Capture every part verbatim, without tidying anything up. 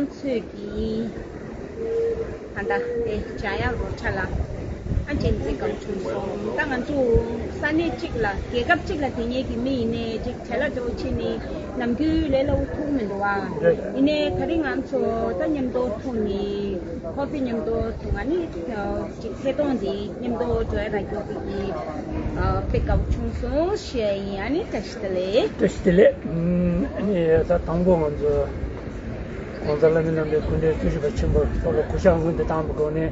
ཚོས་ཀྱིས་ད་ལྟ་དེ་འཇམ་དབྱངས་རོལ་ཆ་ལ་ཨ་ཅེ་མཛད་སྐབས་བྱུང་སོང་། ད་ང་ཚོ་ས་གནས་གཅིག་ལ་རྒྱལ་ཁབ་གཅིག་ལ་དེ་ཉིད་ཀྱི་མི་ཡིན་ནའི་གཅིག་བྲེལ་བ་འདྲ་བོ་ཕྱིན་ནས་ནམ་རྒྱུན་ལས་སླ་བོ་ཐུག་མི་འདུག་བ། ཡིན་ནའི་ད་རིང་ང་ཚོ་ད་མཉམ་དུ་ཐུག་ནས་ཁོ་ཕི་མཉམ་དུ་ཐུག་ང་ནི་གཅིག་ཐད་གཏོང་འདི་མཉམ་དུ་འགྲོ་ཡ་ལ་མགྱོགས་པོ་གི་དཔེ་དགའ་བོ་བྱུང་སོང་ཞེས་ཡིན། ཨ་ནི་བཀྲ་ཤིས་བདེ་ལེགས། བཀྲ་ཤིས་བདེ་ལེགས། ཨ་ནི་ད་དང་པོ་ང་ཚོ་༸གོང་ས་ལྷ་མི་རྣམ་པའི་སྐུ་ཕྲེང་བཅུ་བཞི་པ་ཆེན་པོར་ཐོག་ལ་གུས་ཕྱག་སྔོན་དུ་བཏང་བའི་སྒོ་ནས།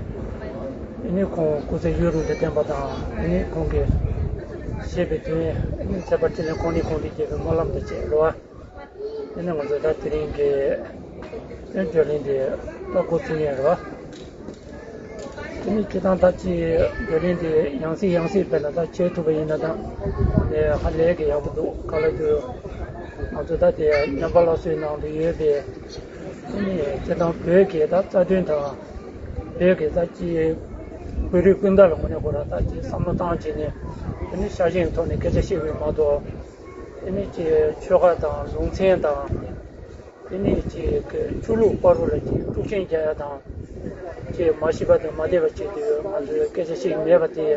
ཨ་ནི་ཁོང་སྐུ་ཚེ་ཡུན་རིང་དུ་བརྟན་པ་དང་། ཨ་ནི་ཁོང་གིས་བཞེས་པའི་དོན། ཨ་ནི་མཛད་པ་འཕྲིན་ལས་ཁོང་ནས་ཁོང་དུ་རྒྱས་པའི་སྨོན་ལམ་དང་བཅས་རེད་བ། དེ་ནས་ང་ཚོ་ད་དེ་རིང་གི་བརྗོད་གླེང་འདི་ད་འགོ་ཚུགས་ཡས་རེད་བ། དེ་ནས་སྤྱིར་བཏང་ད་ཅི་བརྗོད་གླེང་འདི་ཡང་སེ་ཡང་སེ་དཔེར་ན་ད་བྱེད་ཐུབ་པ་ཡིན་ན་ད་ནས་ཧ་ལས་ཀྱི་ཡག་པོ་འདུག། ག་ལ་དུ་ང་ཚོ་ད་དེ་ཉམས་པ་སླར་གསོའི་ནང་དུ་ཡོད་པའི་དེ་ནས་སྤྱིར་བཏང་བོད་ཀྱི་ད་རྩ་དོན་དང་། བོད་ཀྱི་ད་ཅི་བོད་རིགས་སྤུན་ཟླ་ལ་དངོས་གནས་ཁོ་རང་ད་ཅི་བསམ་བློ་བཏང་བྱས་ནས་དེ་ནས་ཤ་ཞེན་ཐོག་ནས་སྐད་ཆ་བཤད་དགོས་མ་གཏོགས། དེ་ནས་ཀྱི་ཆོལ་ཁ་དང་ལུང་ཚན་དང་། དེ་ནས་ཀྱི་ཆོས་ལུགས་བར་དུ་ལ་ཀྱི་དཀྲུག་ཤིང་རྒྱག་ཡ་དང་། ཀྱི་མ་ཤེས་པ་དང་མ་བདེ་བ་བྱེད་དུས་ང་ཚོས་སྐད་ཆ་བཤད་ཀྱི་མེད་པ་དེ།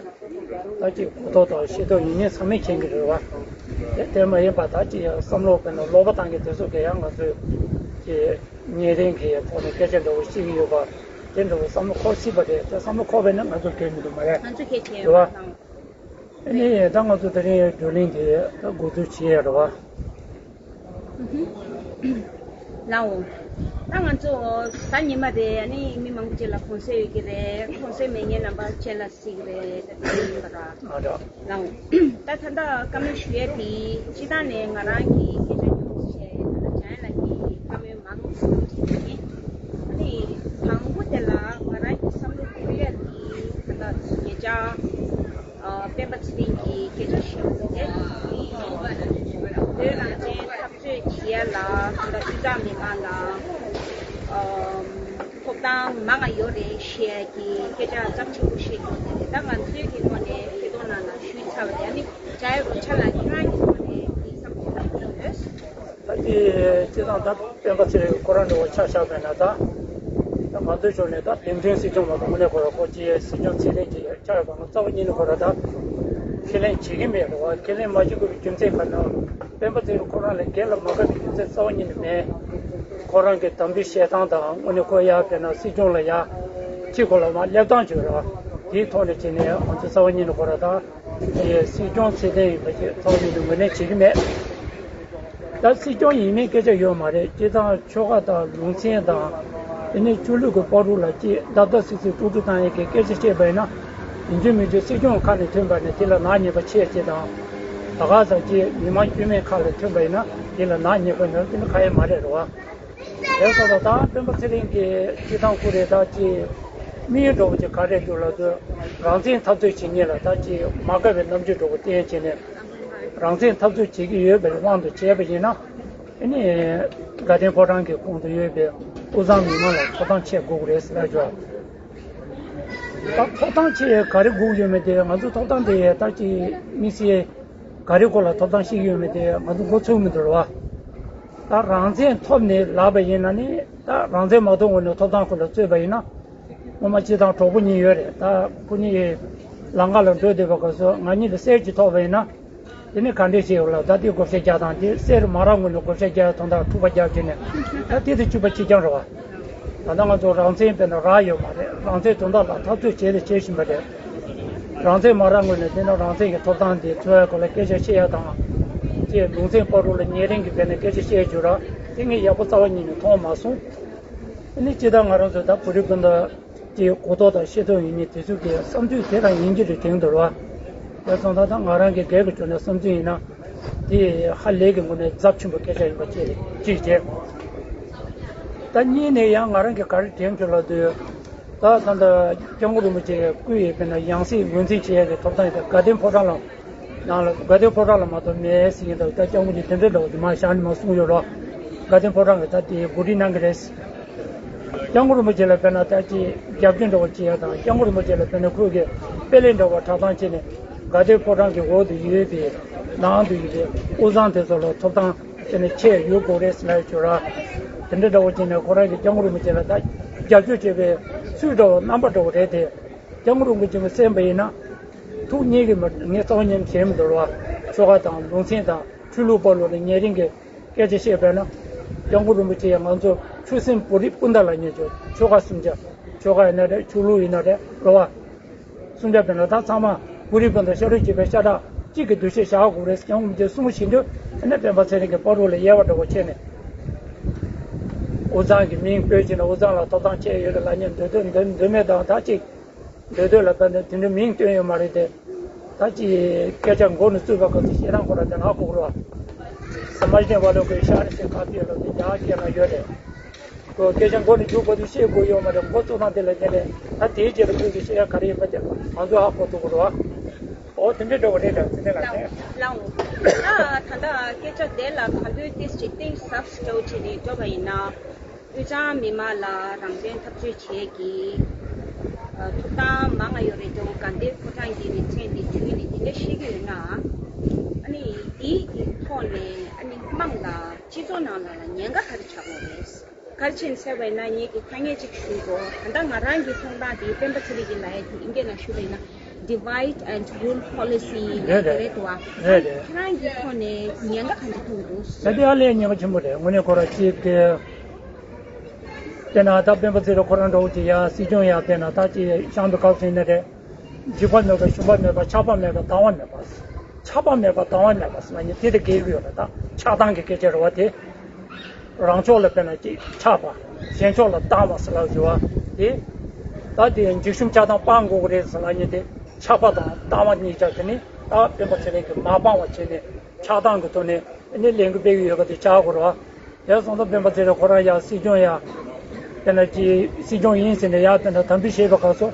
ད་ཀྱི་གོ་རྟོགས་དང་ཤེས་རྟོགས་ཡིན་མིན་ཚང་མས་མཁྱེན་གྱི་རེད་བ། དེ་དེ་མ་ཡིན་པ་ད་ཀྱི་བསམ་བློ་དཔེར་ན་ལོག་པ་བཏང་གི་དེ་ཚོ་གི་ཡང་ང་ཚོས་ཀྱི་ཉེ་རིང་གི་ཐོག་ནས་སྐད་ཆ་འདྲ་བོ་བཤད་ཀྱི་ཡོད་པ། དེ་འདྲ་བོ་བསམ་བློ་འཁོར་སྲིད་པ་རེད། དེ་བསམ་བློ་འཁོར་བས་ན་ང་ཚོ་གལ་མི་འདུག་མ་རེད། ང་ཚོ་གལ་ཆེ་རེད་བ། ཨ་ནི་ད་ང་ཚོ་དེ་རིང་བགྲོ་གླེང་དེ་ད་འགོ་འཛུགས་བྱེད་ཡ་རེད་བ། ལའོ། ད་ང་ཚོ་ད་ཉི་མ་རེད། ཨ་ནི་མི་མང་པོ་ཅིག་ལ་གུང་སེང་ཡོད་ཀྱི་རེད། གུང་སེང་མེད་མཁན་རྣམ་པ་ཅན་ལ་གཟིགས་རེད། ད་དེ་ཡིན་པ་ར། ཨ་ར། ལའོ། ད་ད་ལྟ་བཀའ་མོལ་ཞུ་ཡ་དེ་སྤྱི་བཏང་ནས་ང་རང་གི་སྐད་ཆ་ཉུང་ཙམ་བཤད། ད་ལྟ་བྱང་ལ་གི་བཀའ་མོལ་མང་ཙམ་བྱེད་ཀྱི་ཡིན། ཨ་ནི་དང་པོ་དེ་ལ་ང་རང་གི་བསམ་བློ་འཁོར་ཡ་དེ་ད་ལྟ་ཉེ་ཆར། ཨ། སྤེན་པ་ཚེ་རིང་གིས་སྐད་ཆ་བཤད་པ་དེ། བོད་རང་བཙན་འཐབ་རྩོད་བྱེད་ཡ་ལ་ད་ལྟ་སྤུས་དག་མི་མང་ལ། ཨ། ཐོབ་ཐང་མང་ང་ཡོད་རེད་ཞེས་ཀྱི་སྐད་ཆ་ཚབས་ཆེན་པོ་བཤད་ཀྱི་ཡོད་རེད། ད་ང་ཚོའི་གི་ཐོག་ནས་ཁྱེད་རང་རྣམས་ལ་ཞུས་ཚར་བ་རེད། ཨ་ནི་འཇམ་དབྱངས་རོལ་ཆ་ལགས་ཁྱེད་རང་གི་ཐོག་ནས་དེ་བསམ་ཚུལ་ག་རེ་ཡོད། ད་དེ་སྤྱིར་བཏང་ད་སྤེན་པ་ཚེ་རིང་ཁོ་རང་འདྲ་བོ་ཆ་བཞག་པ་ཡིན་ན། ད་ད་ང་ཚོའི་ཕྱོགས་ནས་ད་བདེན་དོན་སྲིད་སྐྱོང་མ་གཏོགས་དངོས་གནས་ཁོ་རང་ཁོ་ཅི་སྲིད་སྐྱོང་ཚད་ལྡན་ཅིག་ཆགས་ཡོད་པ་ང་རྩ་བ་ཉིད་ནས་ཁོ་རང་ད་ཁས་ལེན་བྱེད་ཀྱི་མེད་རེད་བ། ཁས་ལེན་མ་བྱེད་དགོས་པའི་རྒྱུ་མཚན་ག་རེ་ན། སྤེན་པ་ཚེ་རིང་ཁོ་རང་ལ་སྒེར་ལ་མ་དགའ་བའི་རྒྱུ་མཚན་རྩ་བ་ཉིད་ནས་མེད། ཁོ་རང་གི་དམ་འབུལ་བཞེས་སྟངས་དང་། དངོས་གནས་ཁོ་ཡ་དཔེར་ན་སྲིད་སྐྱོང་ལ་ཡ་ཅིག་ཁོ་ལ་མ་སླེབས་སྟངས་བྱོས་རེད་བ། དེའི་ཐོག་ནས་བྱས་ནས་ང་ཚོ་རྩ་བ་ཉིད་ནས་ཁོ་རང་ད། དེ་སྲིད་སྐྱོང་ཚད་ལྡན་ཡིན་པ་ཞིག་ཚོགས་མི་འདུག་ངོས་ལེན་བྱེད་ཀྱི་མེད། ད་སྲིད་སྐྱོང་ཡིན་མིན་སྐད་ཆ་ཡོད་མ་རེད། སྤྱིར་བཏང་ཆོལ་ཁ་དང་ལུང་ཚན་དང་། དེ་ནས་ཆོས་ལུགས་ཀྱི་བར་དུ་ལ་ཅིག་བརྡབ་བརྡབ་སིག་སིག་དཀྲུག་དཀྲུག་བཏང་ཡས་ཀྱི་སྐད་ཆ་བཤད་པ་ཡིན་ན། ཡིན་རྒྱུ་མིན་རྒྱུ་སྲིད་སྐྱོང་ཁ་ནས་ཐོན་པ་ནས་དེ་ལ་ནག་ཉེས་པ་ཆེ་ཅིག་དང་། ད་ག་ཟེ་ཅིག་མི་མང་དཀྱུས་མའི་ཁ་ལ་ཐོན་པ་ཡིན་ན་དེ་ལ་ནག་ཉེས་པ་ནི་དེ་ནི་ཁ་ཡ་མ་རེད་རེད་བ། དེ་སོང་ཙང་ད་སྤེན་པ་ཚེ་རིང་གིས་སྤྱིར་བཏང་ཁོ་རེ་ད་ཅི་དམིགས་ཡུལ་འདྲ་བོ་ཅིག་ག་རེ་འདུག་ལབ་དུས། རང་བཙན་འཐབ་རྩོད་བྱེད་མཁན་ལ་ད་ཅི་མ་དགའ་བའི་རྣམ་འགྱུར་འདྲ་བོ་བསྟན་བྱས་ནས། རང་བཙན་འཐབ་རྩོད་བྱེད་ཀྱི་ཡོད་པའི་དབང་དུ་བྱས་པ་ཡིན་ན། ཨ་ནི་དགའ་ལྡན་ཕོ་བྲང་གི་ཁོངས་སུ་ཡོད་པའི་དབུས་གཙང་མི་མང་ལ་ཐོབ་ཐང་ཆེ་དགོས་ཀྱི་རེད་ཟེར་ལབ་ཀྱི་ཡོད། ད་ཐོབ་ཐང་ཆེ་ག་རེ་དགོས་ཀྱི་ཡོད་མེད་དེ། ང་ཚོ་ཐོབ་ཐང་དེ་ད་ཅི་དམིགས་བསལ་ག་རེ་སྐོར་ལ་ཐོབ་ཐང་བཤད་ཀྱི་ཡོད་མེད་དེ་ང་ཚོ་མགོ་ཚོད་མི་འདུག་རེད་བ། ད་རང་བཙན་ཐོབ་ནས་ལབ་པ་ཡིན་ན་ནི། ད་རང་བཙན་མ་ཐོབ་སྔོན་ནས་ཐོབ་ཐང་ཁོ་ལ་རྩོད་པ་ཡིན་ན། སྔོན་མ་སྤྱིར་བཏང་གྲོགས་པོ་གཉིས་ཡོད་རེད། ད་ཁོ་གཉིས་ལམ་ཁ་ལ་འགྲོ་བསྡད་པའི་སྐབས་སུ་ང་གཉིས་ལ་གསེར་གྱིས་ཐོབ་པ་ཡིན་ན། དེ་ནི་ག་འདྲས་བྱེད་ཡོད་ལ། ད་དེ་བགོ་བཤའ་རྒྱག་སྟངས་དེ་གསེར་མ་རག་སྔོན་ནས་བགོ་བཤའ་རྒྱག་ཡ་དོན་དག་འཁྲུག་པ་རྒྱག་བྱས་ནས། ད་དེ་དང་གཅིག་པ་གཅིག་རྐྱང་རེད་བ། ད་ལྟ་ང་ཚོ་རང་བཙན་དཔེར་ན་རག་ཡོད་མ་རེད། རང་བཙན་དོན་དག་ལ་འཐབ་རྩོད་བྱས་ལ་བྱེད་བཞིན་པ་རེད། རང་བཙན་མ་རག་སྔོན་ནས་དེ་ནི་རང་བཙན་གྱི་ཐོབ་ཐང་དེ་འཚོལ་ཡ་སྐོར་ལ་སྐད་ཆ་བཤད་ཡ་དང་། དེ་ལུང་ཚན་བར་དུ་ལ་ཉེ་རིང་གི་སྦས་ནས་སྐད་ཆ་བཤད་རྒྱུ་ར་དེ་ངས་ཡག་པོ་རྩ་བ་ཉིད་ནས་མཐོང་མ་སོང་། ཨ་ནི་སྤྱིར་བཏང་ང་རང་ཚོ་ད་བོད་རིགས་སྤུན་ཟླ་གི་གོ་རྟོགས་དང་ཤེས་རྟོགས་ཡོད་མཁན་དེ་ཚོ་གི་བསམ་ཚུལ་དེ་རང་ཡིན་གྱི་རེད་དྲན་འདུག་ར། དེ་སོང་ཙང་ད་ང་རང་གི་སྒེར་གྱི་ཕྱོགས་ནས་བསམ་ཚུལ་ཡིན་ན། དེ་ཧ་ལས་ཀྱི་ངོས་ནས་ཚབས་ཆེན་པོ་སྐད་ཆ་ཡིན་པ་བཅས་རེད། གཅིག་བྱས། ད་གཉིས་ནས་ཡང་ང་རང་གི་ག་རེ་དྲན་གྱི་ལབ་དུས། ད་ད་ལྟ་སྐྱབས་མགོན་རིན་པོ་ཆེ་སྐུ་ཡི་དཔེར་ན་ཡང་སྲིད་ངོས་འཛིན་བྱེད་ཡ་གི་ཐོབ་ཐང་ཡོད་པའི་དགའ་ལྡན་ཕོ་བྲང་ལ། ནང་ལ་དགའ་ལྡན་ཕོ་བྲང་ལ་མ་གཏོགས་མེད་ཟེར་གྱི་འདུག། ད་སྐྱབས་མགོན་གྱིས་དེ་འདྲའི་འདྲ་བོ་དེ་མ་བཞག་ནས་མ་གསུངས་ཡོད་རོགས། དགའ་ལྡན་ཕོ་བྲང་གིས་ད་དེ་གོ་སྒྲིག་གནང་གི་རེད། སྐྱབས་མགོན་རིན་པོ་ཆེ་ལ་དཔེར་ན་ད་ཅིག་རྒྱབ་སྐྱོར་འདྲ་བོ་བྱེད་ཡ་དང་། སྐྱབས་མགོན་རིན་པོ་ཆེ་ལ་དཔེར་ན་ཁོས་ཀྱི་དཔེ་ལེགས་འདྲ་བོ་བསྒྲགས་གཏང་བྱས་ནས། དགའ་ལྡན་ཕོ་བྲང་གི་འོག་ཏུ་ཡོད་པའི་ནང་དུ་ཡོད་པའི་དབུས་གཙང་དེ་ཚོ་ལ་ཐོབ་ཐང་དེ་ནི་ཆེ་ཡོད་དགོས་རེད་ཟེར་ལབ་ཡོད་ར། དེ་འདྲ་འདྲ་བོ་བྱས་ནས་ཁོ་རང་གིས་སྐྱབས་མགོན་རིན་པོ་ཆེ་ལ་ད་རྒྱབ་སྐྱོར་བྱེད་པའི་ཚུལ་འདྲ་བོ་རྣམ་པ་འདྲ་བོ་རེད་དེ། སྐྱབས་མགོན་རིན་པོ་ཆེ་གིས་གསན་པ་ཡིན་ན། ཐུགས་མཉེས་ཀྱི་མ་ངས་རྩ་བ་ཉིད་ནས་བྱས་མི་འདུག་ར་བ། ཆོལ་ཁ་དང་ལུང་ཚན་དང་ཆོས་ལུགས་བར་ལ་ཉེ་རིང་གི་སྐད་ཆ་བཤད་པས་ན། སྐྱབས་མགོན་རིན་པོ་ཆེ་ཡང་ང་ཚོ་ཆོས་སེམས་བོད་རིགས་སྤུན་ཟླ་ལབ་མཁན་ཚོ། ཆོལ་ཁ་གསུམ་ཆ། ཆོལ་ཁ་ཡིན་ན་རེད། ཆོས་ལུགས་ཡིན་ན་རེད། རེད་བ། གསུམ་ཆ་བོད་ནང་ད་ཚང་མ་བོད་རིགས་སྤུན་ཟླ་ཤ་རུས་གཅིག་པའི་ཤ་ཁྲག་གཅིག་གི་འདུ་ཤེས་བཞག་དགོས་རེད། སྐྱབས་མགོན་རིན་པོ་ཆེས་གསུངས་བཞིན་དུ་ཨ་ནི་སྤེན་པ་ཚེ་རིང་གི་བར་ལ་དབྱེ་བ་འདྲ་བོ་བྱས་ནས། དབུས་གཙང་གི་མིང་བཏོན་བྱས་ན་དབུས་གཙང་ལ་ཐོབ་ཐང་ཆེ་ཡོད་རེད་ལབ་མཁན་འདོད་འདོད་འདོད་འདོད་མེད་དང་ད་ཅིག་འདོད་འདོད་ལ་བརྟེན་ནས་དེ་འདྲའི་མིང་བཏོན་ཡོད་མ་རེད་དེ། ད་ཅིག་སྐད་ཆ་མགོ་ནས་བཙུགས་པ་སྐབས་སུ་བཤད་སྟངས་ཁོ་རང་དེ་ལ་ཧ་གོ་གི་རེད་བ། ས་མ་ཤེས་བ་ལོ་ཀའི་ཤ་རི་སེ་ཁ་ཏི་ལོ་དེ་རྒྱ་སྐད་ལ་ཡོད་རེད། ཁོ་སྐད་ཆ་མགོ་ནས་མཇུག་བར་དུ་བཤད་དགོས་ཡོད་མ་རེད། མགོ་བཙུགས་སྟངས་དེ་ལ་བརྟེན་ནས་ད་དེའི་རྗེས་ལ་ཁོས་ཀྱི་བཤད་ཡ་ག་རེ་ཡིན་པ་དེ་ང་ཚོས་ཧ་གོ་ཐུབ་ཀྱི་རེད་བ། འོ་དེ་འདྲའི་འདྲ་བོ་རེད་དྲ་ཚེ་བརྟན་ལགས་ལའོ། ད་ད་ལྟ་སྐད་ཆ་དེ་ལ་ག་དུས་ཏིས་ཅིག་གཏིང་ཟབ་སུ་འགྲོ་བྱས་ནས་འགྲོ་བ་ཡིན་ན། དབུས་གཙང་མི་མང་ལ་རང་དོན་འཐབ་རྩོད་བྱེད་ཀྱི་ཐོབ་ཐང་མང་ང་ཡོད་རེད་ཀྱང་། དགའ་ལྡན་ཕོ་བྲང་གི་མི་ཚེ་འདི་དུས་ནས་དེ་འདྲ་ཤེས་ཀྱི་ཡོད་ན། ཨ་ནི་དེའི་གི་ཐོག་ནས་ཨ་ནི་དམངས་ལ་སྤྱི་ཚོགས་ནང་ལ་ཉེན་ཁ་ག་རེ་ཆགས་ཡོད་རེད། ག་རེ་བྱས་ནས་ཟེར་བ་ཡིན་ན་ངེད་ཀྱི་ཐ་སྙད་ཅིག་ཞུ་དགོས། ད་ལྟ་ང་རང་གི་མཐོང་སྟངས་དེ་སྤེན་པ་ཚེ་རིང་གི་ལབ་ཡ་དེ་ཨིན་སྐད་ནང་ཞུ་བ་ཡིན་ན། Divide and rule policy ལབ་ཀྱི་རེད་འདུག་བ། རེད་རེད། ཁྱེད་རང་གི་ཐོག་ནས་ཉེན་ཁ་ག་འདྲ་མཐོང་གི་འདུག་ད་དེ་ཧ་ལས་ཉེན་ཁ་ཆེན་པོ་རེད། དངོས་གནས་ཁོ་རང་གཅིག་དེ། དཔེར་ན་ད་སྤེན་པ་ཚེ་རིང་ཁོ་རང་འདྲ་བོ་ཅིག་ཡ་སྲིད་སྐྱོང་ཡ་དཔེར་ན་ད་ཅིག་བཞེངས་པའི་སྐབས་སུ་ཡིན་ན་རེད། འཇིགས་པ་མེད་པ་ཞུམ་པ་མེད་པ་ཆགས་པ་མེད་པ་སྡང་བ་མེད་པ། ཆགས་པ་མེད་པ་སྡང་བ་མེད་པ་ཟེར་ན་ནི་དེ་དང་འགལ་གྱི་ཡོད་རེད། ད་ཆགས་སྡང་གི་སྐད་ཆ་རེད་བ་དེ། རང་ཕྱོགས་ལ་དཔེར་ན་ཅིག་ཆགས་པ། གཞན་ཕྱོགས་ལ་སྡང་བ་ཟེར་ལབ་ཡོད་བ་དེ། ད་དེ་འཇིགས་ཞུམ་ཆགས་སྡང་སྤང་དགོས་ཀྱི་རེད་ཟེར་ལབ་མཁན་དེ། ཆགས་པ་དང་སྡང་བ་གཉིས་ཆ་དེ་ནི་ད་སྤེན་པ་ཚེ་རིང་གིས་མ་སྤང་བ་བྱས་ནས་ཆགས་སྡང་གི་ཐོག་ནས་ནི་ལས་འགུལ་སྤེལ་གྱི་ཡོད་པ་དེ་ཆགས་དགོས་རེད་བ། དེ་སོང་ཙང་སྤེན་པ་ཚེ་རིང་ཁོ་རང་ཡང་སྲིད་སྐྱོང་ཡང་དེ་འདྲ་ཅིག་སྲིད་སྐྱོང་ཡིན་ཟེར་ནས་ཡང་དེ་འདྲ་དམ་འབུལ་བཞེས་པའི་སྐབས་སུ།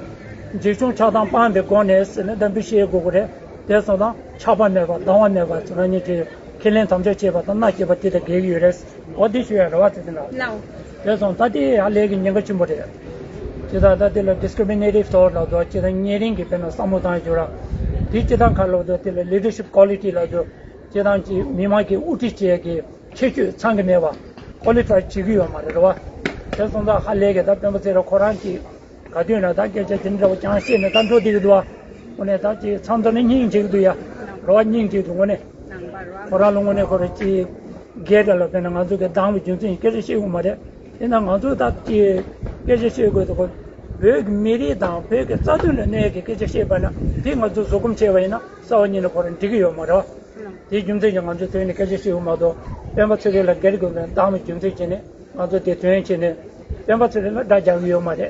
འཇིགས་ཞུམ་ཆགས་སྡང་སྤངས་པའི་སྒོ་ནས་ཟེར་ནས་དམ་འབུལ་བཞེས་དགོས་ཀྱི་རེད། དེ་སོང་ཙང་ཆགས་པ་མེད་པ་སྡང་བ་མེད་པ་ཚོ་རང་ཉིད་ཀྱིས་ཁས་ལེན་དམ་བཅའ་བྱས་པ་དང་མནའ་བསྐྱལ་བ་དེ་དང་འགལ་གྱི་ཡོད་རེད། འོ་དེ་ཞུ་ཡ་རེད་བ། དེ་དེ་ལ། ལའོ། དེ་སོང་ཙང་དེ་ཡང་ལས་ཀྱི་ཉེན་ཁ་ཆེན་པོ་རེད། དེ་དང་ད་དེ་ལ་discriminative thought ལབ་འདུག་སྤྱིར་བཏང་ཉེ་རིང་གི་དཔེར་ན་བསམ་བློ་བཏང་ཡ་ཅིག་ཡོད་ར། དེ་སྤྱིར་བཏང་ཁ་ལོ་དེ་དེ་ལ་leadership quality ལབ་འདུག་སྤྱིར་བཏང་གི་མི་མང་གི་དབུ་ཁྲིད་བྱེད་ཡ་གི་ཁྱད་ཆོས་ཚང་གི་མེད་པ། qualify བྱེད་ཀྱི་ཡོད་མ་རེད་རེད་བ། དེ་སོང་ཙང་ཧ་ལས་ཀྱི་ད་སྤེན་པ་ཚེ་རིང་ཁོ་རང་གིས་ག་དུས་ན་ད་སྐད་ཆ་དེ་འདྲ་བ་ཀྱང་བཤད་ནས་ད་འགྲོ་བསྡད་ཀྱི་འདུག་བ། དངོས་གནས་ད་ཅིག་མཚམས་མཚམས་ནས་སྙིང་རྗེ་གི་འདུག་ཡ། རེད་བ། སྙིང་རྗེ་གི་འདུག་དངོས་གནས། ཁོ་རང་ལ་དངོས་གནས་ཁོ་རང་ཅིག་སྒེར་ལ་དཔེར་ན་ང་ཚོ་གི་སྡང་བའི་རྒྱུ་མཚན་སྐད་ཆ་བཤད་ཀྱི་མ་རེད། དེ་ན་ང་ཚོ་ད་ཅིག་སྐད་ཆ་བཤད་དགོས་འདུག་གོ། བོད་ཀྱི་མི་རིགས་དང་བོད་ཀྱི་རྩ་དོན་ལ་གནོད་ཀྱི་སྐད་ཆ་བཤད་པ་ན་དེ་ང་ཚོ་བཟོད་སྒོམ་བྱས་པ་ཡིན་ན་རྩ་བ་ཉིད་ནས་ཁོ་རང་འགྲིག་གི་ཡོད་མ་རེད་བ། དེའི་རྒྱུ་མཚན་གྱིས་ང་ཚོས་དོན་ནི་སྐད་ཆ་བཤད་ཡོད་མ་གཏོགས་སྤེན་པ་ཚེ་རིང་ལ་སྒེར་གྱི་ངོས་ནས་སྡང་བའི་རྒྱུ་མཚན་བྱས་ནས་ང་ཚོ་དེ་དོན་བྱས་ནས་སྤེན་པ་ཚེ་རིང་ལ་དགྲ་རྒྱག་གི་ཡོད་མ་རེད།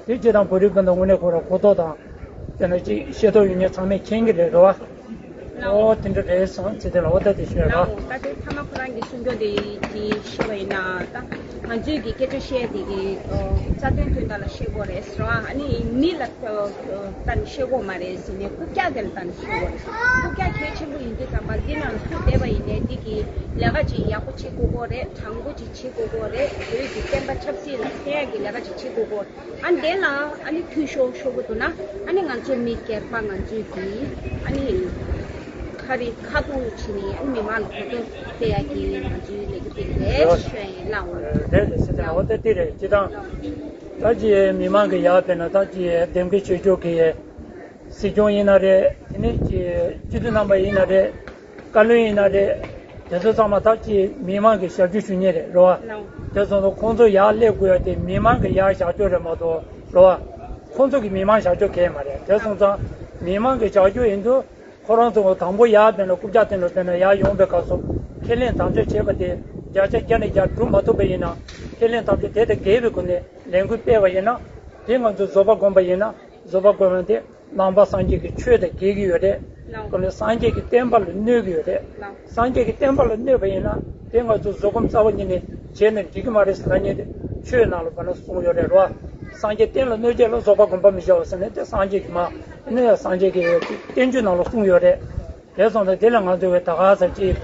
དེ་སྤྱིར་བཏང་བོད་རིགས་སྤུན་ཟླ་དངོས་གནས་ཁོ་རང་གོ་རྟོགས་དང་དེ་ནས་ཅིག་ཤེས་རྟོགས་ཡོད་མཁན་ཚང་མས་མཁྱེན་གྱི་རེད་རེད་བ། ཨོ་དེ་འདྲ་རེད་སོང་ཚེ་དེ་ལ་འོ་ད་དེ་ཤོད་ར། ད་དེ་ཐ་མ་ཁོ་རང་གི་གསུང་རྒྱུ་དེ་དེ་བཤད་པ་ཡིན་ན་ད་ང་ཚོས་ཀྱི་སྐད་ཆ་བཤད་དེ་གི་རྩ་དོན་དོན་དག་ལ་བཤད་དགོས་རེད་ཟེར་བ། ཨ་ནི་མི་ལ་ལྟ་ནས་བཤད་དགོས་མ་རེད་ཟེར་ནས་རྐུབ་བཀྱག་དེ་ལ་ལྟ་ནས་བཤད་དགོས་རེད། རྐུབ་བཀྱག་གལ་ཆེན་པོ་ཡིན་དུས་ཙམ་པ་འདི་ནང་སུ་བསྡད་པ་ཡིན་ནའི་འདི་གི་ལས་ཀ་ཅིག་ཡག་པོ་བྱེད་དགོས་དགོས་རེད། དྲང་པོ་ཅིག་བྱེད་དགོས་དགོས་རེད། བོད་ཀྱི་བསྟན་པ་ཆབ་སྲིད་ལ་ཕན་ཡག་གི་ལས་ཀ་ཅིག་བྱེད་དགོས་དགོས། ཨ་ནི་དེ་ལ་ཨ་ནི་འཐུས་ཤོར་ཤོར་གི་འདུག་ན་ཨ་ནི་ང་ཚོ་མི་སྒེར་པ་ང་ཚོས་ཀྱིས་ཨ་ནི་ཁ་རི་ཁ་ཐུག་བྱས་ནས་ཨ་ནི་མི་མང་ལ་གོ་རྟོགས་སྤེལ་ཡག་གི་ང་ཚོའི་ལས་འགུལ་དེ་རེད་ཤོད་ཡིན་ལགས། འོ་རེད་རེད་ཟེར་ཏེ་འོ་ད་དེ་རེད་ཅི་དང་། ད་ཅི་མི་མང་གི་ཡག་དཔེར་ན་ད་ཅི་འདེམས་ཀྱི་ཆོས་ཕྱོགས་ཀྱི་སྲིད་སྐྱོང་ཡིན་ན་རེད། དེ་ནས་ཀྱི་སྤྱི་འཐུས་རྣམ་པ་ཡིན་ན་རེད། བཀའ་བློན་ཡིན་ན་རེད། དེ་ཚོ་ཚང་མ་ད་ཅི་མི་མང་གི་ཞབས་ཞུ་ཞུ་མཁན་རེད་རེད་བ། དེ་སོང་ཙང་ཁོང་ཚོ་ཡར་སླེབས་དགོས་ཡ་དེ་མི་མང་གི་ཡར་བཞག་རྒྱུ་རེད་མ་གཏོགས་རེད་བ། ཁོང་ཚོ་གི་མི་མང་བཞག་རྒྱུ་གལ་མ་རེད། དེ་སོང་ཙང་མི་མང་གི་བཞག་རྒྱུ་ཡིན་དུས་ཁོ་རང་ཚོ་དང་པོ་ཡར་དེ་ལ་རྐུབ་བཀྱག་སྟེང་ལ་དཔེར་ན་ཡར་ཡོང་པའི་སྐབས་སུ་ཁས་ལེན་དམ་བཅའ་བྱས་པ་དེ་བརྒྱ་ཆ་བརྒྱ་ནས་བརྒྱ་སྒྲུབ་མ་ཐུབ་པ་ཡིན་ན། ཁས་ལེན་དམ་བཅའ་དེ་དང་འགལ་བའི་སྒོ་ནས་ལས་འགུལ་སྤེལ་བ་ཡིན་ན། དེ་ང་ཚོས་བཟོད་པ་བསྒོམས་པ་ཡིན་ན་བཟོད་པ་བསྒོམས་པ་དེ། ནང་པ་སངས་རྒྱས་ཀྱི་ཆོས་དང་འགལ་གྱི་ཡོད་རེད། ལགས། དེ་ནས་སངས་རྒྱས་ཀྱི་བསྟན་པ་ལ་གནོད་ཀྱི་ཡོད་རེད། ལགས། སངས་རྒྱས་ཀྱི་བསྟན་པ་ལ་གནོད་པ་ཡིན་ན་དེ་ང་ཚོ་བཟོད་སྒོམ་རྩ་བ་ཉིད་ནས་བྱས་ན་འགྲིག་གི་མ་རེད་ཟེར་ལབ་མཁན་དེ་ཆོས་ནང་ལ་བར་ན་གསུངས་ཡོད་རེད་རོ། སངས་རྒྱས་བསྟན་ལ་གནོད་བྱེད་ལ་བཟོད་པ་བསྒོམ་པ་མི་བྱའོ་ཟེར་ནས་དེ་སངས་རྒྱས་ཀྱི་མ་ནི་ཡང་སངས་རྒྱས་ཀྱི་བསྟན་བཅོས་ནང་ལ་གསུངས་ཡོད་རེད། དེ་སོང་ཙང་དེ་ལ་ང་ཚོས་ད་ག་ཟེར་ཅིག་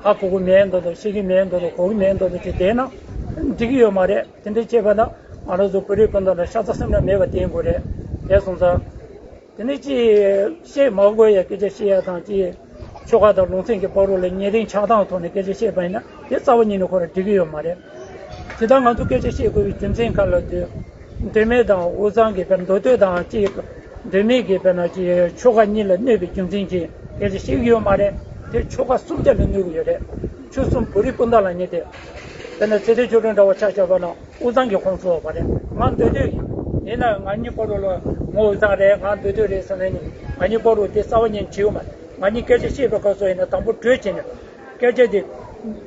ཧ་གོ་གི་མེད་འདོད་འདོད་ཤེས་ཀྱི་མེད་འདོད་འདོད་གོ་གི་མེད་འདོད་འདོད་ཅིག་བསྡད་ན་འགྲིག་གི་ཡོད་མ་རེད། དེ་འདྲ་བྱས་པ་ན་ང་རང་ཚོ་བོད་རིགས་སྤུན་ཟླ་ལ་ཤ་ཚ་སེམས་ལ་མེད་པ་བསྟན་དགོས་རེད། དེ་སོང་ཙང་དེ་ནས་ཅིག་བཤད་མ་དགོས་ཡ་སྐད་ཆ་བཤད་ཡ་དང་ཅིག་ཆོལ་ཁ་དང་ལུང་ཚན་གྱི་བར་རོ་ལ་ཉེ་རིང་ཆགས་སྡང་ཐོག་ནས་སྐད་ཆ་བཤད་པ་ཡིན་ན་དེ་རྩ་བ་ཉིད་ནས་ཁོ་རང་འགྲིག་གི་ཡོད་མ་རེད། དེ་ལྟར་ང་ཚོ་སྐད་ཆ་བཤད་དགོས་པའི་རྒྱུ་མཚན་ག་ལ་དུས། མདོ་སྨད་དང་དབུས་གཙང་གི་བར་མདོ་སྟོད་དང་གཅིག་མདོ་སྨད་ཀྱི་བར་ན་གཅིག་ཆོལ་ཁ་གཉིས་ལ་གནོད་པའི་རྒྱུ་མཚན་གྱིས་སྐད་ཆ་བཤད་ཀྱི་ཡོད་མ་རེད། དེ་ཆོལ་ཁ་གསུམ་ཆ་ལ་གནོད་ཀྱི་ཡོད་རེད། ཆོལ་གསུམ་བོད་རིགས་སྤུན་ཟླ་ལབ་མཁན་དེ། དཔེར་ན་ཚེ་བརྟན་ཆོས་སྒྲོན་འདྲ་བོ་ཆ་བཞག་པ་ན་དབུས་གཙང་གི་ཁོངས་གཏོགས་པ་རེད། ང་མདོ་སྟོད་ཀྱི། ཡིན་ན་ང་གཉིས་བར་དུ་ལ་ངོ་དབུས་གཙང་རེད། ང་མདོ་སྟོད་རེད་ཟེར་ནས་ང་གཉིས་བར་དུ་དེ་རྩ་བ་ཉིད་བྱེད་ཡོད་མ་རེད། ང་གཉིས་སྐད་ཆ་བཤད་པའི་སྐབས་སུ་ཡིན་ན་དང་པོ་གྲོས་བྱས་ནས། སྐད་ཆ་དེ་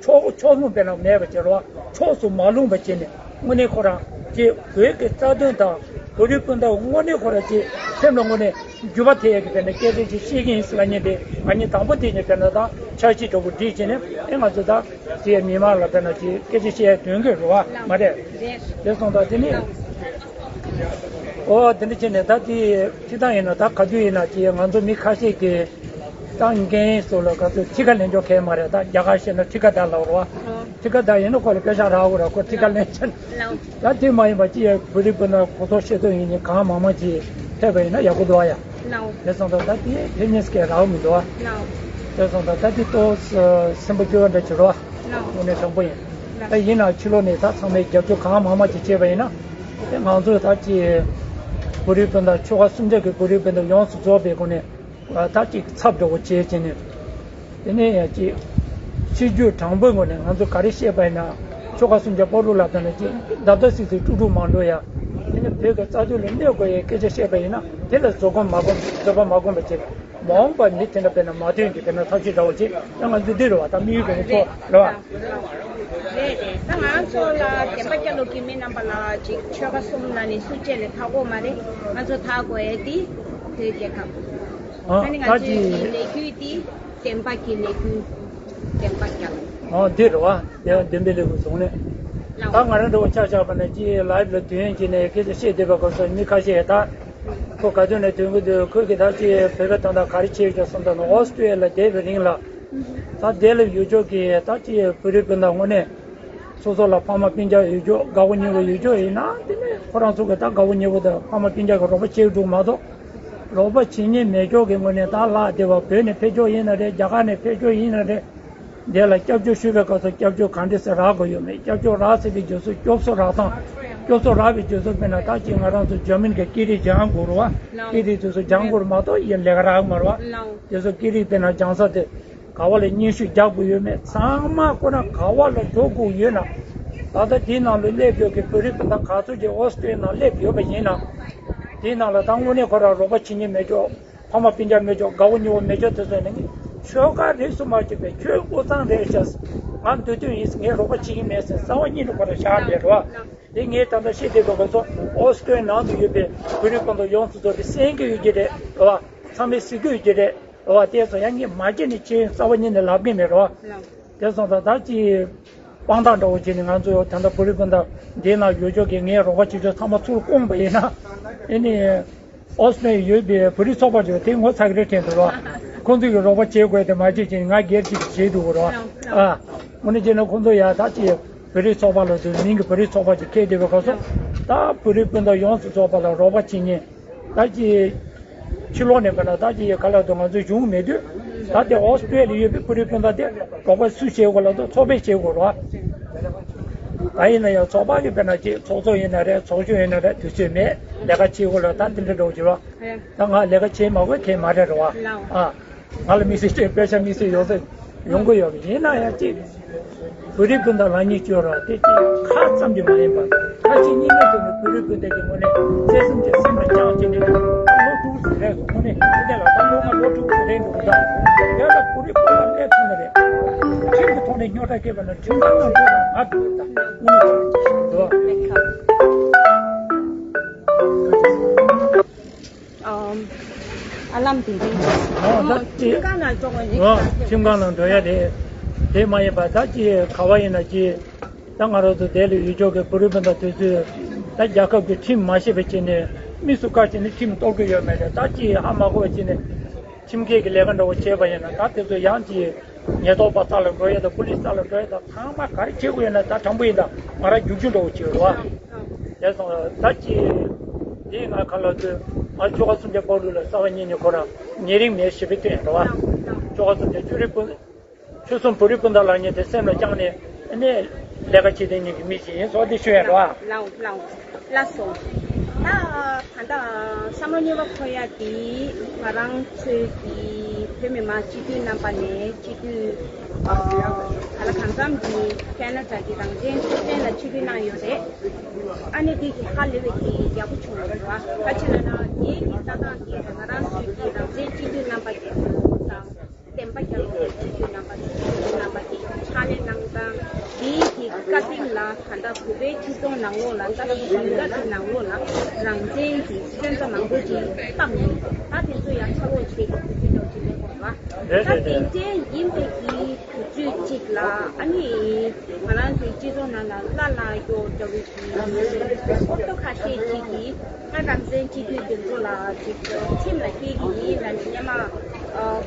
ཕྱོགས་ཕྱོགས་ལྷུང་དཔེར་ན་མེད་པ་བྱེད་རོགས། ཕྱོགས་སུ་མ་ལྷུང་བ་བྱས་ནས་དངོས་གནས་ཁོ་རང་ཅིག་བོད་ཀྱི་རྩ་དོན་དང་བོད་རིགས་སྤུན་ཟླ་དངོས་གནས་ཁོ་རང་ཅིག་སེམས་ལ་དངོས་གནས་འགྱུར་བ་ཐེབས་ཡག་གི་དཔེར་ན་སྐད་ཆ་ཅིག་བཤད་ཀྱི་ཡིན་ཟེར་ལབ་མཁན་དེ་ང་གཉིས་དང་པོ་དེ་ནས་དཔེར་ན་ད་འཆར་གཞི་འདྲ་བོ་སྒྲིག་བྱས་ནས་ཨེ་ང་ཚོ་ད་ཅིག་མི་མང་ལ་དཔེར་ན་ཅིག་སྐད་ཆ་བཤད་ཡག་དོན་གྱི་རེད་བ་མ་རེད། དེ་སོང་ཙང་དེ་ནི་ཨོ་དེ་འདྲ་བྱས་ནས་ད་དེ་ཅི་ལྟར་ཡིན་ན་ད་ག་དུས་ཡིན་ན་ཅིག་ང་ཚོ་མི་ཁ་ཤས་ཀྱིས། ད་འགན་སོགས་ལ་ག་ཚོད་ཁྲི་ཁ་ལེན་ཆོག་གལ་མ་རེད། ད་རྒྱ་གར་བཤད་ན་ཁྲི་ཁ་ད་ལབ་རོགས། ཁྲི་ཁ་ད་ཡིན་ན་ཁོ་ལ་པེ་ཤག་རག་དགོས་ར་ཁོ་ཁྲི་ཁ་ལེན་ཆ། ད་དེ་མ་ཡིན་པ་ཅི་ཡ་བོད་རིགས་སྤུན་ཟླ་གོ་རྟོགས་ཤེས་རྟོགས་ཡིན་ནི་གང་མང་མང་ཅིག་ཕེབས་པ་ཡིན་ན་ཡག་པོ་འདུག་ཨ་ཡ། དེ་སོང་ཙང་ད་དེ་ཕེབས་ཉེས་སྐད་རག་མི་འདུག་ཨ། དེ་སོང་ཙང་ད་དེ་ཏོག་སེམས་པ་སྐྱོ་བ་འདྲ་བྱེད་རོགས། དངོས་གནས་དྲང་པོ་ཡིན། ད་ཡིན་ན་ཕྱི་ལོགས་ནས་ད་ཚང་མས་རྒྱབ་སྐྱོར་གང་མང་མང་ཅིག་བྱས་པ་ཡིན་ན། དེ་ང་ཚོས་ད་ཅི་བོད་རིགས་སྤུན་ཟླ་ཆོལ་ཁ་གསུམ་ཆ་གི་བོད་རིགས་སྤུན་ཟླ་ཡོངས་སུ་རྫོགས་པའི་སྒོ་ནས། ད་ཅིག་ཚབ་འདྲ་བོ་བྱས་བྱས་ནས། དེ་ནས་ཡང་ཅིག་སྤྱི་རྒྱུ་དྲང་པོའི་ངོས་ནས་ང་ཚོ་ག་རེ་བཤད་པ་ཡིན་ན། ཆོལ་ཁ་གསུམ་ཆ་བར་དུ་ལ་ད་ནི་ཅིག་བརྡབ་བརྡབ་སིག་སིག་དཀྲུག་དཀྲུག་མ་འགྲོ་ཡ། དེ་ནས་བོད་ཀྱི་རྩ་དོན་ལ་གནོད་དགོས་ཡའི་སྐད་ཆ་བཤད་པ་ཡིན་ན་དེ་ལ་བཟོད་སྒོམ་མ་སྒོམ་བཟོད་པ་མ་སྒོམ་པ་བྱས། མ་འོངས་པ་མི་དེ་འདྲ་དཔེར་ན་མ་ཐོན་གྱི་དཔེར་ན་ཐབས་ཤེས་འདྲ་བོ་བྱས་ཡང་ང་ཚོ་འདི་རེད་བ་ད་དམིགས་ཡུལ་དེ་ཚོ་རེད་བ། རེད་རེད། ད་ང་ཚོ་ལ་བདེན་པ་རྒྱ་ལོ་གི་མི་རྣམ་པ་ལ་ཅིག་ཆོལ་ཁ་གསུམ་ལ་ནི་སུ་བཅད་ལས་ཐག་གོ་མ་རེད། ང་ཚོ་ཐག་གོ་ཡས་དེ་བོད་རྒྱལ་ཁབ། ཨ་ཨ་ནི་ང་ད་ཚོའི་ཅི་ལས་འགུལ་དེ་བདེན་པ་གི་ལས་འགུལ་བདེན་པ་རྒྱ་ལོ། ཨ་འདི་རེད་བ་བདེན་བདེན་པའི་ལས་འགུལ་བཟུང་ནས། ད་ང་རང་འདྲ་བོ་ཆ་བཞག་པ་ན་ཅི་ལའིབ་ལ་དོན་གྱི་ནས་སྐད་ཆ་བཤད་བསྡད་པ་གོ་སོང་མི་ཁ་ཤས་ད། ཁོ་ག་དུས་ནས་དོན་གྱི་འདུག་ཁོས་ཀྱི་ད་ཅི་བོད་པའི་དོན་དག་ག་རེ་བྱེད་ཀྱི་སོང་ད་ནོ་ཨོ་སི་ཀྲི་ཡ་ལ་བསྡད་པའི་རིང་ལ། ད་དེ་ལ་ཡོད་ཆོག་གི་ད་ཅི་བོད་རིགས་སྤུན་ཟླ་དངོས་གནས། སོ་སོ་ལ་ཕ་མ་སྤུན་ཀྱག་ཡོད་ཆོག་དགའ་བོ་ཉེ་བོ་ཡོད་ཆོག་ཡིན་ན་དེ་ནས་ཁོ་རང་ཚོ་གི་ད་དགའ་བོ་ཉེ་བོ་དང་ཕ་མ་སྤུན་ཀྱག་གི་རོགས་པ་བྱེད་འདུག་མ་གཏོགས། རོགས་པ་བྱེད་མཁན་མེད་ཆོག་གི་ངོས་ནས་ད་ལྷག་བསྡད་པ་བོད་ནས་ཕེབས་ཆོག་ཡིན་ན་རེད་རྒྱ་གར་ནས་ཕེབས་ཆོག་ཡིན་ན་རེད། དེ་ལ་སྐྱབས་བཅོལ་ཞུ་བའི་སྐབས་སུ་སྐྱབས་བཅོལ་ག་འདྲ་སེ་རག་དགོས་ཡོད་མེད་སྐྱབས་བཅོལ་རག་ཟེར་བའི་རྗེས་སུ་སྐྱོབ་གསོ་རག་སྟངས། སྐྱོབ་གསོ་རག་པའི་རྗེས་སུ་དཔེར་ན་ད་ཅི་ང་རང་ཚོ་འཇར་མན་གྱི་ཀི་རི་སྦྱང་དགོས་རེད་བ། ཀི་རི་དེ་ཚོ་སྦྱང་དགོས་རེད་མ་གཏོགས་ཡིན་ལས་ཀ་རག་མ་རེད་བ། དེ་ཚོ་ཀི་རི་དཔེར་ན་སྦྱང་ས་དེ་ག་བ་ལ་སྙན་ཞུ་རྒྱག་དགོས་ཡོད་མེད་ཚང་མ་ཁོ་ན་ག་བ་ལ་འགྲོ་དགོས་ཡོད་ན། ད་ལྟ་དེའི་ནང་ལ་སླེབས་ཡོད་ཀྱི་བོད་རིགས་སྤུན་ཟླ་ག་ཚོད་ཀྱི་ཨོ་སི་ཀྲི་ཡ་ནང་སླེབས་ཡོད་པ་ཡིན་ན། དེའི་ནང་ལ་ད་དངོས་གནས་ཁོ་རང་རོགས་པ་བྱེད་མཁན་མེད་ཆོག་ཕ་མ་སྤུན་ཀྱག་མེད་ཆོག་དགའ་བོ་ཉེ་བོ་མེད་ཆོག་དེ་ཚོ་ནི་ཆོལ་ཁ་རིས་སུ་མ་ཆད་པའི་ཁྱོད་དབུས་གཙང་རེད་ཤག་ང་མདོ་སྟོད་ཡིན་ངས་རོགས་པ་བྱེད་ཀྱི་མེད་ཟེར་རྩ་བ་ཉིད་ནས་ཁོ་རང་བཞག་མེད་རོགས། དེ་ངས་ད་ལྟ་བཤད་བསྡད་པ་ཁོ་ཚོ་ཨོ་སི་ཀྲི་ཡ་ནང་དུ་ཡོད་པའི་བོད་རིགས་སྤུན་ཟླ་ཡོངས་སུ་རྫོགས་པའི་གསན་གྱི་ཡོད་ཀྱི་རེད་རོགས། ཚང་མས་གཟིགས་ཀྱི་ཡོད་ཀྱི་རེད་རོགས། དེ་ཚོ་ཡང་ངས་མ་བརྗེད་ནས་ཁྱེད་རྩ་བ་ཉིད་ནས་ལབ་ཀྱི་མེད་རོགས། དེ་སོང་ཙང་ད་ཅི་དཔང་རྟགས་འདྲ་བོ་བྱས་ནས་ང་ཚོ་ད་ལྟ་བོད་རིགས་སྤུན་ཟླ་འདི་ན་ཡོད་ཆོག་གི་ངས་རོགས་པ་བྱེད་ཆོག་ཚང་མ་ཚུར་བསྐུངས་པ་ཡིན་ན་ཨེ་ནི་ཨོ་སི་ནས་ཡོད་པའི་བོད་རིགས་ཚོགས་པ་ཅིག་དེ་ངོ་ཚ་གི་རེད་དྲན་འདུག་རོགས། ཁོང་ཚོས་ཀྱི་རོགས་པ་བྱེད་དགོས་དེ་མ་བྱེད་ཅིང་ང་སྒེར་གཅིག་གིས་བྱེད་འདུག་གོ་རོགས། ཨ་དངོས་གནས་བྱས་ན་ཁོང་ཚོ་ཡ་ད་ཅི་བོད་རིགས་ཚོགས་པ་ལ་དུས་མིང་གི་བོད་རིགས་ཚོགས་པ་ཅིག་ཁེལ་བསྡད་པའི་སྐབས་སུ་ད་བོད་རིགས་སྤུན་ཟླ་ཡོངས་སུ་རྫོགས་པ་ལ་རོགས་པ་བྱེད་མཁན། ད་ཅི། ཕྱི་ལོགས་ནས་བལྟས་ན་ད་ཅི་ཡི་ག་ལ་དུ་ང་ཚོའི་གཞུང་མེད་དུས། ད་དེ་ཨོ་སི་ཀྲི་ཡ་ལ་ཡོད་པའི་བོད་རིགས་སྤུན་ཟླ་དེ་རོགས་པ་སུས་བྱེད་དགོས་ལ་དུ་ཚོགས་པས་བྱེད་དགོས་རོགས། ད་ཡིན་ན་ཡང་ཚོགས་པ་གི་བལྟས་ན་ཅི་ཚོགས་གཙོ་ཡིན་ན་རེད་ཚོགས་གཞོན་ཡིན་ན་རེད་དུས་ཚོད་མེད་ལས་ཀ་བྱེད་དགོས་ལ་ད་དེ་འདྲ་འགྲོ་གི་རོགས། ད་ང་ལས་ཀ་བྱེད་མ་དགོས་ཁེལ་མ་རེད་རོགས། ཨ། ང་ལ་དམིགས་བསལ་གྱི་དཔེ་ཆ་དམིགས་བསལ་ཡོད་ཚད་ཡོང་གི་ཡོད་པ་ཡིན་ན་ཡང་ཅིག་བོད་རིགས་སྤུན་ཟླ་ལ་ཉེས་སྐྱོན་ར་དེ་ཅིག་ཁ་ཙམ་གྱིས་མ་ཡིན་པར་ཁ་ཞེ་གཉིས་མེད་དུ་ནི་བོད་རིགས་སྤུན་ཟླ་གི་ངོས་ནས་བརྩེ་སེམས་ཀྱི་སེམས་ལ་བཅངས་བྱས་ནས་ལོ་དྲུག་ཙམ་རེད་དངོས་གནས་དེ་འདྲ་ལ་ད་ལོ་ལྔ་ལོ་དྲུག་ཙམ་རེད་འདུག་ད་དེ་ལ་བོད་རིགས་སྤུན་ཟླ་སླེབས་ཐུབ་ནི་རེད། ཁྲིམས་ཀྱི་ཐོག་ནས་རྙོག་དྲ་སྐྱེས་པ་ན་ཁྲིམས་ཁང་ནང་འགྲོ་དང་ང་འགྲོ་ད་དངོས་གནས་ཅིག་འདུག་ཨ་ལམ་དེ་རིང་ཨོ་ད་ཅི་ཁྲིམས་ཁང་ནང་འགྲོ་དགོས་རེད། ཨོ་ཁྲིམས་ཁང་ནང་འགྲོ་ཡ་རེད། དེ་མ་ཡིན་པ་ད་ཅི་ག་བ་ཡིན་ན་ཅི་ད་ང་རང་ཚོ་དེ་ལ་ཡུལ་ཕྱོགས་ཀྱི་བོད་རིགས་སྤུན་ཟླ་དེ་ཚོས་ད་རྒྱལ་ཁབ་ཀྱི་ཁྲིམས་མ་ཤེས་པ་བྱས་ནས་དམིགས་སུ་བཀར་བྱས་ནས་ཁྲིམས་གཏོར་གྱི་ཡོད་མེད་རེད། ད་ཅི་ཧ་མ་གོ་བ་བྱས་ནས་ཁྲིམས་འགལ་གྱི་ལས་ཀ་འདྲ་བོ་བྱས་པ་ཡིན་ན་ད་དེ་ཚོ་ཡང་ཅི། ཉེན་རྟོག་པ་རྩ་ལ་འགྲོ་ཡས་དང་པུ་ལིས་རྩ་ལ་འགྲོ་ཡས་དང་ཚང་མ་ག་རེ་བྱེད་དགོས་ཡོད་ན་ད་དྲང་པོ་ཡིན་ད་ང་རང་རྒྱུག་རྒྱུ་འདྲ་བོ་བྱེད་རོགས། དེ་སོང་ད་ཅི། དེ་ང་ག་ལ་ཚོད་ང་ཆོལ་ཁ་གསུམ་ཆ་བར་དུ་ལ་རྩ་བ་ཉིད་ནས་ཁོ་རང་ཉེ་རིང་མེད་ཞེ་པོ་སྟོན་རོགས། ཆོལ་ཁ་གསུམ་ཆ་ཆོས་རིགས་སྤུན། ཆོལ་གསུམ་བོད་རིགས་སྤུན་ཟླ་ལབ་མཁན་དེ་སེམས་ལ་བཅངས་ནས་ཨ་ནི། ལས་ཀ་བྱེད་མཁན་གྱི་མི་ཞིག་ཡིན་སོགས་འདི་ཞུ་ཡ་རེད་བ། ལགས་ལགས་ལགས་སོ། ད་ད་ལྟ་བསམ་བློ་རྙོག་པ་འཁོར་ཡ་དེ་ང་རང་ཚོའི་གི་བོད་མི་མང་སྤྱི་འཐུས་རྣམ་པ་ནས་སྤྱི་འཐུས་ག་ལ་གང་འཚམ་གྱི་ཁེ་ན་ཌ་གི་རང་བཙན་ཆོད་གཏན་ལ་ཕྱིར་འཐེན་གནང་ཡོད་རེད། ཨ་ནི་དེ་གི་ཧ་ལས་པའི་གི་ཡག་པོ་བྱུང་ཡོད་རེད་བ། ག་ཅི་ལབ་ན་ངེད་ཀྱི་ལྟ་སྟངས་དེ་ང་རང་ཚོའི་གི་རང་བཙན་སྤྱི་འཐུས་རྣམ་པ་གི་དང་། བསྟན་པ་རྒྱ་ལོ་བའི་སྤྱི་འཐུས་རྣམ་པ་ཚོས་སྤྱི་འཐུས་རྣམ་པ་ཀྱི་ཕྱག་ལས་གནང་སྟངས་འདིའི་གི་བཀའ་དྲིན་ལ་ད་ལྟ་བོད་པའི་སྤྱི་ཚོགས་ནང་ལོགས་ལ་ད་ལྟ་བཞིན་བཀའ་དྲིན་ནང་ལོགས་ལ་རང་བཙན་གྱི་སོན་རྩ་མང་པོ་ཅིག་བཏབ་ནས་ད་དེ་ཚོ་ཡང་ཆ་ལོག་བྱེད་ཀྱི་དུས་ཚོད་འདྲ་བོ་ཅིག་སླེབས་པ་རེད་བ། རེད་ད་རེད་དེ་རེད། འདྲའི་ཡིན་པའི་གི་དུས་ཚོད་ཅིག་ལ་ཨ་ནི་ང་རང་ཚོའི་སྤྱི་ཚོགས་ནང་ལ་བླ་ལྷག་ཡོད་འདྲ་བོ་ཅིག་ཧོབ་ཏོ་ཁ་ཤས་ཅིག་གིས། ང་རང་བཙན་སྤྱི་འཐུས་དེ་ཚོ་ལ་ཅིག་ཁྲིམས་ལ་སྐྱེལ་གྱི་ཡིན་ལབ་ནས་སྔོན་མ་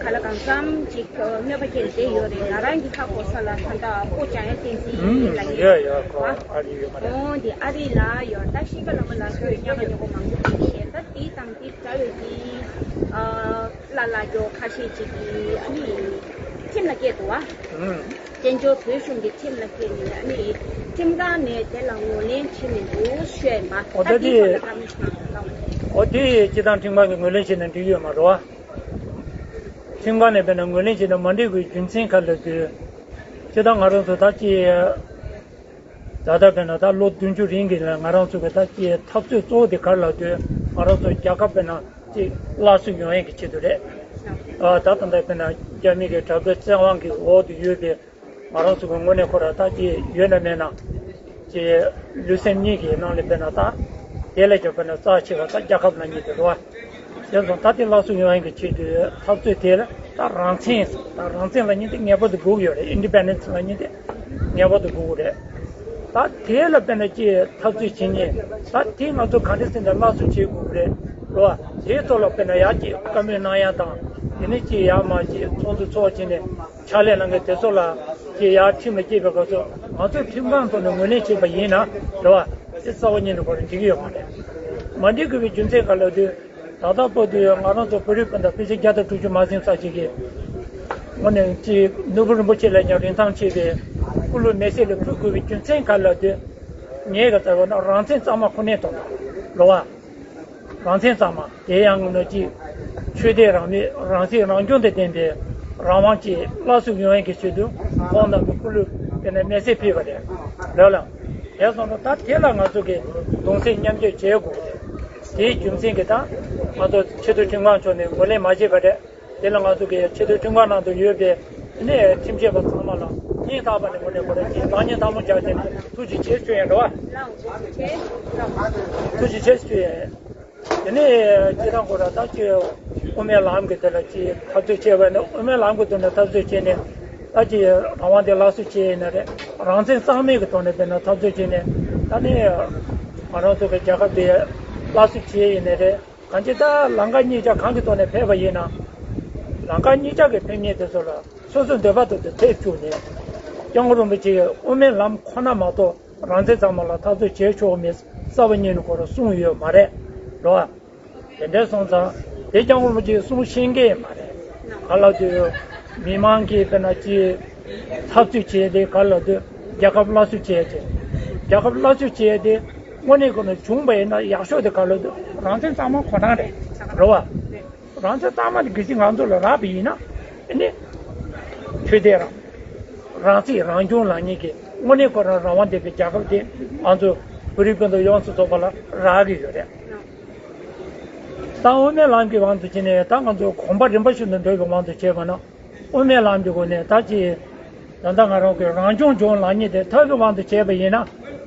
ག་ལ་གང་འཚམ་ཅིག་གནོད་པ་སྐྱེལ་བསྡད་ཡོད་རེད། ང་རང་གི་ཧ་གོ་ས་ལ་ད་ལྟ་སྤོ་བྱ་ཡ་བསྟན་འཛིན་ཡིན་ལབ་ཡོད་ཡོད་ཁོ་ཨ་རི་ཡོད་མ་རེད། ཨོ་འདི་ཨ་རི་ལ་ཡོད། ད་ཤིང་ཀ་ལ་མ་ལ་ཁོས་ཉག་ག་ཉོ་གོ་མང་པོ་ཅིག་བཤད། ད་དེ་དང་དེ་འདྲ་བའི་གི་བླ་ལྷག་ཡོད་ཁ་ཤས་ཅིག་གིས་ཨ་ནི་ཁྲིམས་ལ་སྐྱེལ་འདུག་བ། བཙན་བྱོལ་བོད་གཞུང་གི་ཁྲིམས་ལ་སྐྱེལ་ནས་ཨ་ནི་ཁྲིམས་ཁང་ནས་དེ་ལ་ངོས་ལེན་བྱེད་མི་འདུག་ཤོད་མ། ཨོ་ད་ད་དེ་དེ་ཚོ་ལ་བཀའ་མོལ་གནང་རོགས་གནང་། ཨོ་དེ་སྤྱི་བཏང་ཁྲིམས་ཁང་གི་ངོས་ལེན་བྱས་ན་འགྲིག་ཡོད་མ་རེད་བ། ཁྲིམས་ཁང་ནས་དཔེར་ན་ངོས་ལེན་བྱས་ན་མ་འགྲིག་པའི་རྒྱུ་མཚན་ག་ལ་དུས་སྤྱི་བཏང་ང་རང་ཚོ་ད་ཅི་ད་ལྟ་དཔེར་ན་ད་ལོ་བདུན་ཅུ་རིང་གི་ལ་ང་རང་ཚོ་གི་ད་ཅི་འཐབ་རྩོད་གཙོ་བོ་དེ་ག་ལ་དུས་ང་རང་ཚོ་རྒྱལ་ཁབ་དཔེར་ན་ཅི་སླར་གསོ་ཡོང་ཡས་ཀྱི་ཆེད་དུ་རེད། ཨ་ད་ད་ལྟ་དཔེར་ན་རྒྱ་མི་གི་དྲག་པོའི་བཙན་དབང་གི་འོག་ཏུ་ཡོད་པའི་ང་རང་ཚོ་གི་དངོས་གནས་ཁོ་ར་ད་ཅི་ཡོད་ན་མེད་ན་ཅི་ལུས་སེམས་གཉིས་ཀྱི་ནང་ལ་དཔེར་ན་ད་དེ་ལས་ཀྱང་དཔེར་ན་རྩ་ཆེ་བ་ད་རྒྱལ་ཁབ་ལ་ཉིད་དུ་རེད་བ། བྱས་ཙང་ད་དེ་སླར་གསོ་ཡོང་ཡག་གི་ཆེད་དུ་འཐབ་རྩོད་དེ་ལ་ད་རང་བཙན་ད་རང་བཙན་ལབ་མཁན་དེ་ངེས་པར་དུ་དགོས་ཀྱི་ཡོད་རེད། ཨིན་ཌི་པེན་ཌེན་སི་ལབ་མཁན་དེ་ངེས་པར་དུ་དགོས་ཀྱི་རེད། ད་དེ་ལ་དཔེར་ན་ཅིག་འཐབ་རྩོད་བྱེད་མཁན་ད་དེ་ང་ཚོ་ག་འདྲ་སེ་ནས་སླར་གསོ་བྱེད་དགོས་ཀྱི་རེད་རེད་བ། དེའི་ཐོག་ལ་དཔེར་ན་ཡག་ཅིག་བཀའ་མོལ་གནང་ཡག་དང་དེ་ནས་ཅིག་ཡག་མ་ཅིག་ཚོགས་འདུ་ཚོགས་བྱས་ནས་ཕྱག་ལས་གནང་མཁན་དེ་ཚོ་ལ་ཅིག་ཡག་ཁྲིམས་ལ་སྐྱེས་པའི་སྐབས་སུ་ང་ཚོས་ཁྲིམས་ཁང་ཐོག་ནས་ངོས་ལེན་བྱས་པ་ཡིན་ན་རེད་བ། དེ་རྩ་བ་ཉིད་ནས་ཁོ་རང་འགྲིག་གི་ཡོད་མ་རེད། མ་འགྲིག་དགོས་པའི་རྒྱུ་མཚན་ག་ལ་དུས། ད་ལྟ་བར་དུ་ང་རང་ཚོ་བོད་རིགས་སྤུན་ཟླ་ཕལ་ཆེར་བརྒྱ་དང་དྲུག་ཅུ་མ་ཟིན་ཙམ་ཞིག་གིས་དངོས་གནས་ཀྱི་ནོར་བུ་རིན་པོ་ཆེ་ལ་ཡང་རིན་ཐང་ཆེ་བའི་སྐུ་ལུས་མེ་བསྲེགས་ལ་ཕུལ་དགོས་པའི་རྒྱུ་མཚན་ག་ལ་དུས། ངས་ག་ཚོད་བ་ན་རང་བཙན་གཙང་མ་ཁོ་ནའི་ཐོག་ལ་རེད་བ། རང་བཙན་གཙང་མ་དེ་ཡང་ངོ་ནས་ཀྱི་ཆོས་དད་རང་མོས་རང་སྲིད་རང་སྐྱོང་དང་ལྡན་པའི་རང་དབང་ཅིག་སླར་གསོ་ཡོང་ཡག་གི་ཆེད་དུ་ཁོང་རྣམ་པའི་སྐུ་ལུས་དེ་ནས་མེ་བསྲེགས་ཕུལ་བ་རེད་ལ། དེ་སོང་ཙང་ད་དེ་ལ་ང་ཚོ་གི་གདུང་སེམས་མཉམ་སྐྱེད་བྱེད་དགོས་རེད། དེའི་རྒྱུ་མཚན་གྱིས་ད་ང་ཚོ་ཆེས་མཐོའི་ཁྲིམས་ཁང་ཕྱོགས་ནས་ངོས་ལེན་མ་བྱས་པ་རེད། དེ་ལ་ང་ཚོ་གི་ཆེས་མཐོའི་ཁྲིམས་ཁང་ནང་དུ་ཡོད་པའི་ནས་ཁྲིམས་བྱེད་པ་ཚང་མ་ལ་སྙིང་ཐག་པ་ནས་ངོས་ནས་ཁོ་རང་གི་ལག་གཉིས་ཐལ་མོ་སྦྱར་བྱས་ནས་ཐུགས་རྗེ་ཆེ་ཞུ་ཡ་རེད་བ། ཐུགས་རྗེ་ཆེ་ཞུ་ཡ། དེ་ནས་སྤྱི་བཏང་ཁོ་རང་ད་ཅི་དབུ་མའི་ལམ་གྱི་དེ་ལ་ཅི་འཐབ་རྩོད་བྱས་པ་ནི་དབུ་མའི་ལམ་གྱི་ཐོག་ནས་འཐབ་རྩོད་བྱས་ནས་ད་ཅི་རང་དབང་དེ་སླར་གསོ་བྱས་ཡིན་ན་རེད། རང་བཙན་གཙང་མའི་གི་ཐོག་ནས་དཔེར་ན་འཐབ་རྩོད་བྱས་ནས་ད་ནི་ང་རང་ཚོ་གི་རྒྱལ་ཁབ་དེ་སླར་གསོ་བྱས་ཡིན་ན་རེད། གང་ཅི་ད་ལམ་ཁ་གཉིས་ཆ་གང་གི་ཐོག་ནས་ཕེབས་པ་ཡིན་ན། ལམ་ཁ་གཉིས་ཆ་གི་ཕེབས་མཁན་དེ་ཚོ་ལ་སོ་སོའི་འདོད་པ་ཐོག་ཏུ་ཕེབས་བཅུག་ནས་སྐྱབས་མགོན་རིན་པོ་ཆེ་ཡིས་དབུ་མའི་ལམ་ཁོ་ན་མ་གཏོགས་རང་བཙན་གཙང་མ་ལ་འཐབ་རྩོད་བྱེད་ཆོག་མེད་རྩ་བ་ཉིད་ནས་ཁོ་རང་གསུངས་ཡོད་མ་རེད་རོ། དེ་འདྲ་སོང་ཙང་དེ་སྐྱབས་མགོན་རིན་པོ་ཆེས་གསུང་ཤེས་མཁན་མ་རེད། ག་ལ་དུས་མི་མང་གིས་དཔེར་ན་ཅི་འཐབ་རྩོད་བྱས་ཏེ་ག་ལ་དུས་རྒྱལ་ཁབ་སླར་གསོ་བྱས་ཏེ་རྒྱལ་ཁབ་སླར་གསོ་བྱས་ཏེ་དངོས་གནས་ཁོ་ན་བྱུང་བ་ཡིན་ན་ཡག་ཤོས་དེ་ག་ལ་དུས་རང་བཙན་གཙང་མ་ཁོ་ན་རེད་རོ་བ། རང་བཙན་གཙང་མ་དེ་གལ་སྲིད་ང་ཚོ་ལ་རག་པ་ཡིན་ན་ཨ་ནི་ཆོས་དད་རང་རང་སྲིད་རང་སྐྱོང་ལབ་མཁན་གྱི་དངོས་གནས་ཁོ་རང་རང་དབང་ལྡན་པའི་རྒྱལ་ཁབ་དེ་ང་ཚོ་བོད་རིགས་སྤུན་ཟླ་ཡོངས་སུ་རྫོགས་པ་ལ་རག་གི་ཡོད་རེད། ད་དབུ་མའི་ལམ་གྱི་དབང་དུ་བྱས་ནས་ད་ང་ཚོ་གོམ་པ་རིམ་པ་བཞིན་དུ་འགྲོ་བའི་དབང་དུ་བྱས་པ་ན་དབུ་མའི་ལམ་གྱི་སྒོ་ནས་ད་ཅི་ད་ལྟ་ང་རང་གི་རང་སྐྱོང་ལྗོངས་ལབ་མཁན་དེ་ཐབས་ཀྱི་དབང་དུ་བྱས་པ་ཡིན་ན་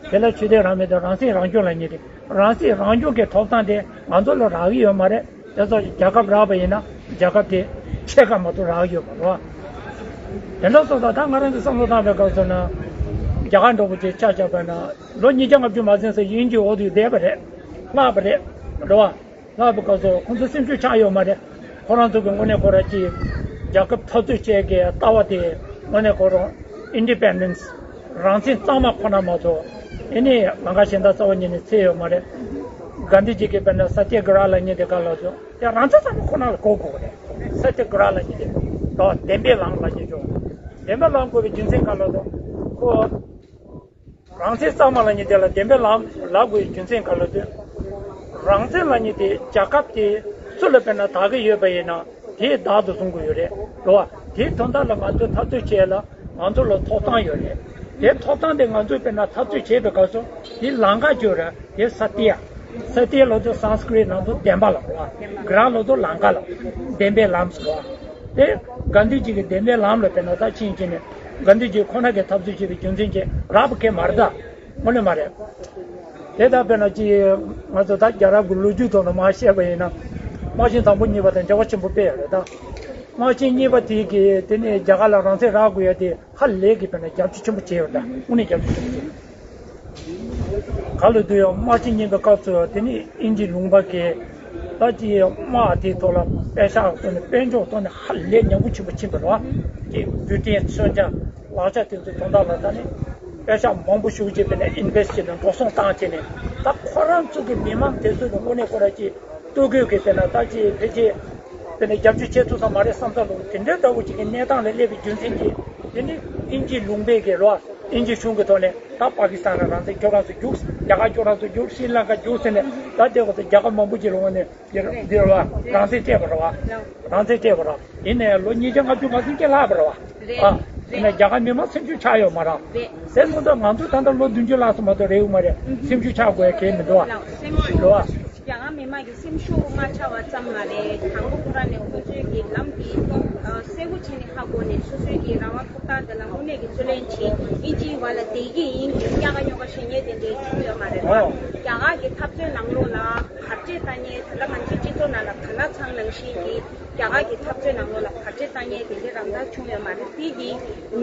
དེ་ལ་ཆོས་དད་རང་མོས་དང་རང་སྲིད་རང་སྐྱོང་ལབ་མཁན་དེ་རང་སྲིད་རང་སྐྱོང་གི་ཐོབ་ཐང་དེ་ང་ཚོ་ལ་རག་གི་ཡོད་མ་རེད། དེ་ཚོ་རྒྱལ་ཁབ་རག་པ་ཡིན་ན་རྒྱལ་ཁབ་དེ་ཕྱེད་ཀ་མ་གཏོགས་རག་གི་ཡོད་མ་རེད་བ། དེ་འདྲ་སོང་ཙང་ད་ང་རང་གི་བསམ་བློ་བཏང་བའི་སྐབས་སུ་ན་རྒྱ་གར་འདྲ་པོ་ཅིག་ཆ་བཞག་པ་ན་ལོ་ཉིས་བརྒྱ་ལྔ་བཅུ་མ་ཟིན་ཙམ་དབྱིན་ཇིའི་འོག་ཏུ་བསྡད་པ་རེད། ལྷག་པ་རེད། རེད་བ། ལྷག་པའི་སྐབས་སུ་ཁོང་ཚོ་སེམས་ཤུགས་ཆག་ཡོད་མ་རེད། ཁོ་རང་ཚོ་གི་དངོས་གནས་ཁོ་རང་གི་རྒྱལ་ཁབ་འཐབ་རྩོད་བྱེད་ཀྱི་ལྟ་བ་དེ་དངོས་གནས་ཁོ་རང་ཨིན་ཌི་པེན་ཌེན་སི་རང་བཙན་གཙང་མ་ཁོ་ན་མ་གཏོགས་ཨེ་ནི་ལམ་ཁ་གཞན་དག་རྩ་བ་ཉིད་ནས་འཚོལ་ཡོད་མ་རེད། གྷན་དྷི་ཇི་གིས་དཔེར་ན་ས་ཏྱ་གྷི་ར་ལབ་མཁན་དེ་ག་ལབ་སོང་། དེ་རང་བཙན་གཙང་མ་ཁོ་ན་ལ་གོ་དགོས་རེད། ས་ཏྱ་གྷི་ར་ལབ་མཁན་དེ་ད་བདེན་པའི་ལམ་ལབ་མཁན་ཅིག་བདེན་པའི་ལམ་དགོས་པའི་རྒྱུ་མཚན་ག་ལ་དང་ཁོ། རང་བཙན་གཙང་མ་ལབ་མཁན་དེ་ལ་བདེན་པའི་ལམ་ལབ་དགོས་རྒྱུ་མཚན་ག་ལ་ལྟོས། རང་བཙན་ལབ་མཁན་དེ་རྒྱལ་ཁབ་དེ་སུ་ལ་དཔེར་ན་བདག་གི་ཡོད་པ་ཡིན་ན་དེའི་བདག་ཏུ་བཟུང་དགོས་ཡོད་རེད། རེད་བ། དེའི་དོན་དག་ལ་ང་ཚོས་འཐབ་རྩོད་བྱས་ལ་ང་ཚོ་ལ་ཐོབ་ཐང་ཡོད་རེད། དེ་ཐོབ་ཐང་དེ་ང་ཚོས་དཔེར་ན་འཐབ་རྩོད་བྱེད་པའི་སྐབས་སུ་དེ་ལམ་ཁ་བརྗོད་ར་དེ་ས་ཏི་ཡ། ས་ཏི་ཡ་ལབ་དུས་སཾ་སྐྲི་ཏ་ནང་དུ་བདེན་པ་ལབ་ར། གྷ་རན་ཊ་ལབ་དུས་ལམ་ཁ་ལབ། བདེན་པའི་ལམ་ཟེར་བ། དེ་གྷན་དྷི་ཇི་གི་བདེན་པའི་ལམ་ལ་དཔེར་ན་ད་ཕྱིན་ཕྱིན་ནས་གྷན་དྷི་ཇི་ཁོ་ན་གིས་འཐབ་རྩོད་བྱས་པའི་རྒྱུ་མཚན་གྱིས་རག་པ་གས་མ་རེད་ད། དངོས་གནས་མ་རེད། དེ་ལྟར་དཔེར་ན་ཅི། ང་ཚོ་ད་རྒྱལ་རབས་ཀྱི་ལོ་རྒྱུས་ཐོག་ནས་མར་བཤད་པ་ཡིན་ན། དམག་ཆེན་དང་པོ་གཉིས་པ་དང་འབྲེལ་བ་ཆེན་པོ་དཔེ་ཡོད་རེད་ད། དམག་ཆེན་གཉིས་པ་དེ་གི་དེ་ནས་རྒྱ་གར་ལ་རང་བཙན་རག་དགོས་ཡ་དེ་ཧ་ལས་ཀྱི་དཔེར་ན་རྒྱབ་སྐྱོར་ཆེན་པོ་བྱས་ཡོད་རེད་ད། དངོས་གནས་རྒྱབ་སྐྱོར་ཆེན་པོ་བྱས་ཡོད། ག་ལ་དུས་ཡང་དམག་ཆེན་གཉིས་པའི་སྐབས་སུ་དེ་ནི་དབྱིན་ཇི་ལུང་པ་གིས་ད་ཅི་དམག་དེའི་ཐོག་ལ་པད་ཤག་ཐོག་ནས་དཔལ་འབྱོར་ཐོག་ནས་ཧ་ལས་ཉམས་པོ་ཆེན་པོ་ཕྱིན་པ་རེད་བ། ཀྱི་བུ་ཏན་མཚོན་ཆ་ལག་ཆ་དེ་ཚོ་དོན་དག་ལ་ད་ནི་པད་ཤག་མང་པོ་ཞུགས་བྱས་པའི་ནས་ཨིན་བེ་སི་ཊི་བྱས་ནས་འགྲོ་སོང་བཏང་བྱས་ནས་ད་ཁོ་རང་ཚོ་གི་མི་མང་དེ་ཚོ་གི་དངོས་གནས་ཁོ་རང་ཅི་ལྟོ་གོས་ཀྱི་དེ་ན་ད་ཅི་ཕལ་ཆེར་དེ་ནས་རྒྱབ་སྐྱོར་བྱེད་ཐུབ་ས་མ་རེད་བསམ་ས་ལོ་དེ་འདྲའི་ལྟ་བུ་ཅིག་གི་གནས་སྟངས་ལ་སླེབས་པའི་རྒྱུ་མཚན་གྱིས་དེ་ནི་དབྱིན་ཇི་ལུང་པའི་གི་རོ། དབྱིན་ཇི་གཞུང་གི་ཐོག་ནས་ད་པ་ཀི་སི་ཐན་ལ་རང་བཙན་ཁྱོད་རང་ཚོ་རྒྱུགས། རྒྱ་གར་ཁྱོད་རང་ཚོ་རྒྱུགས། ཤྲི་ལང་ཀ་རྒྱུགས་ཟེར་ནས་ད་དེ་གོ་ཚོ་རྒྱལ་ཁབ་མང་པོ་ཅིག་ལ་འོང་ནས་འདིར་འདིར་བ་རང་བཙན་སྤྲད་པ་རེད་བ། རང་བཙན་སྤྲད་པ་རེད། ཡིན་ནའི་ལོ་ཉིས་བརྒྱ་ལྔ་བཅུ་ང་གསུམ་སྐྱེས་ལྷག་པ་རེད་བ། རེད། ཨ། ཡིན་ནའི་རྒྱ་གར་མི་མང་སེམས་ཤུགས་ཆག་ཡོད་མ་རེད། རེད། དེ་སོང་ཙང་ང་ཚོ་ད་ལྟ་ལོ་བདུན་ཅུ་ལྷག་ཙམ་མ་གཏོགས་རེད་ཡོད་མ་རེད། སེམས་ཤུགས་ཆག་དགོས་ཡ་གལ་མི་འདུག་བ། ལགས་སེམས་ཤུགས་རེད་བ། རྒྱ་གར་མི་མང་གི་སེམས་ཤུགས་མ་ཆག་པ་ཙམ་མ་རེད། དང་པོ་ཁོ་རང་ནས་ཁོ་ཚོའི་གི་ལམ་འདི་གསལ་པོ་བྱས་ནས་ཧ་གོ་ནས་སོ་སོའི་གི་རང་དབང་ཐོབ་ཐང་དེ་ལ་དངོས་གནས་ཀྱི་རྩོད་ལེན་བྱེད། ཨིན་ཇིའི་བར་ལ་བསྡད་ཀྱི་ཡིན་གྱི་སྐྱག་ཀ་རྙོག་ཀ་བཤད་མཁན་དེ་འདྲའི་བྱུང་ཡོད་མ་རེད་བ། ཨོ། རྒྱ་གར་གྱི་འཐབ་རྩོད་ནང་ལོགས་ལ་བར་ཆད་བཏང་མཁན་ད་ལྟ་ང་ཚོའི་སྤྱི་ཚོགས་ནང་ལ་ག་ལ་ཚང་ནང་བཞིན་གྱི་རྒྱ་གར་གྱི་འཐབ་རྩོད་ནང་ལོགས་ལ་བར་ཆད་བཏང་མཁན་དེ་འདྲའི་རང་ད་བྱུང་ཡོད་མ་རེད། དེ་གི་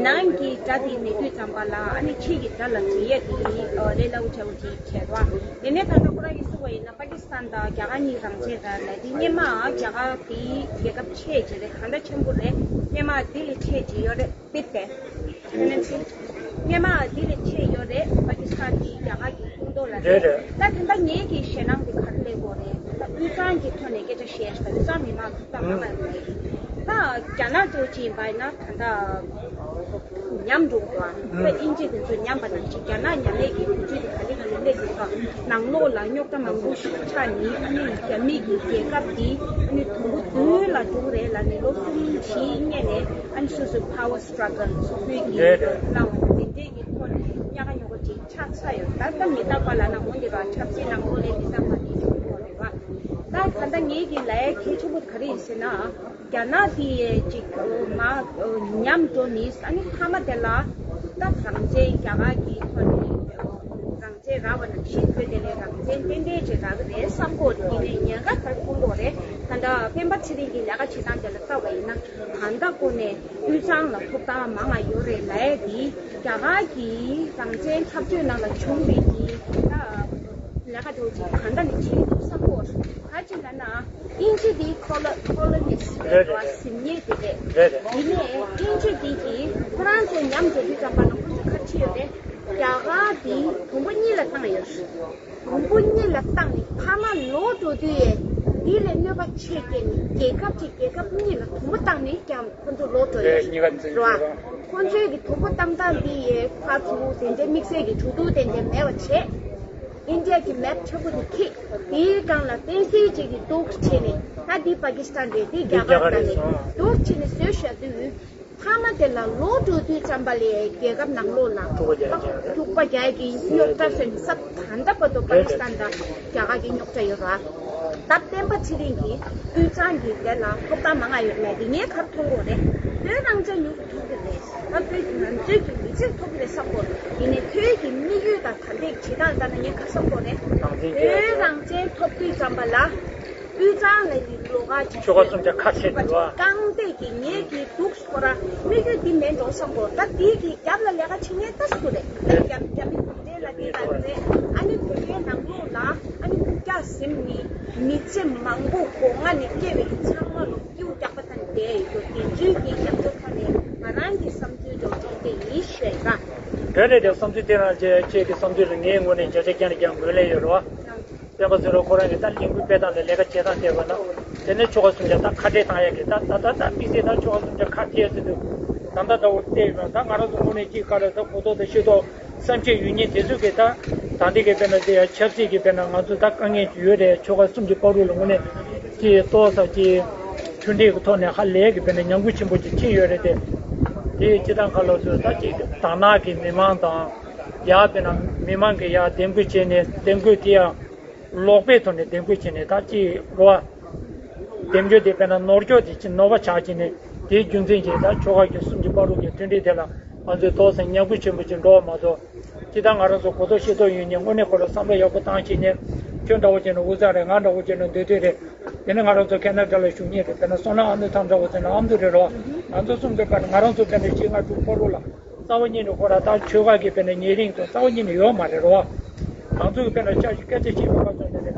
ནང་གི་དགྲ་དེ་མེད་དུས་ཙམ་པ་ལ་ཨ་ནི་ཕྱི་གི་དགྲ་ལ་འཛིང་ཡས་དེ་ཨ་ལས་སླ་བོ་ཆེ་བོ་ཅིག་བྱས་རེད་བ། དེ་ནས་ད་ལྟ་ཁོ་རང་གིས་གསུངས་པ་ཡིན་ན་པ་ཀི་སི་ཐན་དང་རྒྱ་གར་གཉིས་རང་བཙན་རེད་ལབ་དེ་སྔོན་མ་རྒྱ་གར་དེ་རྒྱལ་ཁབ་ཆེ་ཅིག་རེད། གང་འདྲ་ཆེན་པོ་རེད། སྔོན་མ་དེ་ལས་ཆེ་ཅིག་ཡོད་རེད། དེ་བལྟས། ཨ་ནི་ཚེ། སྔོན་མ་དེ་ལས་ཆེ་ཡོད་རེད། པ་ཀི་སི་ཐན་གྱི་རྒྱ་གར་གྱི་ཁོངས་གཏོགས་ལ་རེད། རེད་རེད། ད་དེ་འདྲ་ངེད་ཀྱི་ཞེད་སྣང་དེ་ག་རེ་སླེབས་ཡོད་རེད། ད་དབུས་གཙང་གི་ཐོག་ནས་སྐད་ཆ་བཤད་ཤག་དབུས་གཙང་མི་མང་ཐུགས་ཐག་མ་ལ་ཡོད་རེད། ད་རྒྱ་ནག་ཚོ་ཅིག་ཡིན་པ་ཡིན་ན་ད་ལྟ་ཉམས་འགྲོ་གི་འདུག་ཨ། ད་དབྱིན་ཇི་དེ་ཚོ་ཉམས་པ་ནང་བཞིན་རྒྱ་ནག་ཉམས་ལེན་གྱི་དུས་ཚོད་དེ་ག་ལེ་ག་ལེ་སླེབས་ཡོད་ཀ། ནང་ལོགས་ལ་རྙོག་དྲ་མང་པོ་ཞིག་ཆགས་ནི་ཨ་ནི་རྒྱ་མི་གི་རྒྱལ་ཁབ་དེ་ཨ་ནི་དུམ་བུ་བདུན་ལ་འགྲོ་གི་རེད་ལབ་ནས་ལོ་གསུམ་བཞི་སྔོན་ནས་ཨ་ནི་སོ་སོའི་power struggle སོ་སོའི་གི་རེད་རེད། གནང་བ་དེ་འདྲའི་གི་ཐོག་ནས་ཉག་ག་ཉོག་ག་ཅིག་ཆགས་ཚར་ཡོད། ད་ལྟ་མི་རྟག་པ་ལ་ནང་འོན་ཏེ་ར་ཆབ་སྲིད་ནང་ལོགས་ལས་མི་རྟག་པ་དེ་བྱུང་ཡོད་རེད་བ། ད་ད་ལྟ་ངེད་ཀྱི་ལས་གལ་ཆེན་པོ་ག་རེ་ཡིན་ཟེར་ན། རྒྱ་ནག་དེ་ཅིག་མ་ཉམས་འགྲོ་ནི་ཨ་ནི་མཐའ་མ་དེ་ལ་ད་རང་བཙན་རྒྱ་གར་གྱི་ཐོག་ནས་རང་བཙན་རག་པ་ནང་བཞིན་བོད་དེ་ནས་རང་བཙན་ཏན་ཏན་ཅིག་རག་གི་རེད་བསམ་གོ་ཡིན་ནའི་ཉེན་ཁ་ག་རེ་མཐོང་གོ་རེད། ད་ལྟ་སྤེན་པ་ཚེ་རིང་གི་ལས་ཀ་བྱེད་སྟངས་དེ་ལ་བལྟ་བ་ཡིན་ན་ད་ལྟ་ཁོ་ནས་དབུས་གཙང་ལ་ཐོབ་ཐང་མང་ང་ཡོད་རེད་ལབ་ཡ་དེ་རྒྱ་གར་གྱི་རང་བཙན་འཐབ་རྩོད་ནང་ལ་བྱུང་བའི་གི་ད་ལས་ཀ་དེ་ཅིག་གང་འདྲ་ནས་བྱེད་ཐུབ་བསམ་གོ་རེད། ག་ཅི་ལབ་ན། དབྱིན་ཇི་འདི་ཁོ་ལ་ཁོ་ལ་ནི་རེད་རེད་རེད། ཟིན་ཉེ་དེ་རེད། རེད་རེད། ཡིན་ནའི་དབྱིན་ཇི་འདི་གིས་ཁོ་རང་ཚོ་ཉམས་འགྲོ་དུས་ཙམ་པ་ན་ཁོ་ཚོ་ག་ཅི་ཡོད་རེད། རྒྱ་གར་འདི་དུམ་བུ་གཉིས་ལ་བཏང་ཡོད་རེད། དུམ་བུ་གཉིས་ལ་བཏང་ནས་ཕ་མ་ལོག་འགྲོ་དུས་ཡས་འདི་ལས་གནོད་པ་ཆེ་སྐྱེས་ནས་རྒྱལ་ཁབ་ཅིག་རྒྱལ་ཁབ་གཉིས་ལ་དུམ་བུ་བཏང་ནས་ཀྱང་ཁོ་ཚོ་ལོག་འགྲོ་ཡོད་རེད་བ། ཁོ་ཚོའི་གི་དུམ་བུ་བཏང་སྟངས་འདི་ཡས་ཕར་ཚུར་དེ་འདྲའི་དམིགས་བསལ་གྱི་གྲོས་བསྡུར་དེ་འདྲ་མེད་པ་བྱས། ཨིན་ཌི་ཡ་གི་མེབ་ཆེན་པོ་དེ་ཁྱེར། དེའི་སྒང་ལ་བསྟན་སྲིད་ཅིག་གི་འདུག་བྱས་ནས་ད་འདི་པ་ཀི་སི་ཐན་རེད། འདི་རྒྱ་གར་དང་ནས་འདུག་བྱས་ནས་བཟོས་བཞག་དུས་མཐའ་མ་དེ་ལ་ལོག་འགྲོ་དུས་ཙམ་པ་ལས་རྒྱལ་ཁབ་ནང་ལོགས་ལ་འཁྲུག་པ་རྒྱག་གི་རྙོག་དྲ་བཟོས་ནས་ས་ད་ལྟ་བར་དུ་པ་ཀི་སི་ཐན་དང་རྒྱ་གར་གྱི་རྙོག་དྲ་ཡོད་ར། ད་བསྟན་པ་ཚེ་རིང་གིས་དབུས་གཙང་གི་དེ་ལ་ཐོབ་ཐང་མང་ང་ཡོད་མེད་དེ་ངས་ག་རེ་མཐོང་གོ་རེད། བོད་རང་བཙན་མྱུར་དུ་ཐོབ་ཀྱི་རེད། ད་བོད་ཀྱི་ང་ཚོའི་གི་མི་ཚེ་ཐོབ་ཀྱི་རེད་བསམ་གོ། ཡིན་ནའི་བོད་ཀྱི་དམིགས་ཡུལ་དང་ད་ལྟའི་བྱེད་སྟངས་ལྟར་ན་ངས་ག་རེ་བསམ་གོ་རེད། རང་བཙན་བོད་རང་བཙན་ཐོབ་དུས་ཙམ་པ་ལ་དབུས་གཙང་ལ་ཡི་ལོ་ག་ཅིག་ཆོལ་ཁ་གསུམ་ཆ་ཁ་ཕྱེ་འདུག་བ། རྐང་སྟེགས་ཀྱི་ངེད་ཀྱི་འདུག་སྐོར་ར་དམིགས་ཡུལ་འདི་མེད་འགྲོ་བསམ་གོ། ད་འདི་གི་རྒྱབ་ལ་ལས་ཀ་བྱེད་མཁན་ད་སུ་རེད། རྒྱ་རྒྱ་མི་གུང་ཁྲན་ལ་འདི་དང་རེད། ཨ་ནི་བོད་པའི་ནང་ལོགས་ལ་ཨ་ནི་རྐུབ་བཀྱག་ཟིན་ནི་མི་ཚེ་མང་པོ་སྒོ་ང་ནས་སྐྱེ་བའི་ཚང་མ་ལོ་རྒྱུ་རྒྱག་པ་དང་བསྡད་ཡོད་དེ་ཚོའི་གི་རྒྱབ་སྐྱོར་ཐོག་ནས་ང་རང་གི་བསམ་ཚུལ་འདྲ་བོ་ཅིག་དེ་ཡིན་ཞུ་ཡ་ཡིན་ད། དེ་རེད་དེ་བསམ་ཚུལ་དེ་རང་བཅས་ཁྱེད་ཀྱི་བསམ་ཚུལ་ལ་ངའི་ངོས་ནས་བརྒྱ་ཆ་བརྒྱ་ནས་བརྒྱ་ངོས་ལེན་ཡོད་རེད་བ། སྤེན་པ་ཚེ་རིང་ཁོ་རང་གིས་ད་ལས་འགུལ་སྤེལ་སྟངས་དང་ལས་ཀ་བྱེད་སྟངས་བལྟས་པ་ན། དེ་ནས་ཆོལ་ཁ་གསུམ་ཆ་ད་ཁ་བྲལ་བཏང་ཡག་གི་ད་ད་ད་ད་དམིགས་བསལ་ད་ཆོལ་ཁ་གསུམ་ཆ་ཁ་བྲལ་ཟེར་དུས་ད་ལྟ་ལྟ་བུ་བལྟས་ཡོད་པ་ད་ང་རང་ཚོ་དངོས་གནས་ཅིག་ག་རེ་ད་གོ་རྟོགས་དང་ཤེས་རྟོགས་ བསམ་ཤེས་ཡོད་མཁན་དེ་ཚོ་གིས་ད་ད་ལྟའི་གི་དཔེར་ན་དེ་ཡང་ཆབ་སྲིད་ཀྱི་དཔེར་ན་ང་ཚོ་ད་དཀའ་ངལ་ཅིག་ཡོད་རེད། ཆོལ་ཁ་གསུམ་གྱི་བར་དུ་ལ་དངོས་གནས་ཅིག་ཏོག་ཙམ་ཅིག་མཐུན་སྒྲིལ་གྱི་ཐོག་ནས་ཧ་ལས་ཀྱི་དཔེར་ན་ཉམས་རྒུད་ཆེན་པོ་ཅིག་ཕྱིན་ཡོད་རེད་དེ། དེ་སྤྱི་བཏང་ཁ་ལོ་ཚོས་ད་ཅིག་དར་ནག་གི་མི་མང་དང་ཡར་དཔེར་ན་མི་མང་གི་ཡར་འདེམས་བསྐོ་བྱས་ནས་འདེམས་བསྐོ་དེ་ཡང་ལོག་པའི་ཐོག་ནས་འདེམས་བསྐོ་བྱས་ནས་ད་ཅིག་རོ་བ། འདེམས་སྐྱོར་དེ་དཔེར་ན་ནོར་སྐྱོར་དེ་ཅིག་ནོར་བ་ཆགས་ཀྱི་ནས་དེའི་རྒྱུ་མཚན་གྱིས་ད་ཆོལ་ཁ་གི་གསུམ་གྱི་བར་དུ་གི་མཐུན་སྒྲིལ་དེ་ལ་ང་ཚོས་ཏོག་ཙམ་ཉམས་རྒུད་ཆེན་པོ་ཅིག་འགྲོ་བ་མ་གཏོགས། ཅི་ལྟར་ང་རང་ཚོ་གོ་རྟོགས་ཤེས་རྟོགས་ཡོད་མཁན་དངོས་གནས་ཁོ་རང་བསམ་བློ་ཡག་པོ་བཏང་བྱས་ནས་ཁྱོད་འདྲ་བོ་བྱས་ན་དབུས་གཙང་རེད། ང་འདྲ་བོ་བྱས་ན་མདོ་སྟོད་རེད། དེ་ནས་ང་རང་ཚོ་ཁེ་ན་ཌ་ལ་བཞུགས་མཁན་རེད། དཔེར་ན་བསོད་ནམས་ཨ་ནུ་ཐང་འདྲ་བོ་བྱས་ན་ཨ་མདོ་རེད་རོ། ང་ཚོ་གསུམ་གྱི་བར་ང་རང་ཚོ་དཔེར་ན་བཞི་ལྔ་དྲུག་སྤོ་རོགས་ལ། རྩ་བ་ཉིད་ནས་ཁོ་རང་ད་ཆོལ་ཁ་གི་དཔེར་ན་ཉེ་རིང་དང་རྩ་བ་ཉིད་ནས་ཡོད་མ་རེད་རོ། ང་ཚོ་གི་དཔེར་ན་ཆ་ཞིག་སྐད་ཆ་བཤད་པའི་སྐབས་སུ་ནས་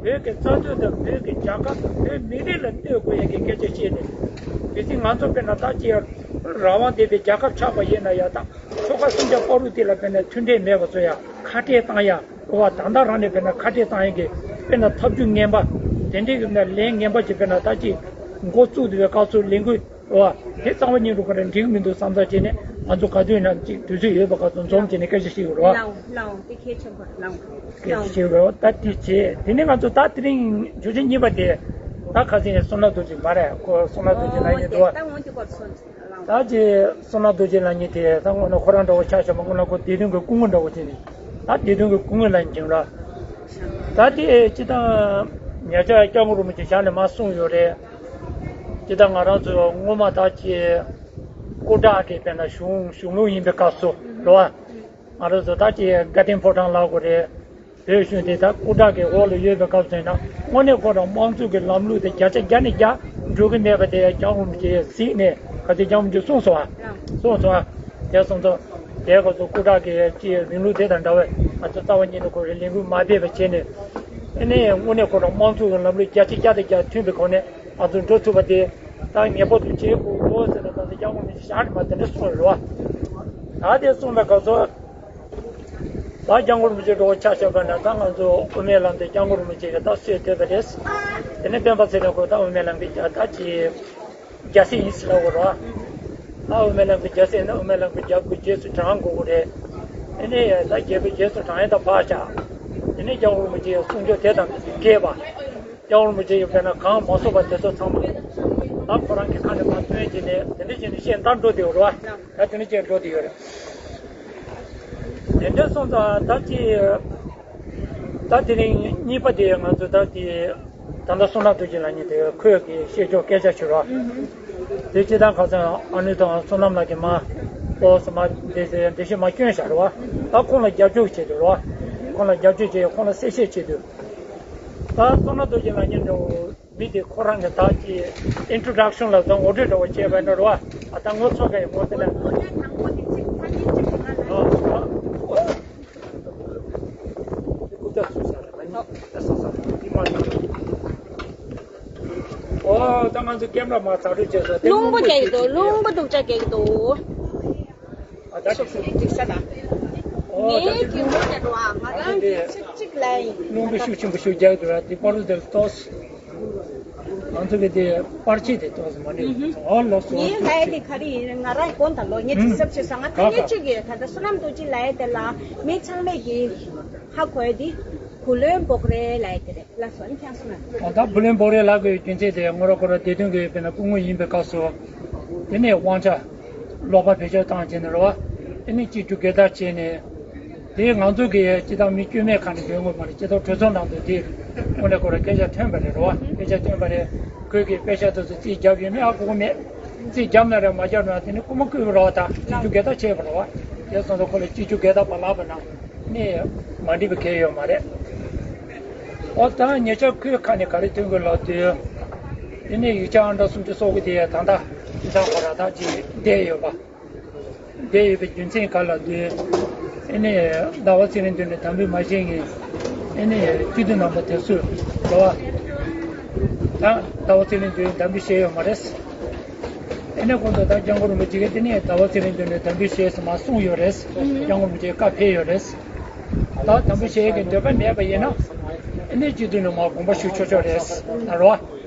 བོད་ཀྱི་རྩ་དོན་དང་བོད་ཀྱི་རྒྱལ་ཁབ་དང་བོད་མི་རིགས་ལ་གནོད་དགོས་ཡ་གི་སྐད་ཆ་བཤད་ནས། གལ་སྲིད་ང་ཚོ་དཔེར་ན་ད་ཅི་ཡང་རང་དབང་ལྡན་པའི་རྒྱལ་ཁབ་ཆགས་པ་ཡིན་ན་ཡང་ད་ཆོལ་ཁ་གསུམ་ཆ་བར་དུ་དེ་ལ་དཔེར་ན་མཐུན་འབྲེལ་མེད་པ་ཚོ་ཡང་ཁ་བྲལ་བཏང་ཡ་རོ་བ། ད་ལྟ་རང་ནས་དཔེར་ན་ཁ་བྲལ་བཏང་ཡ་གི་དཔེར་ན་ཐབས་ཇུས་ངན་པ་དེ་འདྲའི་གི་ལན་ངན་པ་ཅིག་དཔེར་ན་ད་ཅི་འགོ་བཙུགས་བསྡད་པའི་སྐབས་སུ་ལས་འགུལ། རེད་བ། དེ་རྩ་བ་ཉིད་དུ་ཁོ་རང་འགྲིག་མི་འདུག་བསམ་ཚར་བྱས་ནས་ང་ཚོ་ག་དུས་ཡིན་ན་ཅིག་དུས་ཚོད་ཡོད་པ་ག་ཚོད་འཛོམས་བྱས་ནས་སྐད་ཆ་བཤད་ཡོད་རེད་བ། ལའོ་ལའོ་དེ་གལ་ཆེན་པོ་རེད་ལའོ། སྐད་ཆ་བཤད་ཡོད་རེད་བ། ད་དེ་བྱས་དེ་ནས་ང་ཚོ་ད་དེ་རིང་བརྗོད་བྱ་གཉིས་པ་དེ་ད་ཁ་སང་བསོད་ནམས་རྡོ་རྗེ་མ་རེད། ཁོ་བསོད་ནམས་རྡོ་རྗེ་ལ་ཡིན་འགྲོ་བ། ད་ཅི་བསོད་ནམས་རྡོ་རྗེ་ལ་ཉིད་དེ་ད་དངོས་གནས་ཁོ་རང་འདྲ་བོ་ཆ་བཞག་པ་དངོས་གནས་ཁོ་བདེ་དོན་གྱི་སྐུ་ངོ་འདྲ་བོ་དེ་རེད། ད་བདེ་དོན་གྱི་སྐུ་ངོ་ལ་ཡིན་ར། ད་དེ་སྤྱི་དང་ཉེ་ཆར་སྐྱབས་མགོན་རིན་པོ་ཆེ་ཞལ་ནས་མར་གསུངས་ཡོད་རེད། ཅི་ལྟར་ང་རང་ཚོ་སྔོན་མ་ད་ཅི་སྐུ་དྲག་གི་དཔེར་ན་གཞུང་གཞུང་ལུགས་ཡིན་པའི་སྐབས་སུ་རེད་བ། ང་རང་ཚོ་ད་ཅི་དགའ་ལྡན་ཕོ་བྲང་ལབ་དགོས་རེད། བོད་གཞུང་དེ་ད་སྐུ་དྲག་གི་འོག་ལ་ཡོད་པའི་སྐབས་སུ་ཡིན་ན་དངོས་གནས་ཁོ་རང་དམངས་གཙོ་གི་ལམ་ལུགས་དེ་བརྒྱ་ཆ་བརྒྱ་ནས་བརྒྱ་འགྲོ་གི་མེད་པ་དེ་སྐྱབས་མགོན་རིན་པོ་ཆེས་གཟིགས་ནས་ག་ཚོད་སྐྱབས་མགོན་རིན་པོ་ཆེས་གསུངས་སོང་བ། གསུངས་སོང་བ། དེ་སོང་ཙང་དེའི་སྐབས་སུ་སྐུ་དྲག་གི་ཅི་རིང་ལུགས་དེ་དང་འདྲ་བས་ང་ཚོ་རྩ་བ་ཉིད་ནས་ཁོ་རང་ལས་འགུལ་མ་སྤེལ་བ་བྱས་ནས། ཨ་ནི་དངོས་གནས་ཁོ་རང་དམངས་གཙོ་གི་ལམ་ལུགས་བརྒྱ་ཆ་བརྒྱ་དང་བརྒྱ་མཐུན་པའི་སྒོ་ནས་ང་ཚོ་འགྲོ་ཐུབ་པ་དེ་ད་ངེས་པར་དུ་བྱེད་དགོས་འོ་ཟེར་ནས་ད་ལྟ་སྐྱབས་མགོན་རིན་པོ་ཆེ་ཞལ་ནས་མར་དེ་འདྲ་གསུངས་ཡོད་རེད་བ། ད་དེ་གསུངས་པའི་སྐབས་སུ་ད་སྐྱབས་མགོན་རིན་པོ་ཆེ་འགྲོ་བ་ཆ་བཞག་པ་ན་ད་ང་ཚོ་དབུ་མའི་ལམ་དེ་སྐྱབས་མགོན་རིན་པོ་ཆེ་གི་ད་སྲོལ་བཏོད་པ་རེད། དེ་ནས་སྤེན་པ་ཚེ་རིང་ཁོ་ད་དབུ་མའི་ལམ་གྱི་རྒྱལ་ད་ཅི་རྒྱལ་སྲས་ཡིན་ཟེར་ལབ་དགོས་རེད་བ། ད་དབུ་མའི་ལམ་གྱི་རྒྱལ་སྲས་ཡིན་ན་དབུ་མའི་ལམ་གྱི་རྒྱལ་པོ་རྗེས་སུ་འབྲང་དགོས་ཀྱི་རེད། དེ་ནས་ད་རྒྱལ་པོའི་རྗེས་སུ་འབྲང་ཡས་ད་ཕར་བཞག་དེ་ནས་སྐྱབས་མགོན་རིན་པོ་ཆེའི་གསུང་ཆོས་དེ་དང་འགལ་བ། སྐྱབས་མགོན་རིན་པོ་ཆེ་ཡིས་དཔེར་ན་གང་མ་གསུངས་པ་དེ་ཚོ་ཚང་མ་ད་ཁོ་རང་གི་ཁ་ནས་མར་བཏོན་བྱས་ནས་དེ་འདྲ་བྱས་ནས་བཤད་ད་འགྲོ་བསྡད་ཡོད་རེད་བ། ད་དེ་འདྲ་བྱས་འགྲོ་བསྡད་ཡོད་རེད། དེ་འདྲ་སོང་ཙང་ད་ཅི་ད་དེ་རིང་གཉིས་པ་དེ་ང་ཚོ་ད་དེ་ད་ལྟ་བསོད་ནམས་རྡོ་རྗེ་ལགས་ཉིད་དེ་ཁོས་ཀྱི་བཤད་ཕྱོགས་སྐད་ཆ་ཞུ་རོགས། དེ་སྤྱི་བཏང་ཁ་སང་ཨ་ནུ་དང་བསོད་ནམས་ལགས་ཀྱིས་མ་ཨོ་ཟེར་མ་འདི་ཟེར་འགྲེལ་བཤད་མ་བསྐྱོན་བཞག་རེད་བ། ད་ཁོང་ལ་རྒྱབ་སྐྱོར་བྱེད་དུས་རེད་བ། ཁོང་ལ་རྒྱབ་སྐྱོར་བྱེད་ཁོང་ལ་གསལ་བཤད་བྱེད་དུས། ད་བསོད་ནམས་རྡོ་རྗེ་ལགས་ཉིད་འདྲ་བོ། མི་དེ་ཁོ་རང་གི་ད་ཀྱི་ཨིན་ཊྲོ་ཌག་ཤན་ལ་ད་ངོ་སྤྲོད་འདྲ་བོ་བྱས་པ་འདྲ་རོ། ཨ་ད་ངོ་ཚོ་ག་ཡི་ངོ་དེ་ལ། ངོ་སྤྲོད་དང་པོ་དེ་ཚིག་ཐ་སྙད་གཅིག་གི་ནང་ལ། ཨ་ཨ། ཀུ་ཏ་སུ་ས་ར་ནི་ད་ས་ས་ར་ནི་མ་ནི། ཨོ་ད་ང་ཚོ་ཀེམ་ར་མ་ཚ་རུ་བྱས་ས་དེ་རླུང་པོ་རྒྱག་གི་འདུག་རླུང་པོ་སྡུག་ཅག་རྒྱག་གི་འདུག་ཨ་ད་ཤུགས་ཤུགས་ཅིག་ཤ་ན། ཨོ་ད་ངའི་དེ་རྒྱུན་དུ་ནས་འགྲོ་ཨ་ང་རང་གི་ཚིག་གཅིག་ལ་ཡིན། རླུང་པོ་ཤུགས་ཆེན་པོ་ཤུགས་རྒྱག་འདུག་ར་དེ་པར་དུ་དེར་ཏོག་ང་ཚོ་གི་དེ་པར་ཆས་དེ་ཏོག་ཙམ་མ་ནི་ཨུ་ཧུ། ཨོ་ལོ་སོ་ངའི་ལ་ཡ་དེ་ག་རེ་ཡིན་ང་རང་དགོངས་དག་ལོ་ངས་ཅིག་གཟབ་ཆོས་བཟང་ང་ཐ་སྙད་གཅིག་ཡོད། ད་ལྟ་བསོད་ནམས་རྡོ་རྗེ་ལ་ཡ་དེ་ལ་མི་ཚང་མས་ཀྱི་ཧ་གོ་ཡ་དེ་བུ་ལོན་འབོག་རེད་ལ་ཡ་དེ་རེད། ལགས་སོ་ཨ་ནི་ཁྱེད་རང་གསུངས་ན། ད་བུ་ལོན་འབོག་རེས་ལབ་དགོས་རྒྱུ་མཚན་དེ་ངོ་ར་ཁོ་ར་བདེ་དོན་གྱི་དཔེར་ན་སྐུ་ངོ་ཡིན་པའི་སྐབས་སུ། དེ་ནས་དབང་ཆ་ལོག་པ་བེད་སྤྱོད་བཏང་བྱས་ནས་རེད་བ། དེ་ནས་གཅིག་གྱུར་སྒེར་བདག་བྱས་ནས། དེ་ང་ཚོ་གི་སྤྱི་བཏང་མི་དཀྱུས་མའི་ཁ་ནས་འདོན་དགོས་མ་རེད། སྤྱི་ཚོགས་གྲོས་ཚོགས་ནང་དུ་དེ་དངོས་གནས་ཁོ་ར་སྐད་ཆ་ཐོན་པ་རེད་རེད་བ། སྐད་ཆ་ཐོན་པ་རེད། ཁོས་ཀྱི་དཔེ་ཆ་དེ་ཚོ་རྩིས་བརྒྱབ་ཡོད་མེད་ཨ་གོ་གི་མེད། རྩིས་བརྒྱབ་ན་རེད་མ་བརྒྱབ་ན་དེ་ནི་རྐུ་མ་རྐུས་པ་རེད་བ། ད་གཅིག་གྱུར་སྒེར་བདག་བྱས་པ་རེད་བ། དེ་སོང་ཙང་ཁོ་ལ་གཅིག་གྱུར་སྒེར་བདག་པ་ལབ་པ་ན། ནས་མ་འགྲིག་པ་གང་ཡང་ཡོད་མ་རེད། ཨོ་ད་ཉེ་ཆར་ཁོའི་ཁ་ནས་ག་རེ་ཐོན་དགོས་ལབ་དུས། དེ་ནས་ཡིག་ཆ་ཨང་གྲངས་སུམ་ཅུ་སོ་དགུ་དེ་ད་ལྟ་ཁྱིམ་ཚང་ཁོ་ར་ད་ཅིག་བསྡད་ཡོད་པ། བསྡད་ཡོད་པའི་རྒྱུ་མཚན་ག་ལབ་དུས། ཨེ་ནས་ཟླ་བ་ཚེ་རིང་མདུན་ནས་དམ་འབུལ་མ་བྱེད་མཁན་ཨེ་ནས་སྤྱི་འཐུས་རྣམ་པ་དེ་ཚོས་ལབ་པ། ད་ཟླ་བ་ཚེ་རིང་མདུན་དམ་འབུལ་བྱས་ཡོད་མ་རེད། ཨེ་ནས་ཁོང་ཚོ་ད་སྐྱབས་མགོན་རིན་པོ་ཆེ་གིས་དེ་ནས་ཟླ་བ་ཚེ་རིང་མདུན་ནས་དམ་འབུལ་བྱས་ཟེར་མར་གསུངས་ཡོད་རེད། སྐྱབས་མགོན་རིན་པོ་ཆེ་བཀའ་ཕེབས་ཡོད་རེད། ད་དམ་འབུལ་བྱེད་ཡས་ཀྱི་འདོད་པ་མེད་པ་ཡིན་ན། ཨེ་ནས་སྤྱི་འཐུས་ནས་མར་དགོངས་པ་ཞུ་ཆོག་ཆོག་རེད་ཟེར་རོ།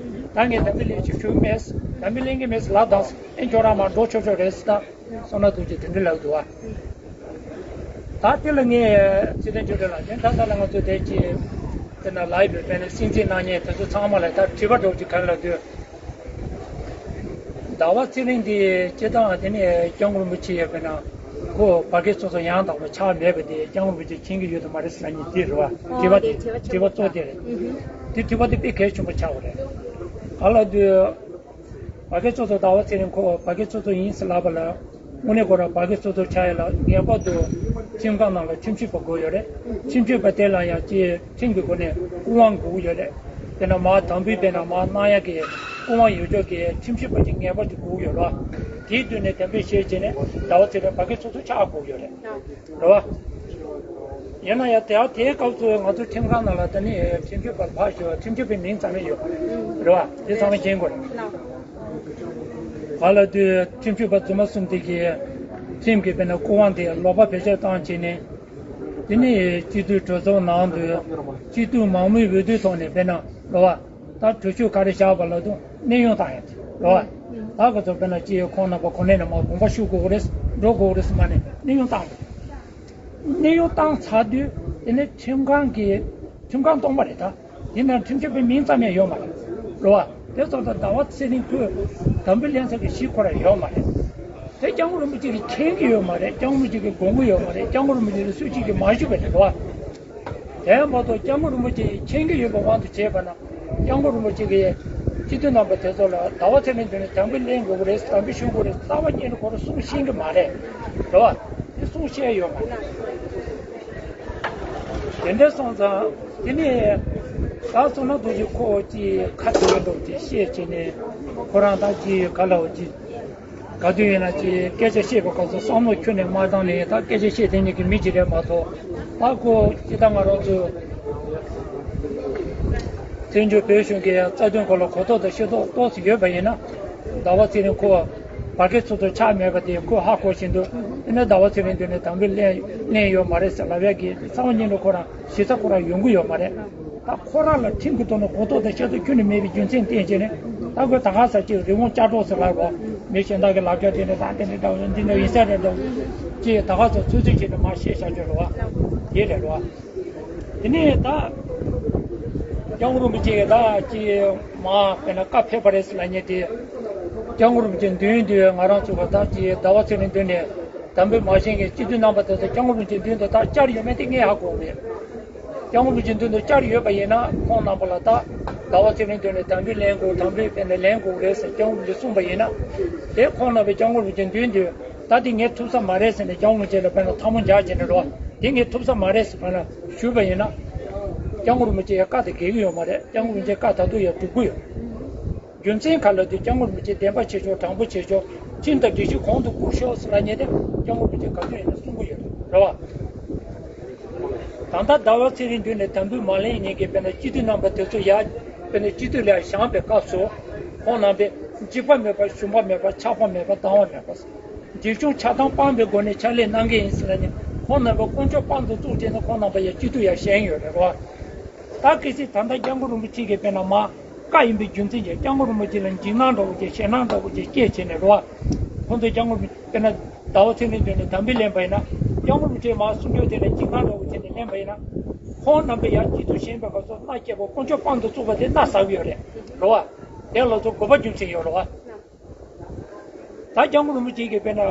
ད་ངས་དམ་འབུལ་ལེན་ཅིག་ཞུ་གི་མེད། དམ་འབུལ་ལེན་གྱི་མེད་ཟེར་ལབ་དང་ཨེ་ཁྱོད་རང་མར་འགྲོ་ཆོག་ཆོག་རེད་ཟེར་ད། བསོད་ནམས་རྡོ་རྗེ་དེ་འདྲ་ལབ་འདུག་བ། ད་དེ་ལ་ངས་ཚེ་བརྟན་ཆོས་སྒྲོན་ལགས་ནས་ད་ལྟ་ལ་ང་ཚོ་དེ་ཅི་དེ་ན་ལའི་བི་རི་དཔེར་ན་སྲིད་འཛིན་གནང་མཁན་དེ་ཚོ་ཚང་མ་ལ་ད་དྲི་བ་འདྲ་བོ་ཅིག་ག་རེ་ལབ་དུས། ཟླ་བ་ཚེ་རིང་འདི་སྤྱིར་བཏང་དེ་ནས་སྐྱབས་མགོན་རིན་པོ་ཆེ་ཡོད་པས་ན་ཁོ་བར་བརྒལ་ཚོགས་གཙོ་ཡང་དག་པ་ཆགས་མེད་པ་དེ་སྐྱབས་མགོན་རིན་པོ་ཆེ་མཁྱེན་གྱི་ཡོད་དམ་མ་རེད་ཟེར་ནས་དེ་རེད་བ། དྲི་བ་དེ་དྲི་བ་གཙོ་དེ་རེད། དེ་དྲི་བ་དེ་དཔེ་གལ་ཆེན་པོ་ཆགས་པ་རེད། ག་ལ་དུས། བར་བརྒལ་ཚོགས་གཙོ་ཟླ་བ་ཚེ་རིང་ཁོ་བར་བརྒལ་ཚོགས་གཙོ་ཡིན་ཟེར་ལབ་པ་ལ། དངོས་གནས་ཁོ་རང་བར་བརྒལ་ཚོགས་གཙོ་ཆགས་ཡ་ལ་ངེས་པར་དུ་ཁྲིམས་ཁང་ནང་ལ་ཁྲིམས་ཞིབ་པ་དགོས་ཡོད་རེད། ཁྲིམས་ཞིབ་པ་དེ་ལ་ཡང་ཅིག་ཁྲིམས་ཀྱི་སྒོ་ནས་སྐུ་དབང་དགོས་ཀྱི་ཡོད་རེད། དེ་ན་མར་དམ་འབུལ་དཔེར་ན་མར་གནང་ཡ་གི་སྐུ་དབང་ཡོད་ཆོག་གི་ཁྲིམས་ཞིབ་པ་ཅིག་ངེས་པར་དུ་དགོས་ཀྱི་ཡོད་རེད། དེའི་མདུན་ནས་གཏན་འབེབས་བྱས་བྱས་ནས་ཟླ་བ་ཚེ་རིང་བར་བརྒལ་ཚོགས་གཙོ་ཆགས་དགོས་ཀྱི་ཡོད་རེད། རེད་བ། ཡིན་ན་ཡང་དེ་དེའི་སྐབས་སུ་ང་ཚོ་ཁྲིམས་ཁང་ནང་ལ་ད་ནི་ཁྲིམས་ཞིབ་པ་ཕར་ཞོག་ཁྲིམས་ཞིབ་པའི་མིང་ཙམ་ཡང་ཡོད་མ་རེད། རེད་བ། དེ་ཚང་མ་མཁྱེན་དགོས་རེད། ག་ལ་དུས་ཁྲིམས་ཞིབ་པ་རྫུན་མ་གསུམ་དེ་གིས་ཁྲིམས་ཀྱི་དཔེར་ན་སྐུ་དབང་དེ་ལོག་པ་བེད་སྤྱོད་བཏང་བྱས་ནས། དེ་ནི་སྤྱི་འཐུས་གྲོས་ཚོགས་ནང་དུ་སྤྱི་འཐུས་མང་མོས་འོས་བསྡུའི་ཐོག་ནས་དཔེར་ན་རེད་བ། ད་གྲོས་ཆོད་ག་རེ་བཞག་པ་ལ་དུ་གནས་དབྱུང་བཏང་ཡ་དེ་རེད་བ། ད་ག་ཚོད་དཔེར་ན་ཅི་ཁོང་རྣམ་པ་གོ་གནས་ནས་མར་དགོངས་པ་ཞུ་དགོས་ཀྱི་རེད། འགྲོ་དགོས་ཀྱི་རེད་ཟེར་མ་ནས་གནས་དབྱུང་བཏང་། གནས་དབྱུང་བཏང་ཚར་དུས་དེ་ནས་ཁྲིམས་ཁང་གིས་ཁྲིམས་ཁང་སྟོང་པ་རེད་ད། དེ་ནས་ཁྲིམས་ཞིབ་པའི་མིང་ཙམ་ཡང་ཡོད་མ་རེད། རེད་བ། དེ་ཚོ་ད་ཟླ་བ་ཚེ་རིང་ཁོས་དམ་འབུལ་ལེན་ས་གི་གཞི་ཁོ་རང་ཡོད་མ་རེད། དེ་སྐྱབས་མགོན་རིན་པོ་ཆེ་གིས་མཁྱེན་གྱི་ཡོད་མ་རེད། སྐྱབས་མགོན་རིན་པོ་ཆེ་གིས་དགོངས་ཀྱི་ཡོད་མ་རེད། སྐྱབས་མགོན་རིན་པོ་ཆེ་ལ་སུས་གཅིག་གིས་མ་ཞུས་པ་རེད། རེད་བ། དེ་མ་གཏོགས་སྐྱབས་མགོན་རིན་པོ་ཆེ་མཁྱེན་གྱི་ཡོད་པའི་དབང་དུ་བྱས་པ་ན། སྐྱབས་མགོན་རིན་པོ་ཆེ་གིས་སྤྱི་འཐུས་རྣམ་པ་དེ་ཚོ་ལ་ཟླ་བ་ཚེ་རིང་མདུན་ནས་དམ་འབུལ་ལེན་དགོས་ཀྱི་རེད། དམ་འབུལ་ཞུ་དགོས་རེད། རྩ་བ་ཉིད་ནས་ཁོ་རང་གསུང་ཤེས་ཀྱི་མ་རེད། རེད་བ། དེ་གསུང་ཤེས་ཡོད་མ་རེད། དེ་འདྲ་སོང་ཙང་དེ་ནས་ད་བསོད་ནམས་རྡོ་རྗེ་ཁོ་ཅིག་ཁ་དེ་འདྲ་ཅིག་བཤད་བྱས་ནས་ཁོ་རང་ད་ཅིག་ག་ལ་བ་ཅིག་ག་དུས་ཡིན་ན་ཅིག་སྐད་ཆ་བཤད་པའི་སྐབས་སུ་བསམ་བློ་ཁྱོན་ནས་མ་བཏང་ནས་ད་སྐད་ཆ་བཤད་དེ་ཉིད་ཀྱི་མི་ཅིག་རེད་མ་གཏོགས། ད་ཁོ་ཅི་ད་ང་རང་ཚོ་བཙན་བྱོལ་བོད་གཞུང་གི་རྩ་དོན་སྐོར་ལ་གོ་རྟོགས་དང་ཤེས་རྟོགས་ཏོག་ཙམ་ཡོད་པ་ཡིན་ན། ཟླ་བ་ཚེ་རིང་ཁོ་བར་བརྒལ་ཚོགས་གཙོ་ཆགས་མེད་པ་དེ་ཁོས་ཧ་གོ་བཞིན་དུ། དེ་ནས་ཟླ་བ་ཚེ་རིང་མདུན་ནས་དམ་འབུལ་ལེན་ལེན་ཡོད་མ་རེད་ཟེར་ལབ་ཡག་གི་རྩ་བ་ཉིད་ནས་ཁོ་རང་གཞི་རྩ་ཁོ་རང་ཡོང་གི་ཡོད་མ་རེད། ད་ཁོ་རང་ལ་ཁྲིམས་ཀྱི་ཐོག་ནས་གོ་རྟོགས་དང་ཤེས་རྟོགས་ཁྱོན་ནས་མེད་པའི་རྒྱུ་མཚན་བསྟན་བྱས་ནས། ད་ཁོས་ད་ག་ས་ཅིག་རི་བོང་ཅག་སྒྲོག་ཟེར་ལབ་རོགས། མི་གཞན་དག་གི་ལབ་རྒྱུ་དེ་འདྲ་དང་དེ་འདྲ་འདྲ་བོ་འདི་འདྲ་ཡིན་ས་རེད་འདྲ་བོ་ཅིག་ད་ག་ས་ཚོད་ཚོད་བྱས་ནས་མར་བཤད་བཞག་རྒྱུ་རེད་བ། དེ་རེད་རོ། དེ་ནས་ད་སྐྱབས་མགོན་རིན་པོ་ཆེ་གིས་ད་ཅིག་མར་དཔེར་ན་བཀའ་ཕེབས་པ་རེད་ཟེར་ལབ་མཁན་དེ། སྐྱབས་མགོན་རིན་པོ་ཆེ་མདུན་དུ་ང་རང་ཚོ་ག་ད་ཅིག་ཟླ་བ་ཚེ་རིང་མདུན་ནས་དམ་འབུལ་མ་བྱེད་མཁན་སྤྱི་འཐུས་རྣམ་པ་དེ་ཚོ་སྐྱབས་མགོན་རིན་པོ་ཆེ་མདུན་དུ་ད་བཅར་ཡོད་མེད་དེ་ངས་ཧ་གོ་མེད། སྐྱབས་མགོན་རིན་པོ་ཆེ་མདུན་དུ་བཅར་ཡོད་པ་ཡིན་ན་ཁོང་རྣམ་པ་ལ་ད་ཟླ་བ་ཚེ་རིང་མདུན་ནས་དམ་འབུལ་ལེན་དགོས། དམ་འབུལ་དཔེར་ན་ལེན་དགོས་རེད་ཟེར་སྐྱབས་མགོན་རིན་པོ་ཆེ་གསུངས་པ་ཡིན་ན། དེ་ཁོང་རྣམ་པས་སྐྱབས་མགོན་རིན་པོ་ཆེ་མདུན་དུ་ད་དེ་ངས་ཐུབ་ས་མ་རེད་ཟེར་ནས་སྐྱབས་མགོན་རིན་པོ་ཆེ་ལ་དཔེར་ན་ཐལ་མོ་སྦྱར་བྱས་ནས་རོ། དེ་ངས་ཐུབ་ས་མ་རེད་ཟེར་དཔེར་ན་ཞུས་པ་ཡིན་ན། སྐྱབས་མགོན་རིན་པོ་ཆེ་ཡ་བཀའ་དེ་འགལ་གྱི་ཡོད་མ་རེད། སྐྱབས་མགོན་རིན་པོ་ཆེ་བཀའ་ད་དུང་ཡ་སྒྲུབ་ཀྱི་ཡོད། རྒྱུ་མཚན་ག་ལ་དེ་སྐྱབས་མགོན་རིན་པོ་ཆེ་བདེན་པ་བྱེད་ཆོག་དྲང་པོ་བྱེད་ཆོག་ཁྲིམས་དང་སྒྲིག་གཞི་གོང་དུ་བཀུར་ཤོག་ཟེར་ལབ་མཁན་དེ་སྐྱབས་མགོན་རིན་པོ་ཆེ་ག་དུས་ཡིན་ན་གསུང་གི་ཡོད་རེད་བ། ད་ལྟ་ཟླ་བ་ཚེ་རིང་མདུན་ནས་དམ་འབུལ་མ་ལེན་མཁན་གྱི་དཔེར་ན་སྤྱི་འཐུས་རྣམ་པ་དེ་ཚོ་ཡ་དཔེར་ན་སྤྱི་འཐུས་ལ་བཞེངས་པའི་སྐབས་སུ་ཁོང་རྣམ་པས་འཇིགས་པ་མེད་པ་ཞུམ་པ་མེད་པ་ཆགས་པ་མེད་པ་སྡང་བ་མེད་པ། འཇིགས་སྐྱོང་ཆགས་སྡང་སྤངས་པའི་སྒོ་ནས་ཕྱག་ལས་གནང་མཁན་ཡིན་ཟེར་ལབ་མཁན་ཁོང་རྣམ་པས་དཀོན་མཆོག་དཔང་དུ་བཙུགས་བྱས་ན་ཁོང་རྣམ་པ་ཡ་སྤྱི་འཐུས་ཡ་བཞེངས་ཡོད་རེད་བ། ད་གལ་སྲིད་ད་ལྟ་སྐྱབས་མགོན་རིན་པོ་ཆེ་གིས་དཔེར་ན་མ་བཀའ་ཡིན་པའི་རྒྱུ་མཚན་གྱིས་སྐྱབས་མགོན་རིན་པོ་ཆེ་ལ་འཇིགས་སྣང་འདྲ་བོ་ཅིག་ཞེད་སྣང་འདྲ་བོ་ཅིག་སྐྱེས་བྱས་ནས་རེད་བ། ཁོང་ཚོས་སྐྱབས་མགོན་དཔེར་ན་ཟླ་བ་ཚེ་རིང་མདུན་ནས་དམ་འབུལ་ལེན་པ་ཡིན་ན། སྐྱབས་མགོན་རིན་པོ་ཆེ་མར་གསུང་ཆོས་དེ་ལ་འཇིགས་སྣང་འདྲ་བོ་བྱས་ནས་ལེན་པ་ཡིན་ན། ཁོང་རྣམ་པས་ཡར་སྤྱི་འཐུས་བཞེངས་པའི་སྐབས་སུ་མནའ་སྐྱེལ་བ་དཀོན་མཆོག་དཔང་དུ་བཙུགས་པ་དེ་མནའ་ཟ་གི་ཡོད་རེད། རེད་བ། དེ་ལ་ཚོ་དགོས་པ་རྒྱུ་མཚན་ཡོད་རེད་བ། ད་སྐྱབས་མགོན་རིན་པོ་ཆེ་གིས་དཔེར་ན་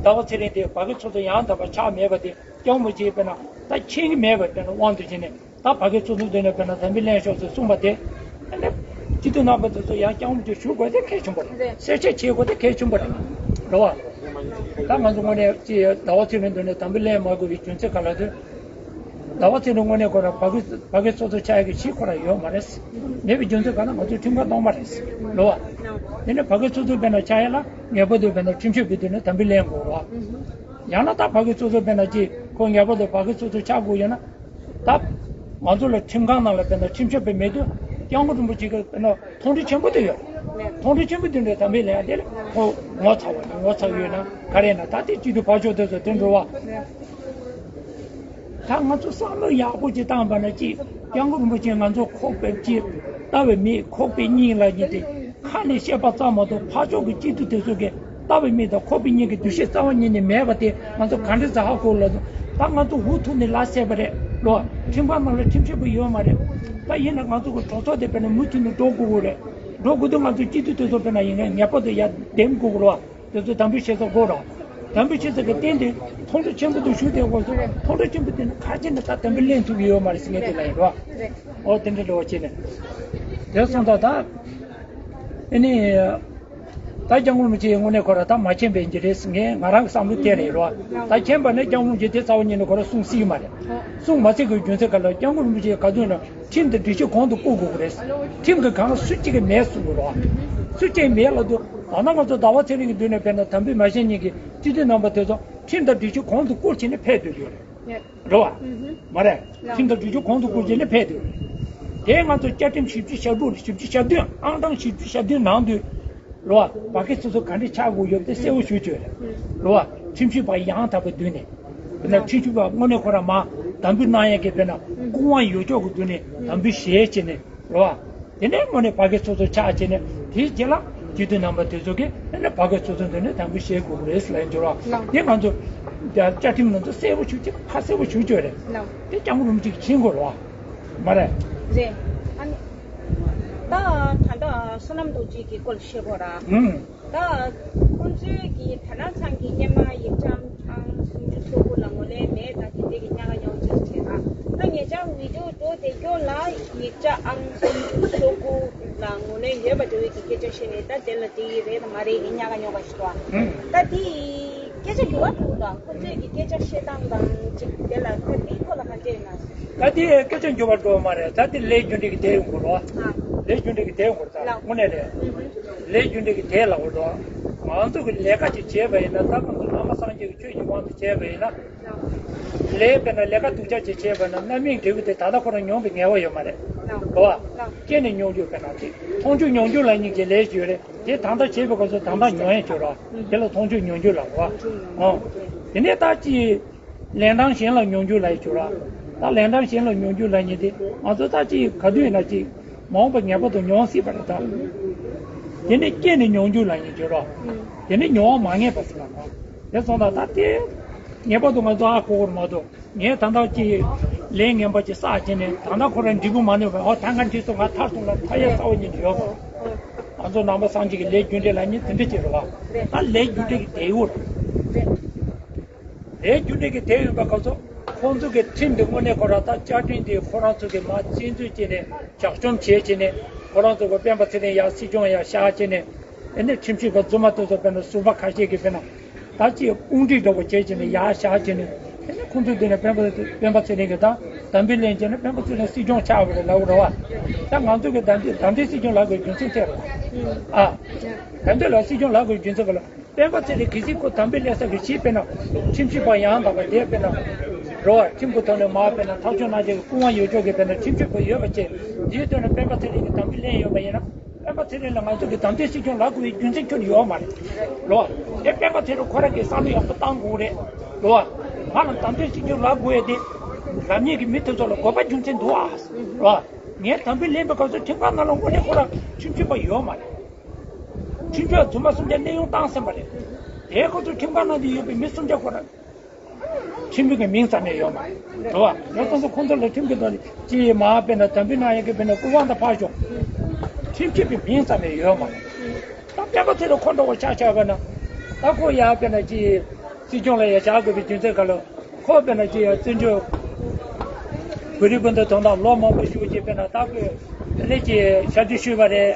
ཟླ་བ་ཚེ་རིང་དེ་བར་བརྒལ་ཚོགས་གཙོ་ཡང་དག་པ་ཆགས་མེད་པ་དེ་སྐྱབས་མགོན་རིན་པོ་ཆེས་དཔེར་ན་ད་མཁྱེན་གྱི་མེད་པ་དཔེར་ན་དབང་དུ་བྱས་ནས་ད་བར་བརྒལ་ཚོགས་གཙོ་མདུན་ནས་དཔེར་ན་དམ་འབུལ་ལེན་ཤོག་ཟེར་གསུངས་པ་དེ། ཨ་ནི་སྤྱི་འཐུས་རྣམ་པ་དེ་ཚོ་ཡང་སྐྱབས་མགོན་རིན་པོ་ཆེ་ཞུ་དགོས་དེ་གལ་ཆེན་པོ་རེད། རེད། གསལ་བཤད་བྱེད་དགོས་དེ་གལ་ཆེན་པོ་རེད། རེད་བ། ད་ང་ཚོ་དངོས་གནས་ཀྱི་ཟླ་བ་ཚེ་རིང་མདུན་ནས་དམ་འབུལ་ལེན་མ་དགོས་པའི་རྒྱུ་མཚན་ག་ལ་དེ། ཟླ་བ་ཚེ་རིང་དངོས་གནས་ཁོ་རང་བར་བརྒལ་བར་བརྒལ་ཚོགས་གཙོ་ཆགས་ཡག་གི་གཞི་ཁོ་རང་ཡོད་མ་རེད། མེད་པའི་རྒྱུ་མཚན་ག་ན་ང་ཚོའི་ཁྲིམས་ཁང་སྟོང་པ་རེད། རེད་བ། དེ་ནས་བར་བརྒལ་ཚོགས་གཙོ་དཔེར་ན་ཆགས་ཡ་ལ་ངེས་པར་དུ་དཔེར་ན་ཁྲིམས་ཞིབ་པའི་མདུན་ནས་དམ་འབུལ་ལེན་དགོས་རེད་བ། ཡང་ན་ད་བར་བརྒལ་ཚོགས་གཙོ་དཔེར་ན་ཅིག་ཁོ་ངེས་པར་དུ་བར་བརྒལ་ཚོགས་གཙོ་ཆགས་དགོས་ཡོད་ན། ད་ང་ཚོ་ལ་ཁྲིམས་ཁང་ནང་ལ་དཔེར་ན་ཁྲིམས་ཞིབ་པ་མེད་དུས་སྐྱབས་མགོན་རིན་པོ་ཆེ་གི་དཔེར་ན་མཐོང་གྲོལ་ཆེན་པོ་དེ་ཡོད། མཐོང་གྲོལ་ཆེན་པོ་དེ་འདྲའི་དམ་འབུལ་ལེན་ཡ་དེ་ལ་ཁོ་ངོ་ཚ་བ་ནི་ངོ་ཚ་ཡོད་ན་ག་རེ་ན་ད་དེ་སྤྱི་འཐུས་ཕར་ཕྱོགས་དེ་ཚོ་དེ་འགྲོ་བ། ད་ང་ཚོ་བསམ་བློ་ཡག་པོ་ཅིག་བཏང་པ་ན་ཅིག་སྐྱབས་མགོན་རིན་པོ་ཆེ་ང་ཚོ་ཁོག་པའི་ཅིག་ལྟ་བའི་མིག་ཁོག་པའི་སྙིང་ལ་ཉིད་དེ་ཁ་ནས་བཤད་པ་ཙམ་མ་གཏོགས་ཕར་ཕྱོགས་ཀྱི་སྤྱི་འཐུས་དེ་ཚོ་གི་ལྟ་བའི་མིག་དང་ཁོག་པའི་སྙིང་གི་འདུ་ཤེས་རྩ་བ་ཉིད་ནས་མེད་པ་དེ་ང་ཚོ་ག་འདྲ་ཟ་ཧ་གོ་ལ། ད་ང་ཚོ་འུ་ཐུག་ནས་ལ་བསད་པ་རེད་ལོ། ཁྲིམས་ཁང་ནང་ལ་ཁྲིམས་ཞིབ་པ་ཡོད་མ་རེད། ད་ཡིན་ན་ང་ཚོ་གི་གྲོས་ཚོགས་དེ་དཔེར་ན་མུ་མཐུད་ནས་འགྲོ་དགོས་ཀྱི་རེད། འགྲོ་དགོས་དུས་ང་ཚོ་སྤྱི་འཐུས་དེ་ཚོ་དཔེར་ན་ཡིན་ན་ངེས་པར་དུ་ཡར་འདེམས་དགོས་ཀྱི་རེད་བ། དེ་ཚོ་དམ་འབུལ་བྱེད་ས་དགོས་རེད། དམ་འབུལ་བྱེད་ས་གི་སྟེང་དེ་མཐོང་གྲོལ་ཆེན་པོ་དུ་ཞུ་དེ་དགོས་སོ། མཐོང་གྲོལ་ཆེན་པོ་དེ་ནི་ཁ་ཆེ་ནི་ད་དམ་འབུལ་ལེན་ཐུབ་ཀྱི་ཡོད་མ་རེད་ཟེར་མཁན་དེ་ལ་ཡིན་རོགས། ཨོ་དེ་འདྲ་འདྲ་བོ་བྱས་ནས་དེ་སོང་ཙང་ད་ཨེ་ནི་ད་སྐྱབས་མགོན་རིན་པོ་ཆེ་དངོས་གནས་ཁོ་ར་ད་མ་མཁྱེན་པ་ཡིན་གྱི་རེད་ཟེར་མཁན་ང་རང་གི་བསམ་བློ་དེ་རེད་རོགས། ད་མཁྱེན་པ་ནི་སྐྱབས་མགོན་རིན་པོ་ཆེ་དེ་རྩ་བ་ཉིད་ནས་ཁོ་ར་གསུང་སྲིད་ཀྱི་མ་རེད། གསུང་མ་སྲིད་ཀྱི་རྒྱུ་མཚན་ག་ལ་སྐྱབས་མགོན་རིན་པོ་ཆེ་ག་ཚོད་ན། ཁྲིམས་དང་སྒྲིག་གཞི་གོང་དུ་བཀུར་དགོས་ཀྱི་རེད། ཁྲིམས་ཀྱི་སྒང་ལ་སུ་གཅིག་གིས་མེད་གསུང་གི་རེད། སུ་གཅིག་མེད་ལབ་དུས་ད་ལྟ་ང་ཚོ་ཟླ་བ་ཚེ་རིང་གི་མདུན་ནས་དཔེར་ན་དམ་འབུལ་མ་བྱེད་མཁན་གྱི་སྤྱི་འཐུས་རྣམ་པ་དེ་ཚོ་ཁྲིམས་དང་སྒྲིག་གཞི་གོང་དུ་བཀུར་བྱས་ནས་ཕེབས་སྡོད་ཀྱི་ཡོད་རེད། རེད་བ། མ་རེད། ཁྲིམས་དང་སྒྲིག་གཞི་གོང་དུ་བཀུར་བྱས་ནས་ཕེབས་སྡོད་རེད། དེ་ང་ཚོ་བཅའ་ཁྲིམས་བཞི་བཅུ་ཞེ་དྲུག་བཞི་བཅུ་ཞེ་བདུན་ཨང་གྲངས་བཞི་བཅུ་ཞེ་བདུན་ནང་དུ། རེད་བ། བར་བརྒལ་སོ་སོ་ག་འདྲས་ཆགས་དགོས་ཡོད་དེ་གསལ་བོ་ཞུ་བཅོས་རེད། རེད་བ། ཁྲིམས་ཞིབ་པ་ཡང་དག་པའི་མདུན་ནས། དཔེར་ན་ཁྲིམས་ཞིབ་པ་དངོས་གནས་ཁོ་རང་མ་དམ་འབུལ་གནང་ཡས་ཀྱི་དཔེར་ན་སྐུ་དབང་ཡོད་ཆོག་གི་མདུན་ནས་དམ་འབུལ་བཞེས་བྱས་ནས་རེད་བ། དེ་ནས་དངོས་གནས་བར་བརྒལ་སོ་སོ་ཆགས་བྱས་ནས་དེའི་རྗེས་ལ་སྤྱི་འཐུས་རྣམ་པ་དེ་ཚོ་གིས་དེ་ནས་བར་བརྒལ་སོ་སོ་མདུན་ནས་དམ་འབུལ་བཞེས་དགོས་ཀྱི་རེད་ཟེར་ལབ་ཡོད་རེད་བ། དེ་ང་ཚོ་བཅའ་ཁྲིམས་ནང་དུ་གསལ་བོ་ཞུ་གཅིག་ཁ་གསལ་བོ་ཞུ་བཅོས་རེད། དེ་སྐྱབས་མགོན་རིན་པོ་ཆེ་གིས་མཁྱེན་དགོས་རེད་བ། མ་རེད། རེད། ཨ་ནི། ད་ད་ལྟ་བསོད་ནམས་རྡོ་རྗེ་གི་སྐོར་བཤད་དགོས་ར། ཨུམ། ད་ཁོང་ཚོའི་གི་དྷ་རམ་ས་ལ་གི་སྔོན་མ་ཡིག་ཆ་ཨང་སུམ་ཅུ་སོ་དགུ་ལ་ངོས་ལེན་མེད་ད་དེ་འདྲའི་གི་ཉག་ག་ཉོག་ཅིག་བྱས་ད། ད་ངེད་ཅག་བི་ཌི་ཡོ་འགྲོ་བསྡད་རྒྱུ་ལ་ཡིག་ཆ་ཨང་སུམ་ཅུ་སོ་དགུ་ལ་ངོས་ལེན་ཡོད་པ་འདྲ་བའི་གི་སྐད་ཆ་བཤད་ནས་ད་དེ་ལ་དེ་ཡི་རེད་དང་མ་རེད་གི་ཉག་ག་ཉོག་ག་ཞིག་འདུག་ཨ། ཨུམ། ད་དེ་ཡི་སྐད་ཆ་འགྱུར་བ་འགྲོ་འདུག་ཁོང་ཚོའི་གི་སྐད་ཆ་བཤད་སྟངས་དང་ཅིག་དེ་ལ་ད་དེའི་ཐོག་ལ་ག་འདྲས་ཡིན་ན། ད་དེ་སྐད་ཆ་འགྱུར་བ་འགྲོ་བ་མ་རེད། ད་དེ་ལས་རྒྱུ་འབྲས་ཀྱི་དེ་ཡོང་དགོས་རོགས། ལས་རྒྱུ་འབྲས་ཀྱི་དེ་ཡོང་དགོས་རེད། ད་དངོས་གནས་རེད། ལས་རྒྱུ་འབྲས་ཀྱི་དེ་ལ་འོ་དོ། ང་ཚོ་གི་ལས་ཀ་ཅིག་བྱས་པ་ཡིན་ན་ད་ང་ཚོ་བླ་མ་སངས་རྒྱས་ཀྱི་ཆོས་ཀྱི་དབང་དུ་བྱས་པ་ཡིན་ན། ལས་དཔེར་ན་ལས་ཀ་སྡུག་ཅག་ཅིག་བྱས་པ་ན་རྣམ་སྨིན་འབྲས་བུ་དེ་ད་ལྟ་ཁོ་རང་མྱོང་བའི་ངེས་པ་ཡོད་མ་རེད། རེད་བ། སྐྱེས་ནས་མྱོང་རྒྱུ་དཔེར་ན་དེ་མཐོང་ཆོས་མྱོང་འགྱུར་ལབ་མཁན་གྱི་ལས་ཞིག་ཡོད་རེད། དེ་ད་ལྟ་བྱས་པའི་སྐབས་སུ་ད་ལྟ་མྱོང་ཡས་ཡོད་རེད། དེ་ལ་མཐོང་ཆོས་མྱོང་འགྱུར་ལབ་བ། ཨོ། དེ་ནས་ད་ཅི། ལན་གྲངས་གཞན་ལ་མྱོང་འགྱུར་ལབ་ཡས་ཡོད་ར། ད་ལན་གྲངས་གཞན་ལ་མྱོང་འགྱུར་ལབ་མཁན་དེ་ང་ཚོ་ད་ཅི་ག་དུས་ཡིན་ན་ཅི། མ་འོངས་པ་ངེས་པར་དུ་མྱོང་སྲིད་པ་རེད་ད། དེ་ནས་སྐྱེས་ནས་མྱོང་འགྱུར་ལབ་མཁན་ཡོད་ར། དེ་ནས་མྱོང་བ་མ་ངེས་པ་ཟེར་ལ་མ། དེ་སོང་ཙང་ད་དེ། ངེས་པར་དུ་ང་ཚོ་ཧ་གོ་དགོས་མ་གཏོགས། ངས་ད་ལྟ་ཅི། ལས་ངན་པ་ཅིག་བསགས་བྱས་ནས་ད་ལྟ་ཁོ་རང་འབྲས་བུ་མ་ནོར་བས་ཨོ་ད་ང་འགྲིག་སོང་ང་ཐར་སོང་ལ་ཐར་ཡ་རྩ་བ་ཉིད་ནས་ཡོད་མ་རེད། ང་ཚོ་ནང་པ་སངས་རྒྱས་ཀྱི་ལས་རྒྱུ་འབྲས་ལབ་མཁན་དེ་འདྲ་ཅིག་རེད་བ། ད་ལས་རྒྱུ་འབྲས་ཀྱི་དེ་ཡོད་རེད། ལས་རྒྱུ་འབྲས་ཀྱི་དེ་ཡོད་པ་ག་ཚོད་ཁོང་ཚོ་གི་ཁྲིམས་དེ་དངོས་གནས་ཁོ་རང་ད་བཅའ་ཁྲིམས་དེ་ཁོ་རང་ཚོ་གི་མ་རྩིས་འཛུལ་བྱས་ནས་ཇག་བཅོམ་བྱས་བྱས་ནས་ཁོ་རང་ཚོ་གི་སྤེན་པ་ཚེ་རིང་ཡར་སྲིད་སྐྱོང་ཡར་བཞག་བྱས་ནས་ཨེ་ནས་ཁྲིམས་ཞིབ་པ་རྫུན་མ་དེ་ཚོ་དཔེར་ན་ཟུར་པ་ཁ་ཤས་ཀྱིས་དཔེར་ན་ད་ཅིག་དཔུང་སྒྲིག་འདྲ་བོ་བྱས་བྱས་ནས་ཡར་བཞག་བྱས་ནས་ཨེ་ནས་ཁོང་ཚོས་འདི་ནས་སྤེན་པ་སྤེན་པ་ཚེ་རིང་གི་ད་དམ་འབུལ་ལེན་བྱས་ནས་སྤེན་པ་ཚེ་རིང་སྲིད་སྐྱོང་ཆགས་པ་རེད་ལབ་རེད་བ། ད་ང་ཚོ་གི་དམ་འབུལ་དམ་འབུལ་སྲིད་སྐྱོང་ལབ་དགོས་རྒྱུ་མཚན་དེ་རེད་བ། ཨ། དམ་འབུལ་ལ་སྲིད་སྐྱོང་ལབ་དགོས་རྒྱུ་མཚན་ག་ལ། སྤེན་པ་ཚེ་རིང་གལ་སྲིད་ཁོ་དམ་འབུལ་ལེན་ས་གི་ཞིག་དཔེར་ན་ཁྲིམས་ཞིབ་པ་ཡང་དག་པ་དེ་དཔེར་ན་རོ་བ་ཁྲིམས་ཀྱི་ཐོག་ནས་མ་དཔེར་ན་ཐག་གཅོད་གནང་བྱེད་ཀྱི་སྐུ་དབང་ཡོད་ཆོག་གི་དཔེར་ན་ཁྲིམས་ཞིབ་པ་ཡོད་པ་བཅས་འདིའི་དོན་ལ་སྤེན་པ་ཚེ་རིང་གིས་དམ་འབུལ་ལེན་ཡོད་པ་ཡིན་ན་སྤེན་པ་ཚེ་རིང་ལ་ང་ཚོ་གི་དམ་འབུལ་སྲིད་སྐྱོང་ལབ་དགོས་པའི་རྒྱུ་མཚན་ཁྱོན་ནས་ཡོད་མ་རེད་རོ་བ། དེ་སྤེན་པ་ཚེ་རིང་ཁོ་རང་གིས་བསམ་བློ་ཡག་པོ་བཏང་དགོས་རེད་རོ་བ། ང་ལ་དམ་འབུལ་སྲིད་སྐྱོང་ལབ་དགོས་ཡ་དེ་ལབ་མཁན་གྱི་མི་དེ་ཚོ་ལ་དགོས་པ་རྒྱུ་མཚན་འདུག་ཨ་རོ་བ། ངས་དམ་འབུལ་ལེན་པའི་སྐབས་སུ་ཁྲིམས་ཁང་ནང་ལ་དངོས་གནས་ཁོ་རང་ཁྲིམས་ཞིབ་པ་ཡོད་མ་རེད། ཁྲིམས་ཞིབ་པ་རྫུན་མ་སུམ་བརྒྱ་གནས་དབྱུང་བཏང་ཟིན་པ་རེད། དེའི་སྐབས་སུ་ཁྲིམས་ཁང་ནང་དུ་ཡོད་པའི་མི་སུམ་བརྒྱ་ཁོ་རང་ཁྲིམས་དཔོན་གྱི་མིང་རྩ་ནས་ཡོད་མ་རེད། རེད་བ། ཡང་སོ་སོ་ཁོང་ཚོ་ལ་ཁྲིམས་ཀྱི་ཐོག་ནས་ཅི་མ་དཔེར་ན་དམ་འབུལ་གནང་ཡག་གི་དཔེར་ན་སྐུ་དབང་དང་ཕར་ཞོག་ཁྲིམས་ཞིབ་པའི་མིང་རྩ་ནས་ཡོད་མ་རེད། ད་སྤེན་པ་ཚེ་རིང་ཁོ་འདྲ་བོ་ཆ་བཞག་པ་ན་ད་ཁོ་ཡ་དཔེར་ན་ཅི་སྲིད་སྐྱོང་ལ་ཡ་བཞག་དགོས་པའི་རྒྱུ་མཚན་ག་ལ། ཁོ་དཔེར་ན་ཅི་ཡང་བཙན་བྱོལ་བོད་རིགས་སྤུན་ཟླ་དོན་དག་ལོ་མང་པོ་ཞིག་ཅིག་དཔེར་ན་ད་ཁོས་དེ་ནས་ཅི་ཞབས་ཕྱི་ཞུས་པ་རེད།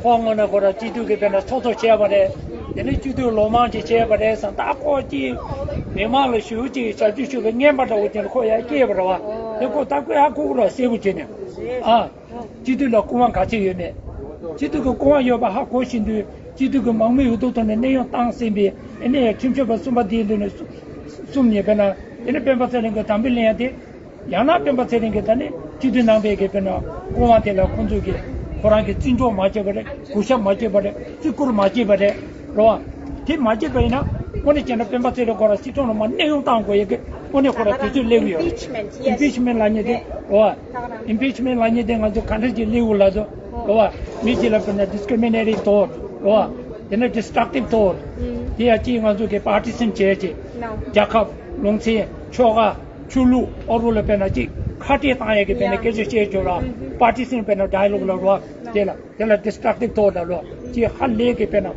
ཁོ་དངོས་གནས་ཁོ་རང་སྤྱི་འཐུས་ཀྱི་དཔེར་ན་ཚོགས་གཙོ་བྱས་པ་རེད། དེ་ནས་སྤྱི་འཐུས་ལོ་མང་ཅིག་བྱས་པ་རེད་བསམ་ད་ཁོ་ཅི་མི་མང་ལ་ཞུ་ཅིག་ཞབས་ཕྱི་ཞུས་པའི་རྔན་པ་འདྲ་བོ་ཅིག་ལ་ཁོ་ཡང་སྐྱེས་པ་རེད་བ། དེ་ཁོ་ད་ཁོས་ཧ་གོ་གི་རེད་གསལ་པོ་བྱས་ནས་ཨ། སྤྱི་འཐུས་ལ་སྐུ་དབང་ག་ཚད་ཡོད་མེད། སྤྱི་འཐུས་ཀྱི་སྐུ་དབང་ཡོད་པ་ཧ་གོ་བཞིན་དུས་སྤྱི་འཐུས་ཀྱི་མང་མོས་འོས་བསྡུ་ཐོག་ནས་གནས་དབྱུང་བཏང་ཟིན་པའི་ཨེ་ནས་ཁྲིམས་ཞིབ་པ་གསུམ་པ་དེའི་མདུན་ནས་གསུ་གསུམ་ཉེས་པས་ན་དེ་ནི་སྤེན་པ་ཚེ་རིང་གི་དམ་འབུལ་ལེན་ཡ་དེ་ཡང་ན་སྤེན་པ་ཚེ་རིང་གི་ད་ནི་སྤྱི་འཐུས་རྣམ་པས་ཀྱི་དཔེར་ན་སྐུ་དབང་དེ་ལ་ཁོང་ཚོས་ཀྱི་ཁོ་རང་གི་བརྩི་འཇོག་མ་བྱས་པ་རེད། གུས་ཞབས་མ་བྱས་པ་རེད། བརྩི་བཀུར་མ་བྱས་པ་རེད་རོ། དེ་མ་བྱས་པ་ཡིན་ན་དངོས་གནས་བྱས་ན་སྤེན་པ་ཚེ་རིང་ཁོ་རང་སྲིད་སྐྱོང་ལ་མར་གནས་དབྱུང་བཏང་དགོས་ཡ་གི་དངོས་གནས་ཁོ་རང་དུས་ཚོད་སླེབས་ཀྱི་ཡོད་རེད། Impeachment, yes. Impeachment ལབ་མཁན་དེ་རོ། Impeachment ལབ་མཁན་དེ་ང་ཚོ་ག་འདྲ་ཅིག་སླེབས་ཡོད་ལབ་དུས་རོ། མི་གཅིག་ལ་དཔེར་ན་discriminatory thought རོ། དེ་ནས་destructive thought དེ་ཡང་གཅིག་ང་ཚོ་གི་partisan བྱས་ཅིག No. རྒྱལ་ཁབ་ལུང་ཚན། ཆོལ་ཁ་ཆོས་ལུགས་ཨོ་རོ་ལ་དཔེར་ན་ཅིག་ཁ་བྲལ་བཏང་ཡས་ཀྱི་དཔེར་ན་སྐད་ཆ་བཤད་ཆོག་ལ། པར་ཊི་སན་དཔེར་ན་ཌའི་ལོག་ལ་རོ། དེ་ལ་དེ་ལ་ཌི་སི་ཊྲག་ཊིབ་ཐོག་ལ་རོ། ཅིག་ཧ་ལས་ཀྱི་དཔེར་ན་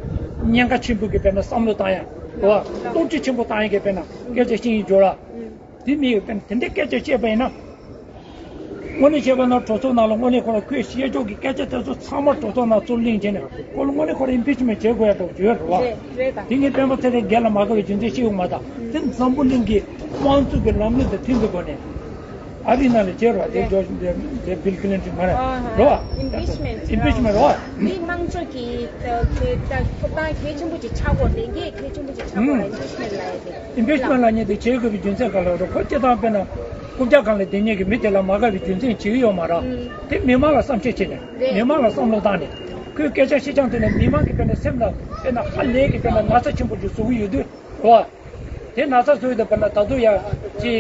ཉེན་ཁ་ཆེན་པོ་གི་དཔེར་ན་བསམ་བློ་བཏང་ཡས་རོ། གཏོར་བཅོས་ཆེན་པོ་བཏང་ཡས་ཀྱི་དཔེར་ན་སྐད་ཆ་བཤད་ཡིན་ཆོག་ལ། དེ་མི་ཡོད་པས་དེ་འདྲའི་སྐད་ཆ་བཤད་པ་ཡིན་ན། དངོས་གནས་བཤད་པ་ན་གྲོས་ཚོགས་ནང་ལ་དངོས་གནས་ཁོ་རང་ཁོས་བཤད་ཕྱོགས་ཀྱི་སྐད་ཆ་དེ་ཚོ་ཚང་མ་གྲོས་ཚོགས་ནང་ཚུར་གླེང་བྱས་ནས་ཁོ་ལ་དངོས་གནས་ཁོ་རང་ཨིམ་པིཆ་མེན་ཊི་བྱེད་དགོས་ཡ་འདྲ་བོ་བརྗོད་རེད་བ། རེད་རེད་ད། དེ་ངས་སྤེན་པ་ཚེ་རིང་སྒེར་ལ་མ་དགའ་བའི་རྒྱུ་མཚན་ཤེས་ཡོང་མ་ད། དེ་འཛམ་བུ་གླིང་གི་དམངས་གཙོ་གི་ལམ་ལུགས་དང་མཐུན་པའི་སྒོ་ནས་ཨ་རི་ནང་ལ་བྱས་རོགས་དེ་རེད། ཇོརྗ་དེ་དེ་བིལ་ཀི་ལིན་ཊོན་མ་རེད། ཨ་ཧ། རོགས། ཨིམ་པིཆ་མེན་ཊི། ཨིམ་པིཆ་མེན་ཊི་རོགས། འདི་དམངས་གཙོ་གི་ད་དེ་ད་ཐོབ་ཐང་གལ་ཆེན་པོ་ཅིག་ཆགས་དགོས་རེད། འགན་གལ་ཆེན་པོ་ཅིག་ཆགས་དགོས་རེད། ཨིམ་པིཆ་མེན་ཊི་ལབ་ཡ་དེ། ཨིམ་པིཆ་མེན་ཊི་ལབ་མཁན་དེ་བྱེད་དགོས་པའི་རྒྱུ་མཚན་ག་ལ་རེད། ཁོ་སྤྱི་བཏང་དཔེར་ན་རྐུབ་བཀྱག་སྒང་ལ་བསྡད་མཁན་གྱི་མི་དེ་ལ་མ་དགའ་བའི་རྒྱུ་མཚན་ཅིག་ཡོད་མ་རེད། དེ་མི་མང་ལ་བསམ་ཤེས་བྱས་ནས་མི་མང་ལ་བསམ་བློ་བཏང་ནས་ཁོས་སྐད་ཆ་བཤད་སྟངས་དེ་ནས་མི་མང་གི་དཔེར་ན་སེམས་ལ་དཔེར་ན་ཧ་ལས་ཀྱི་དཔེར་ན་ན་ཚ་ཆེན་པོ་ཅིག་བཟོ་གི་ཡོད་དུས་རེད་བ། དེ་ན་ཚ་བཟོ་ཡོད་དུས་དཔེར་ན་ད་དུང་ཡ་ཅི་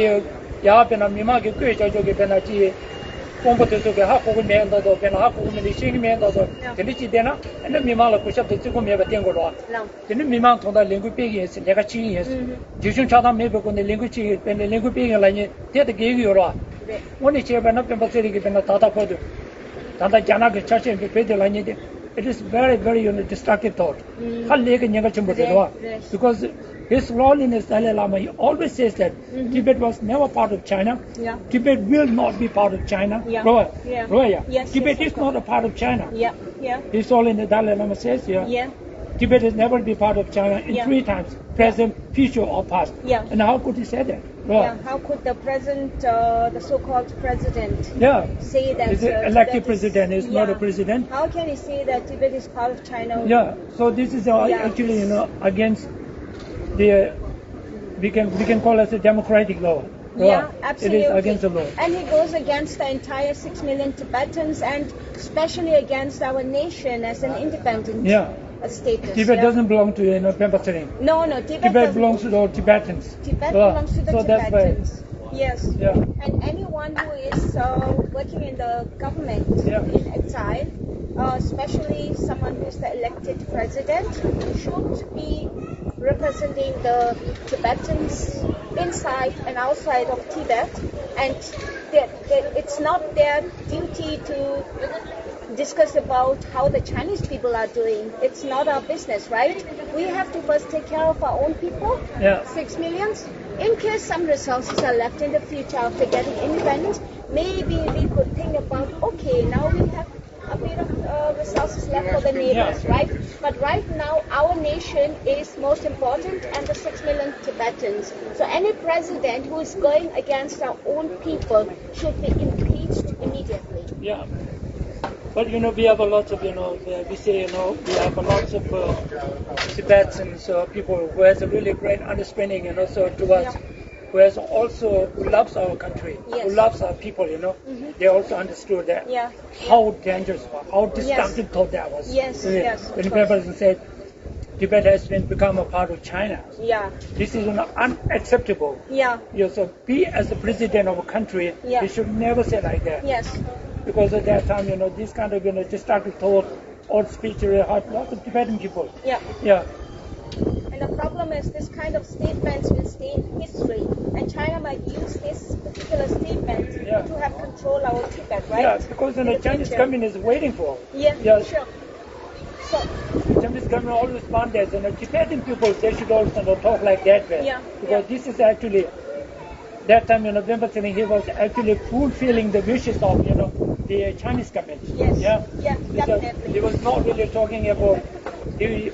ཡ་དཔེར་ན་མི་མང་གི་བཀོད་བྱ་ཆོག་གི་དཔེར་ན་ཅི་དཔོན་པོ་དེ་ཚོ་གི་ཧ་གོ་གི་མེད་མདོག་མདོག་དཔེར་ན་ཧ་གོ་གི་མེད་ནས་ཤེས་གི་མེད་མདོག་མདོག་དེ་འདྲ་ཅིག་བསྡད་ན་ཨ་ནི་མི་མང་ལ་གུས་ཞབས་དང་བརྩི་བཀུར་མེད་པ་བསྟན་དགོས་རེད་བ། དེ་ནི་མི་མང་ཐོག་ལ་ལས་འགུལ་སྤེལ་གི་ཡིན་ཟེར་ལས་ཀ་བྱེད་ཀྱི་ཡིན་ཟེར། རྒྱུ་ཆུང་ཆགས་སྡང་མེད་པའི་སྒོ་ནས་ལས་འགུལ་བྱེད་ཀྱི་དཔེར་ན་ལས་འགུལ་སྤེལ་གི་ཡིན་ལབ་མཁན་དེ་ལྟ་འགལ་གི་ཡོད་རེད་བ། དངོས་གནས་བྱས་པ་ན་སྤེན་པ་ཚེ་རིང་གིས་དཔེར་ན་ད་ལྟ་བར་དུ་ད་ལྟ་རྒྱ་ནག་གི་ཆ་ཤས་འདི་བོད་དེ་ལབ་མཁན་དེ། It is very, very, you know, destructive thought. ཧ་ལས་ཀྱི་ཉེན་ཁ་ཆེན་པོ་རེད་བ། རེད། Because His Holiness Dalai Lama, he always says that Tibet was never part of China. Yeah. Tibet will not be part of China. Yeah. Right. Yeah. Right, yeah. Yes, Tibet yes, is not a part of China. Yeah. Yeah. His Holiness Dalai Lama says, yeah. Yeah. Tibet has never been part of China in yeah. three times, present, future, or past. Yeah. And how could he say that? Yeah, how could the present, uh, the so-called president yeah. say that? Is it uh, elected president is yeah. not a president? How can he say that Tibet is part of China? Yeah, so this is uh, yeah. actually, you know, against the, we can, we can call it a democratic law. Yeah, yeah absolutely. It is against the law. And he goes against the entire six million Tibetans and especially against our nation as an independent yeah. status. Tibet yeah. doesn't belong to you know, Pemba Tsering. No, no, Tibet, Tibet belongs to the Tibetans. Tibet uh, belongs to the so Tibetans. That's why. Yes. Yeah. And anyone who is uh, working in the government yeah. in exile, uh, especially someone who is the elected president, should be representing the Tibetans inside and outside of Tibet, and they, they, it's not their duty to discuss about how the Chinese people are doing. It's not our business, right? We have to first take care of our own people, yeah. six millions. In case some resources are left in the future after getting independence, maybe we could think about, okay, now we have a bit of uh, resources left for the neighbors, yeah. right? But right now, our nation is most important and the six million Tibetans. So any president who is going against our own people should be impeached immediately. Yeah. But you know, we have a lot of, you know, we say, you know, we have a lot of uh, Tibetans, uh, people who has a really great understanding, you know, so towards, yeah. who has also, who loves our country, yes. who loves our people, you know. Mm-hmm. They also understood that yeah. how dangerous, how destructive yes. thought that was. Yes, yeah. yes. When the president said, Tibet has been become a part of China. Yeah. This is unacceptable. Yeah. Yes, so be as the president of a country, yeah. you should never say like that. Yes. Because at that time, you know, this kind of you know, destructive thought or speech really hurt lots of Tibetan people. Yeah. Yeah. And the problem is this kind of statements will stay in history. And China might use this particular statement yeah. to have control over Tibet, right? Yeah, because you know, the Chinese government is waiting for. Yeah, yeah. sure. So, Japanese government always want that, you know, Tibetan people, they should also you know, talk like that way. Yeah, because yeah. this is actually, that time, you know, Pemba Tsering, he was actually fulfilling the wishes of, you know, the Chinese government. Yes. Yeah. Yeah, so definitely. He was not really talking about, he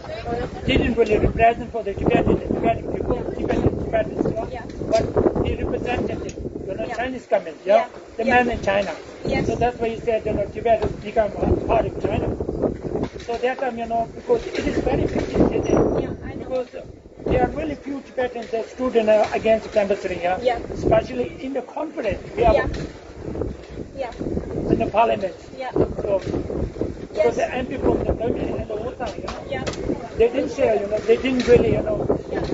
didn't really represent for the Tibetan, Tibetan people, Tibetan, Tibetans, yeah. yeah. but he represented, you know, yeah. Chinese government, yeah. yeah. the yeah. man in China. Yes. So that's why he said, you know, Tibet has become a part of China. So that time, you know, because it is very big city, yeah, I know. because there are really few Tibetans that stood in, uh, against Pemba Tsering, yeah? Yeah. especially in the conference, we have yeah. yeah. in the parliament. Yeah. So, because yes. the M P from the Nadi and the Wotang, you know, yeah. they didn't share, you know, they didn't really, you know, yeah.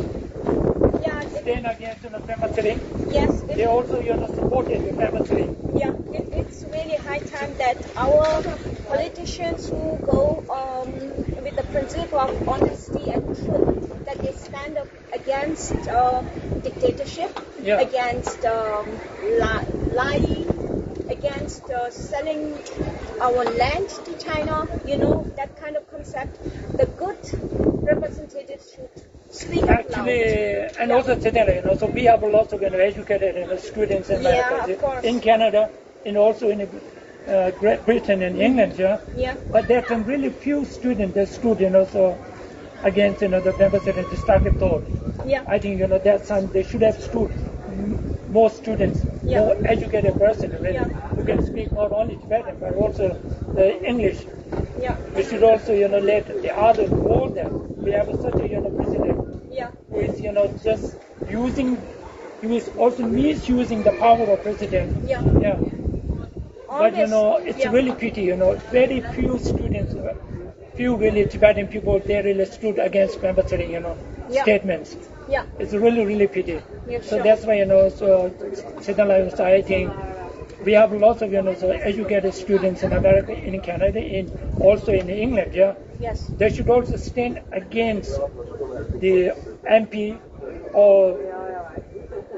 Yeah, stand against, you know, Pemba Tsering. Yes. They also, you know, supported the Pemba Tsering. Yeah, it, it's really high time that our politicians who go um, with the principle of honesty and truth, that they stand up against uh, dictatorship. Yeah. Against um, li- lying, against uh, selling our land to China, you know, that kind of concept. The good representatives should speak out loud. Actually, and also today, you know, so we have lots of, you know, educated, you know, students in America, in Canada, and also in uh, Great Britain and England, yeah. Yeah. But there are some really few students that stood, you know, so against, you know, the Pema Tserin destructive thought. Yeah. I think, you know, that time they should have stood m- more students, yeah, more educated person, really, yeah, who can speak not only Tibetan but also the English. Yeah. We should also, you know, let the others hold them. We have such a, you know, president, yeah, who is, you know, just using, who is also misusing the power of president. Yeah. Yeah. But, you know, it's, yeah, really pity, you know, very few students, uh, few really Tibetan people, they really stood against Pema Tserin, you know, yeah, statements. Yeah. It's really, really pity. Yeah, so sure. That's why, you know, so Chaitanya Lions, I think we have lots of, you know, so educated students in America, in Canada, in also in England, yeah. Yes. They should also stand against the M P or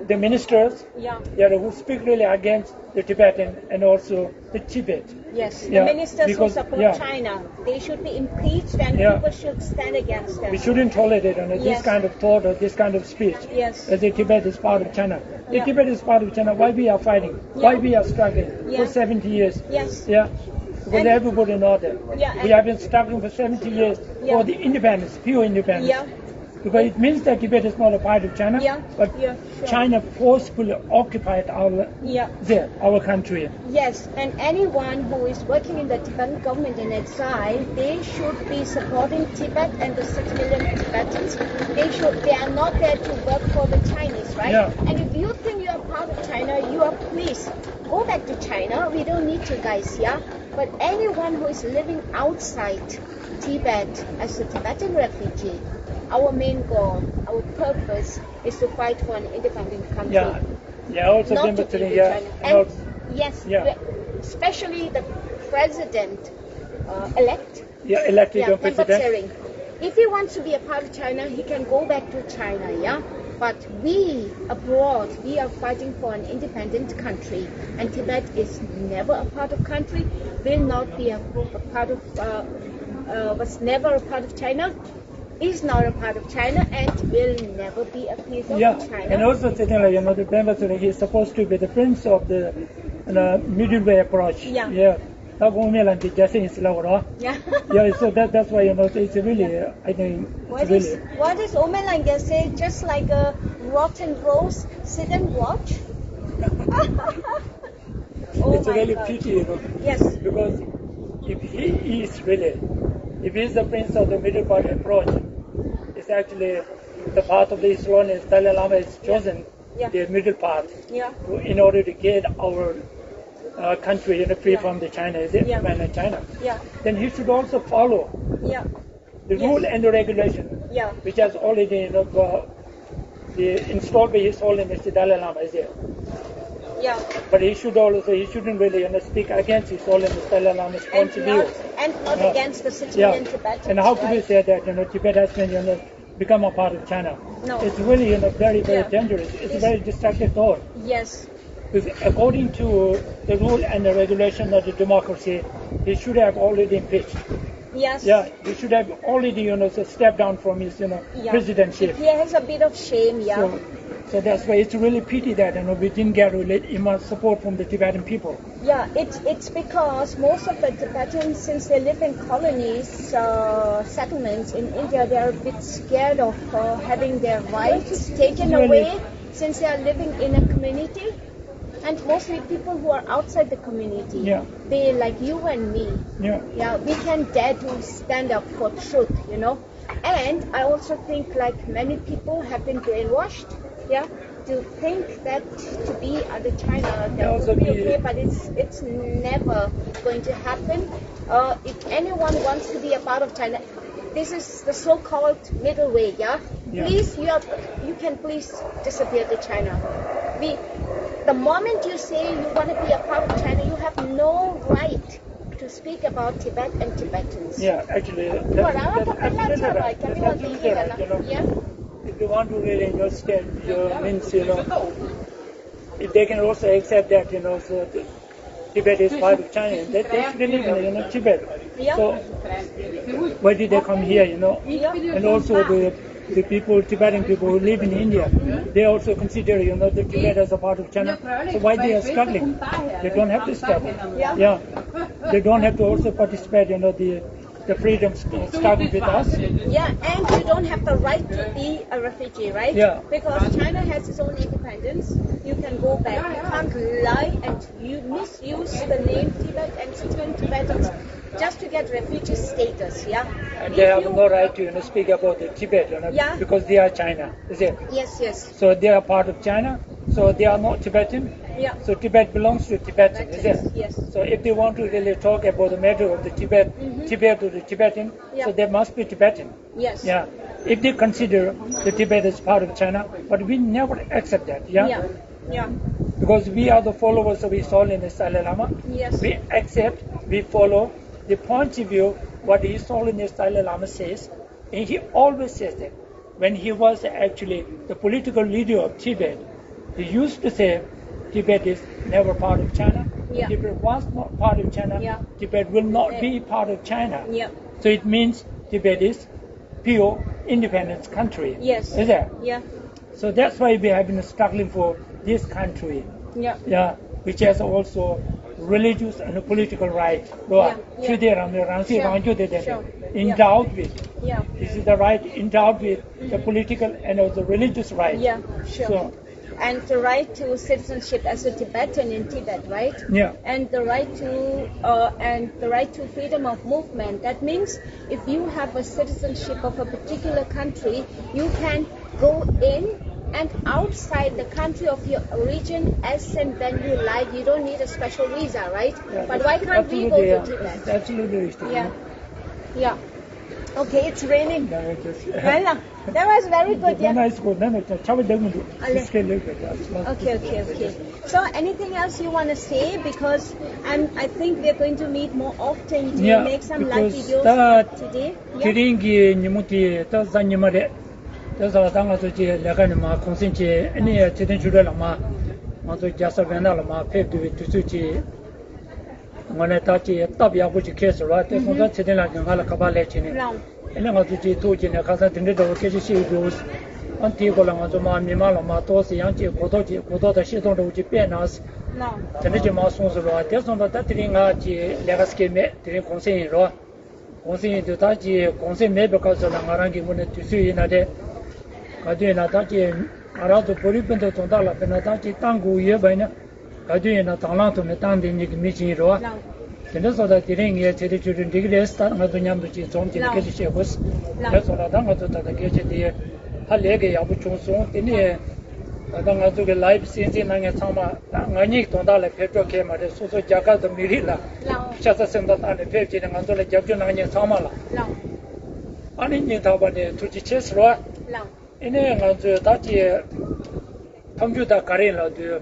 the ministers, yeah, yeah, who speak really against the Tibetan and also the Tibet. Yes, the, yeah, ministers who because, support, yeah, China, they should be impeached and, yeah, People should stand against them. We shouldn't tolerate, you know, this, yes, Kind of thought or this kind of speech. Yes. As if Tibet is part of China. The, yeah, Tibet is part of China. Why we are fighting? Yeah. Why we are struggling, yeah, for seventy years? Yes. Yeah. Because and everybody knows that. Yeah, we have been struggling for seventy years, yeah, for the independence, pure independence. Yeah. Because it means that Tibet is not a part of China, yeah, but, yeah, sure, China forcefully occupied our, yeah, there, our country. Yes, and anyone who is working in the Tibetan government in exile, they should be supporting Tibet and the six million Tibetans. They should. They are not there to work for the Chinese, right? Yeah. And if you think you are part of China, you are, please go back to China. We don't need you guys here. But anyone who is living outside Tibet as a Tibetan refugee, our main goal, our purpose is to fight for an independent country. Yeah, yeah, also not to be with China. And yes, yeah, especially the president uh, elect, yeah, elected, yeah, president. If he wants to be a part of China, he can go back to China, yeah? But we abroad, we are fighting for an independent country, and Tibet is never a part of country, will not be a, a part of, uh, uh, was never a part of China, is not a part of China, and will never be a piece of, yeah, China. And also, Chaitanya, you know, the Pema Tserin, he is supposed to be the prince of the, you know, middle way approach. Yeah. Yeah. ད་ཨོ་མེ་ལན་གྱི་རྒྱལ་སྲས་ཡིན་ཟེར་ལབ་པ་རེད། Yeah. Yeah, so that, that's why, you know, it's really, I think, it's what really is, what is Omen Langyase? Just like a rotten rose, sit and watch? Oh, it's my really God. Pity, you know. Yes. Because if he is really, if he is the prince of the middle path approach, it's actually the path of the Islam is Dalai Lama is chosen, yeah, the middle path, yeah, to, in order to get our uh, country, you know, free, yeah, from the China, is it? Yeah. Mainland China. Yeah. Then he should also follow, yeah, the, yes, rule and the regulation, yeah, which has already, you know, uh, the, installed by His Holiness the Dalai Lama, is it? Yeah. But he should also, he shouldn't really, you know, speak against His Holiness Dalai Lama's point of view. And not, and not, uh, against the six million, yeah, Tibetans. And how could you, right, say that, you know, Tibet has been, you know, become a part of China? No. It's really, you know, very, very, yeah, dangerous. It's, it's very destructive thought. Yes. Because according to the rule and the regulation of the democracy, he should have already impeached. Yes. Yeah, he should have already, you know, so stepped down from his, you know, yeah, presidentship. He has a bit of shame, yeah. So, so that's why it's really pity that, you know, we didn't get really enough support from the Tibetan people. Yeah, it's, it's because most of the Tibetans, since they live in colonies, uh, settlements in India, they are a bit scared of uh, having their rights taken, really, away since they are living in a community. And mostly people who are outside the community, yeah, they like you and me. Yeah. Yeah, we can dare to stand up for truth, you know. And I also think like many people have been brainwashed, yeah, to think that to be under China, that would be okay, but it's, it's never going to happen. Uh, if anyone wants to be a part of China, this is the so-called middle way, yeah? Yeah. Please, you are, you can please disappear to China. We, the moment you say you want to be a part of China, you have no right to speak about Tibet and Tibetans. Yeah, actually, that's, that's absolutely right. That's absolutely right, you know. Yeah. If you want to really understand, you means, you know, If they can also accept that, you know, so the Tibet is part of China, and that they should live in, you know, Tibet. Yeah. So why did they come here, you know? Yeah. And also the the people, Tibetan people who live in India, they also consider, you know, the Tibet as a part of China. So why they are struggling? They don't have to struggle. Yeah. Yeah. They don't have to also participate, you know, the the freedom struggle with us. Yeah, and you don't have the right to be a refugee, right? Yeah. Because China has its own independence. You can go back. You can't lie and you misuse the name Tibet and turn Tibetans just to get refugee status, yeah? And they have no right to, you know, speak about the Tibet, you know, yeah, because they are China, is it? Yes, yes. So they are part of China, so they are not Tibetan. Yeah. So Tibet belongs to Tibetan, is it? Yes. So if they want to really talk about the matter of the Tibet, mm-hmm, Tibet to the Tibetan, yeah, so they must be Tibetan. Yes. Yeah. If they consider the Tibet as part of China, but we never accept that. Yeah. Yeah. Yeah. Because we are the followers of His Holiness Dalai Lama. Yes. We accept, we follow the point of view what His Holiness Dalai Lama says, and he always says that when he was actually the political leader of Tibet, he used to say, "Tibet is never part of China. Yeah. Tibet was not part of China. Yeah. Tibet will not be part of China." Yeah. So it means Tibet is pure independence country. Yes. Is it? Yeah. So that's why we have been struggling for this country. Yeah. Yeah, which has also religious and political right. Yeah, yeah. ཆོས་དད་རང་མོས་རང་སྲིད། sure, རང་སྐྱོང་དེ་ལྡན་པའི། sure, yeah, endowed with. Yeah. This is the right endowed with the political and also religious right. Yeah, sure. So, and the right to citizenship as a Tibetan in Tibet, right? Yeah. And the right to uh, and the right to freedom of movement. That means if you have a citizenship of a particular country, you can go in and outside the country of your region as and when you like. You don't need a special visa, right? Yeah, but why can't we go to Tibet? Absolutely, yeah. It's absolutely restricted. Yeah. Yeah. Okay, it's raining. Yeah, it is. Well, that was very good. Yeah. Nice, good. No, no, ཆར་པ་ལེགས་མི་འདུག. ཨ་ལེ། སྐད་ལེགས་འདུག. Okay, okay, okay. So anything else you want to say? Because I'm, I think we're going to meet more often to, yeah, make some live videos today. Yeah. དེ་རིང་གི་ཉིན་མོ་དེ་ད་གཟའ་ཉི་མ་རེད། དེ་ཚོ་ལ་ད་ང་ཚོ་ཀྱི་ལས་ཀ་ནས་མར་གུང་སེང་བྱས། ཨ་ནི་ཚེ་བརྟན་ཆོས་སྒྲོན་ལགས་མར་ང་ཚོ་རྒྱལ་ས་ཝེ་ན་ལ་མར་ཕེབས་བསྡད་པའི་དུས་ཚོད་ཅིག་དངོས་གནས་ད་ཅིག་སྟབས་ཡག་པོ་ཅིག་འཁེལ་སོང་བ། དེ་སོང་ཙང་ཚེ་བརྟན་ལགས་ཀྱིས་ང་ལ་ཁ་པར་སླེབས་བྱས་ནས། ལགས། ཨ་ནི་ང་ཚོ་ཅིག་ཐུག་བྱས་ནས་ཁ་སང་དེ་འདྲའི་འདྲ་བོ་སྐད་ཆ་བཤད་ཡོད་འདུག་ཨ་ནི་དེའི་སྐོར་ལ་ང་ཚོ་མར་མི་མང་ལ་མར་ཏོག་ཙམ་ཡང་ཅིག་གོ་རྟོགས་ཅིག་གོ་རྟོགས་དང་ཤེས་རྟོགས་འདྲ་བོ་ཅིག་སྤེལ་གནང་། ལགས། དེ་འདྲ་ཅིག་མར་གསུངས་སོང་བ། དེ་སོང་ཙང་ད་དེ་རིང་ང་ཅིག་ལས་ཀ་སྐྱེལ་མེད། དེ་རིང་གུང་སེང་ཡིན་རོ། གུང་སེང་ཡིན་དུས་ད་ཅིག་གུང་སེང་མེད་པའི་སྐབས་སུ་ལ་ང་རང་གི་ངོས་ནས་དུས་ཚོད་ཡིན་ན་རེད། ག་དུས་ཡིན་ན་ད་ཅིག་ང་རང་ཚོ་བོད་རིགས་སྤུན་ཟླ་དོན་དག་ལ་དཔེར་ན་ད་ཅིག་བཏང་དགོས་ཡོད་པ་ཡིན་ན། ག་དུས་ཡིན་ན་དང་བླངས་ཐོག་ནས་བཏང་བསྡད་མཁན་གྱི་མི་ཅིག་ཡིན་རེད་བ། ལགས། དེ་འདྲ་སོང་ཙང་དེ་རིང་ངས་ཚེ་བརྟན་ཆོས་སྒྲོན་འགྲིག་གི་རེད་ཟེར། ད་ང་ཚོ་མཉམ་དུ་ཅིག་འཛོམས་བྱས་ནས་སྐད་ཆ་བཤད་དགོས། ལགས། དེ་སོང་ཙང་ད་ང་ཚོ་ད་ལྟ་སྐད་ཆ་དེ་ཧ་ལས་ཀྱི་ཡག་པོ་བྱུང་སོང་། དེ་ནས་ད་ལྟ་ང་ཚོ་གི་ལའིབ་གསན་གཟིགས་གནང་མཁན་ཚང་མ། ད་ང་གཉིས་དོན་དག་ལ་ཕེབས་འགྲོ་གལ་མ་རེད། སོ་སོ་རྒྱལ་ཁབ་དང་མི་རིགས་ལ། ལགས། ཤ་ཚ་སེམས་པ་བཏང་ནས་ཕེབས་བྱས་ནས་ང་ཚོ་ལ་རྒྱབ་སྐྱོར་གནང་མཁན་ཚང་མ་ལ། ལགས། ཨ་ནི་སྙིང་ཐག་པ་ནས་ཐུགས་རྗེ་ཆེ་ཟེར་བ། ལགས། ཨ་ནི་ང་ཚོས་ད་ཅི་མཐའ་མཇུག་ད་ག་རེ་ལབ་དུས།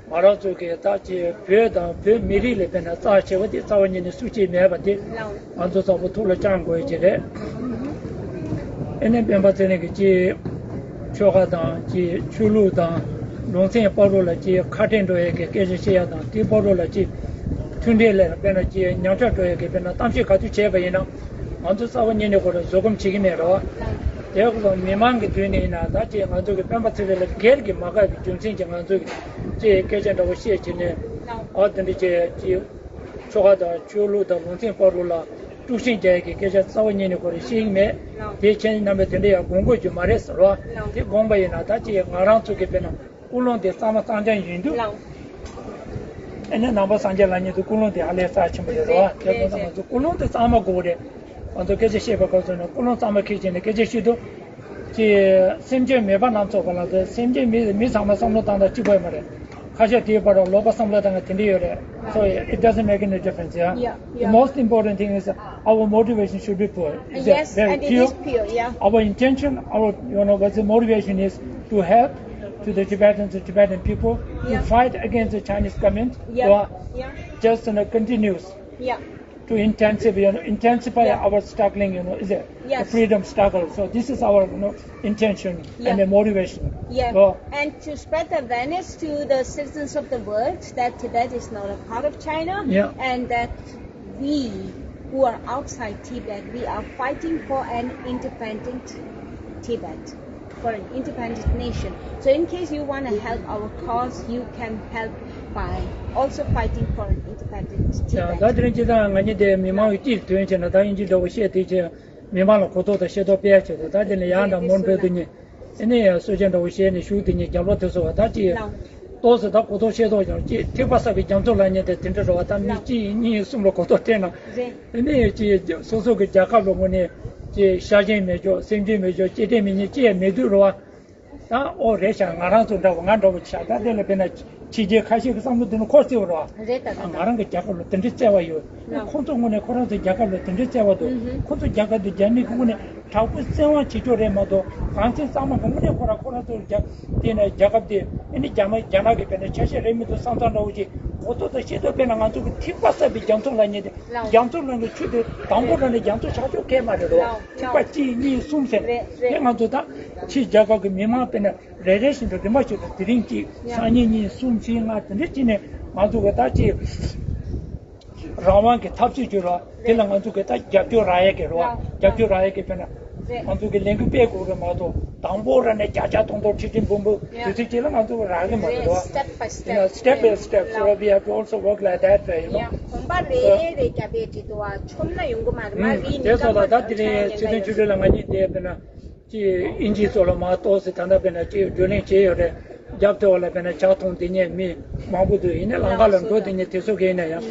ང་རང་ཚོ་གི་ད་ཅི་བོད་དང་བོད་མི་རིགས་ལ་དཔེར་ན་རྩ་ཆེ་བ་དེ་རྩ་བ་ཉིད་ནས་སུ་གཅིག་མེད་པ་དེ། ལགས། ང་ཚོ་གཙོ་བོ་ཐུགས་ལ་བཅངས་དགོས་ཀྱི་རེད། ཨ་ནི་སྤེན་པ་ཚེ་རིང་གིས་ཅི་ཆོལ་ཁ་དང་ཅི་ཆོས་ལུགས་དང་ལུང་ཚན་བར་དུ་ལ་ཅི་ཁ་བྲལ་འགྲོ་ཡས་ཀྱི་སྐད་ཆ་བཤད་ཡ་དང་། དེ་བར་དུ་ལ་ཅི་མཐུན་སྒྲིལ་ལ་དཔེར་ན་ཅི་ཉམས་ཆག་འགྲོ་ཡས་ཀྱི་དཔེར་ན་གཏམ་བཤད་ག་དུས་བྱས་པ་ཡིན་ན། ང་ཚོ་རྩ་བ་ཉིད་ནས་ཁོ་རང་བཟོད་སྒོམ་བྱེད་ཀྱི་མེད་རེད་བ། དེ་ཁོ་རང་མི་མང་གི་མདུན་ནས་ཡིན་ན་ད་ཅི་ང་ཚོ་གི་སྤེན་པ་ཚེ་རིང་ལ་སྒེར་གྱི་མ་དགའ་བའི་རྒྱུ་མཚན་གྱིས་ང་ཚོ་གི་ཅི་སྐད་ཆ་འདྲ་བོ་བཤད་བྱས་ནས། ཨ་དེ་འདྲ་བྱས་ཅི། ཆོལ་ཁ་དང་ཆོས་ལུགས་དང་ལུང་ཚན་བར་དུ་ལ་དཀྲུག་ཤིང་རྒྱག་ཡས་ཀྱི་སྐད་ཆ་རྩ་བ་ཉིད་ནས་ཁོ་རང་བཤད་ཀྱི་མེད། དེ་ཁྱེད་རྣམ་པས་དེ་འདྲ་ཡང་དགོངས་དགོས་རྒྱུ་མ་རེད་ཟེར་བ། དེ་དགོངས་པ་ཡིན་ན་ད་ཅི་ང་རང་ཚོ་གི་དཔེར་ན་ཀུན་སློང་དེ་གཙང་མ་གཙང་རྐྱང་ཡིན་དུས། ཨ་ནི་ནང་པ་སངས་རྒྱས་ལབ་མཁན་དེ་ཀུན་སློང་དེ་ཧ་ལས་རྩ་ཆེན་པོ་རེད་རེད་བ། དེ་སོང་ཙང་ང་ཚོ་ཀུན་སློང་དེ་གཙང་མ་དགོས་རེད། ང་ཚོ་སྐད་ཆ་བཤད་པའི་སྐབས་སུ་ནས་ཀུན་སློང་གཙང་མ་འཁྱེར་བྱས་ནས་སྐད་ཆ་བཤད་དུས། ཅེས་སེམས་ཅན་མེད་པ་རྣམས་ཚོགས་པ་ལ། དེ་སེམས་ཅན་མི་མི་ཚང་མ་བསམ་བློ་བཏང་སྟངས་གཅིག་པ་ཡིན་པ་རེད། ཁ་ཤས་དེའི་བར་ལ་ལོག་པ་བསམ་བློ་བཏང་མཁན་དེ་འདྲ་ཡོད་རེད། So it doesn't make any difference, yeah. Yeah, yeah. The most important thing is our motivation should be pure. Is it? Yes, very and it pure. Is pure, yeah. Our intention, our, you know, what's the motivation is to help to the Tibetans, the Tibetan people, to, yeah, fight against the Chinese government. Yeah. Or, yeah, just, you know, continuous. Yeah. to intensify, you know, intensify Yeah. our struggling, you know, is it? The Yes. freedom struggle. So this is our, you know, intention Yeah. and a motivation. Yeah. So, And to spread awareness to the citizens of the world that Tibet is not a part of China Yeah. and that we who are outside Tibet, we are fighting for an independent Tibet, for an independent nation. So in case you want to help our cause, you can help by also fighting for an independent Tibet. ད་དེ་རིང་སྤྱིར་བཏང་ང་གཉིས་དེ་མི་མང་གི་སྤྱིར་དོན་བྱས་ན་ད་དབྱིན་ཇི་འདྲ་བོ་བཤད་དེ་བྱས་མི་མང་ལ་གོ་རྟོགས་དང་ཤེས་རྟོགས་སྤེལ་ཡ་ཆེད་དུ་ད་དེ་ནས་ཡང་འདྲ་མོར་འབོད་དུ་ཉེ་ཨེ་ནས་གསོལ་ཇ་འདྲ་བོ་བཤད་ནས་བཞུགས་དེ་ཉེ་རྒྱབ་ལོག་དེ་སོ་བ་ད་ཅི་ལགས། ཏོག་ཙམ་ད་གོ་རྟོགས་ཤེས་རྟོགས་ཀྱང་ཅི་ཐེག་པ་གསར་པའི་རྒྱ་མཚོ་ལ་ཉེ་དེ་དེ་འདྲ་རེད་བ། ད་མི་ལགས། གཅིག་གཉིས་གསུམ་ལ་གོ་རྟོགས་སྤྲད་ན་རེད། ཨེ་ནས་ཅི་སོ་སོ་གི་རྒྱལ་ཁབ་ལ་དངོས་གནས་ཅི་ཤ་ཞེན་མེད་ཆོག་སེམས་ཅན་མེད་ཆོག་ཅི་སྤྲད་མི་ཉེ་ཅི་ཡང་མེད་དུས་རེད་བ། ད་ཨོ་རེད་ཤག་ང་རང་ཚོ་འདྲ་བོ་ང་འདྲ་བོ་ཆགས་ད་དེ་ལ་དཔེར་ན་ཕྱི་རྒྱལ་ཁ་ཤས་ཀྱི་བསམ་བློ་དེ་ནི་འཁོར་སྲིད་པ་རེད་བ། རེད་ད་ད་ང་རང་གི་རྒྱལ་ཁབ་ལ་དེ་འདྲའི་བརྩེ་བ་ཡོད། ལགས། ཁོང་ཚོ་དངོས་གནས་ཁོ་རང་ཚོའི་རྒྱལ་ཁབ་ལ་དེ་འདྲའི་བརྩེ་བ་འདུག་ཨུ་ཧུ། ཁོང་ཚོ་རྒྱལ་ཁབ་དེ་རྒྱ་མི་གི་དངོས་གནས་དྲག་པོའི་བཙན་དབང་བྱེད་ཕྱོགས་རེད་མ་གཏོགས་གང་ཚེ་གཙང་མ་གི་དངོས་གནས་ཁོ་རང་ཁོ་རང་ཚོ་རྒྱ་དེ་ནས་རྒྱལ་ཁབ་དེ་ཨེ་ནི་རྒྱ་མ་རྒྱ་ནག་གི་དཔེར་ན་ཆ་ཤས་རེད་མི་འདུག་བསམ་བསམ་འདྲ་བོ་ཅིག་གོ་རྟོགས་དང་ཤེས་རྟོགས་དཔེར་ན་ང་ཚོ་གི་ཐེག་པ་གསར་པའི་རྒྱ་མཚོ་ལ་ཉེ་དེ་ལགས། རྒྱ་མཚོ་ལ་ཉེ་ཆུ་དེ་དང་པོ་ར་ནས་རྒྱ་མཚོ་ཆགས་ཕྱོགས་སྐད་མ་རེད་རོ། ལགས། ཐེག་པ་གཅིག་གཉིས་གསུམ་ཟེར་རེད་རེད། དེ་ང་ཚོ་ད་ཕྱི་རྒྱལ་ཁབ་ཀྱི་མི་མང་དཔེར་ན་རེ་རེ་བཞིན་དུ་རིམ་པ་ཞིག་ཏུ་དེ་རིང་གཅིག་ཡ། སང་ཉིན་གཉིས་གསུམ་བཞི་ལྔ་དེ་འདྲ་བྱས་ནས་ང་ཚོ་གི་ད་ཅིག་རང་དབང་གི་འཐབ་རྩོད་བྱོས་རོགས། དེ་ལ་ང་ཚོ་གི་ད་རྒྱབ་སྐྱོར་རག་ཡས་ཀྱི་རོགས། རྒྱབ་སྐྱོར་རག་ཡས་ཀྱི་དཔེར་ན་རེད། ང་ཚོ་གི་ལས་འགུལ་སྤེལ་དགོས་རེད་མ་གཏོགས་དང་པོ་ར་ནས་བརྒྱ་ཆ་ཐོང་ཐོང་ཁྲི་ཁྲི་འབུམ་འབུམ་ཡ། དུས་ཚོད་ཅིག་ལ་ང་ཚོ་གི་རག་གི་མ་རེད་རེད། རོགས། Step by step. Step by step. So we have to also work like that way, you know. ཡ། གོམ་པ་རེ་རེ་རྒྱབ་པའི་དེ་དུ་བ་ཆོམ་ན་ཡོང་གི་མ་རེད། མ་རེད། དེ་སོགས་ལ་ད་དེ་རིང་ཚེ་བརྟན་ཆོས་སྒྲོན་ལ་ང་གཉིས་དེ་དཔེར་ན། ཅིག་ཨིན་ཇི་སོགས་ལ་མ་གཏོགས་སི་ད་ལྟ་དཔེར་ན་ཅིག་བགྲོ་གླེང་བྱས་ཡོད་རེད། རྒྱབ་ཐོག་ལ་དཔེར་ན་ཇ་འཐུང་དེ་ཉེ་མི་མང་པོ་འདུག་ཡིན་ནའི་ལམ་ཁ་ལ་འགྲོ་དེ་ཉེ་དེ་ཚོ་གས་ཡིན་ན་ཡང་།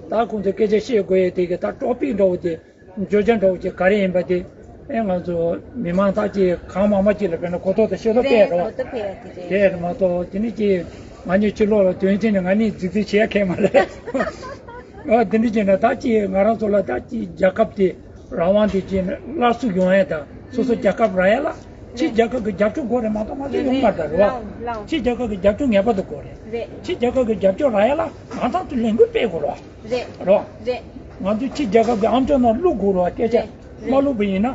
ད་ཁོང་ཚོས་སྐད་ཆ་བཤད་དགོས་ཡས་དེ་གི་ད་ཀྲོ་པིག་འདྲ་བོ་དེ་བརྗོད་བྱ་འདྲ་བོ་ཅིག་ག་རེ་ཡིན་པ་དེ་ཨེ་ང་ཚོ་མི་མང་ད་ཅིག་གང་མང་མང་ཅིག་ལ་དཔེར་ན་གོ་རྟོགས་དང་ཤེས་རྟོགས་སྤེལ་རེད་རོགས། གོ་རྟོགས་སྤེལ་ཡ་དེ་རེད། དེ་རེད་མ་གཏོགས་དེ་ནི་ཅིག་ང་གཉིས་ཕྱི་ལོགས་ལ་དོན་ཚན་ནི་ང་གཉིས་རྫིག་རྫིག་བྱེད་ཡ་ཁེལ་མ་རེད། ཨ་དེ་འདྲ་བྱས་ན་ད་ཅིག་ང་རང་ཚོ་ལ་ད་ཅིག་རྒྱལ་ཁབ་དེ། རང་དབང་དེ་བྱས་ནས་སླར་གསོ་ཡོང་ཡས་དང་སོ་སོ་རྒྱལ་ཁབ་རག་ཡས་ལ་ཕྱི་རྒྱལ་ཁབ་ཀྱི་རྒྱབ་སྐྱོར་དགོས་རེད་མ་གཏོགས་ང་ཚོ་ཡོང་མ་རེད་རོ། ཕྱི་རྒྱལ་ཁབ་ཀྱི་རྒྱབ་སྐྱོར་ངེས་པར་དུ་དགོས་རེད། ཕྱི་རྒྱལ་ཁབ་ཀྱི་རྒྱབ་སྐྱོར་རག་ཡས་ལ་ང་ཚང་ཚོ་ལས་འགུལ་སྤེལ་དགོས་རོ། རོ། ང་ཚོ་ཕྱི་རྒྱལ་ཁབ་ཀྱི་ཨམ་ཅོག་ནང་བླུག་དགོས་རོ། སྐད་ཆ་མ་བླུག་པ་ཡིན་ན་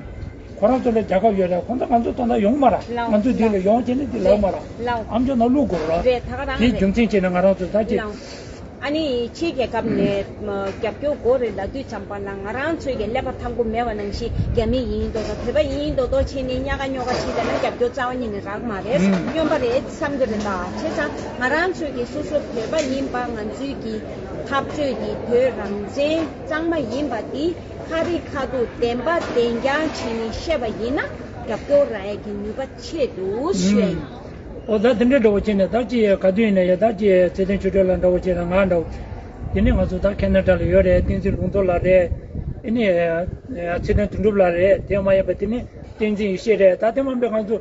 ཁོ་རང་ཚོ་ལ་རྒྱལ་ཁབ་ཡོད་རེད། ཁོང་ཚོ་ང་ཚོ་དོན་དག་ཡོང་མ་རེད། ང་ཚོ་འདི་ལ་ཡོང་བྱས་ནས་འདི་ལབ་མ་རེད། ཨམ་ཅོག་ནང་བླུག་དགོས་རོ། དེའི་རྒྱུ་མཚན་བྱས་ནས་ང་རང་ཚོ་ད་ཅི། ཨ་ནི་ཕྱིའི་རྒྱལ་ཁབ་ནས་རྒྱབ་སྐྱོར་དགོས་རེད་ལབ་དུས་ཙམ་པ་ལ་ང་རང་ཚོའི་གི་ཀླད་པ་ཐང་པོ་མེད་པ་ནང་བཞིན་རྒྱ་མི་ཡིན་མདོག་མདོག་བོད་པ་ཡིན་མདོག་མདོག་བྱས་ནས་ཉག་ག་ཉོག་ག་བྱས་བསྡད་ན་རྒྱབ་སྐྱོར་རྩ་བ་ཉིད་ནས་རག་མ་རེད། སྨྱོན་པ་རེད་བསམ་གི་རེད། ད་བྱས་ཙང་ང་རང་ཚོའི་གི་སོ་སོ་བོད་པ་ཡིན་པ་ང་ཚོའི་གི་འཐབ་རྩོད་ཀྱི་བོད་རང་བཙན་གཙང་མ་ཡིན་པ་འདི་ཁ་རི་ཁ་ཐུག་བདེན་པ་བདེན་རྐྱང་བྱས་ནས་བཤད་པ་ཡིན་ན་རྒྱབ་སྐྱོར་རག་ཡས་ཀྱི་ནུས་པ་ཆེད་དུ་ཞུ་ཡ་ཡིན། ཨོ་ད་དེ་འདྲའི་འདྲ་བོ་བྱས་ནས་ད་ཅི་ག་དུས་ཡིན་ན་ཡ་ད་ཅི་ཚེ་བརྟན་ཆོས་སྒྲོན་ལགས་འདྲ་བོ་བྱས་ན་ང་འདྲ་བོ། དེ་ནི་ང་ཚོ་ད་ཁེ་ན་ཌ་ལ་ཡོད་རེད། བསྟན་འཛིན་ལུང་རྟོགས་ལགས་རེད། ཨེ་ནི་ཚེ་བརྟན་དོན་གྲུབ་ལགས་རེད། དེ་མ་ཡིན་པ་དེ་ནི་བསྟན་འཛིན་ཡེ་ཤེས་རེད། ད་དེ་མ་འབད་ང་ཚོ་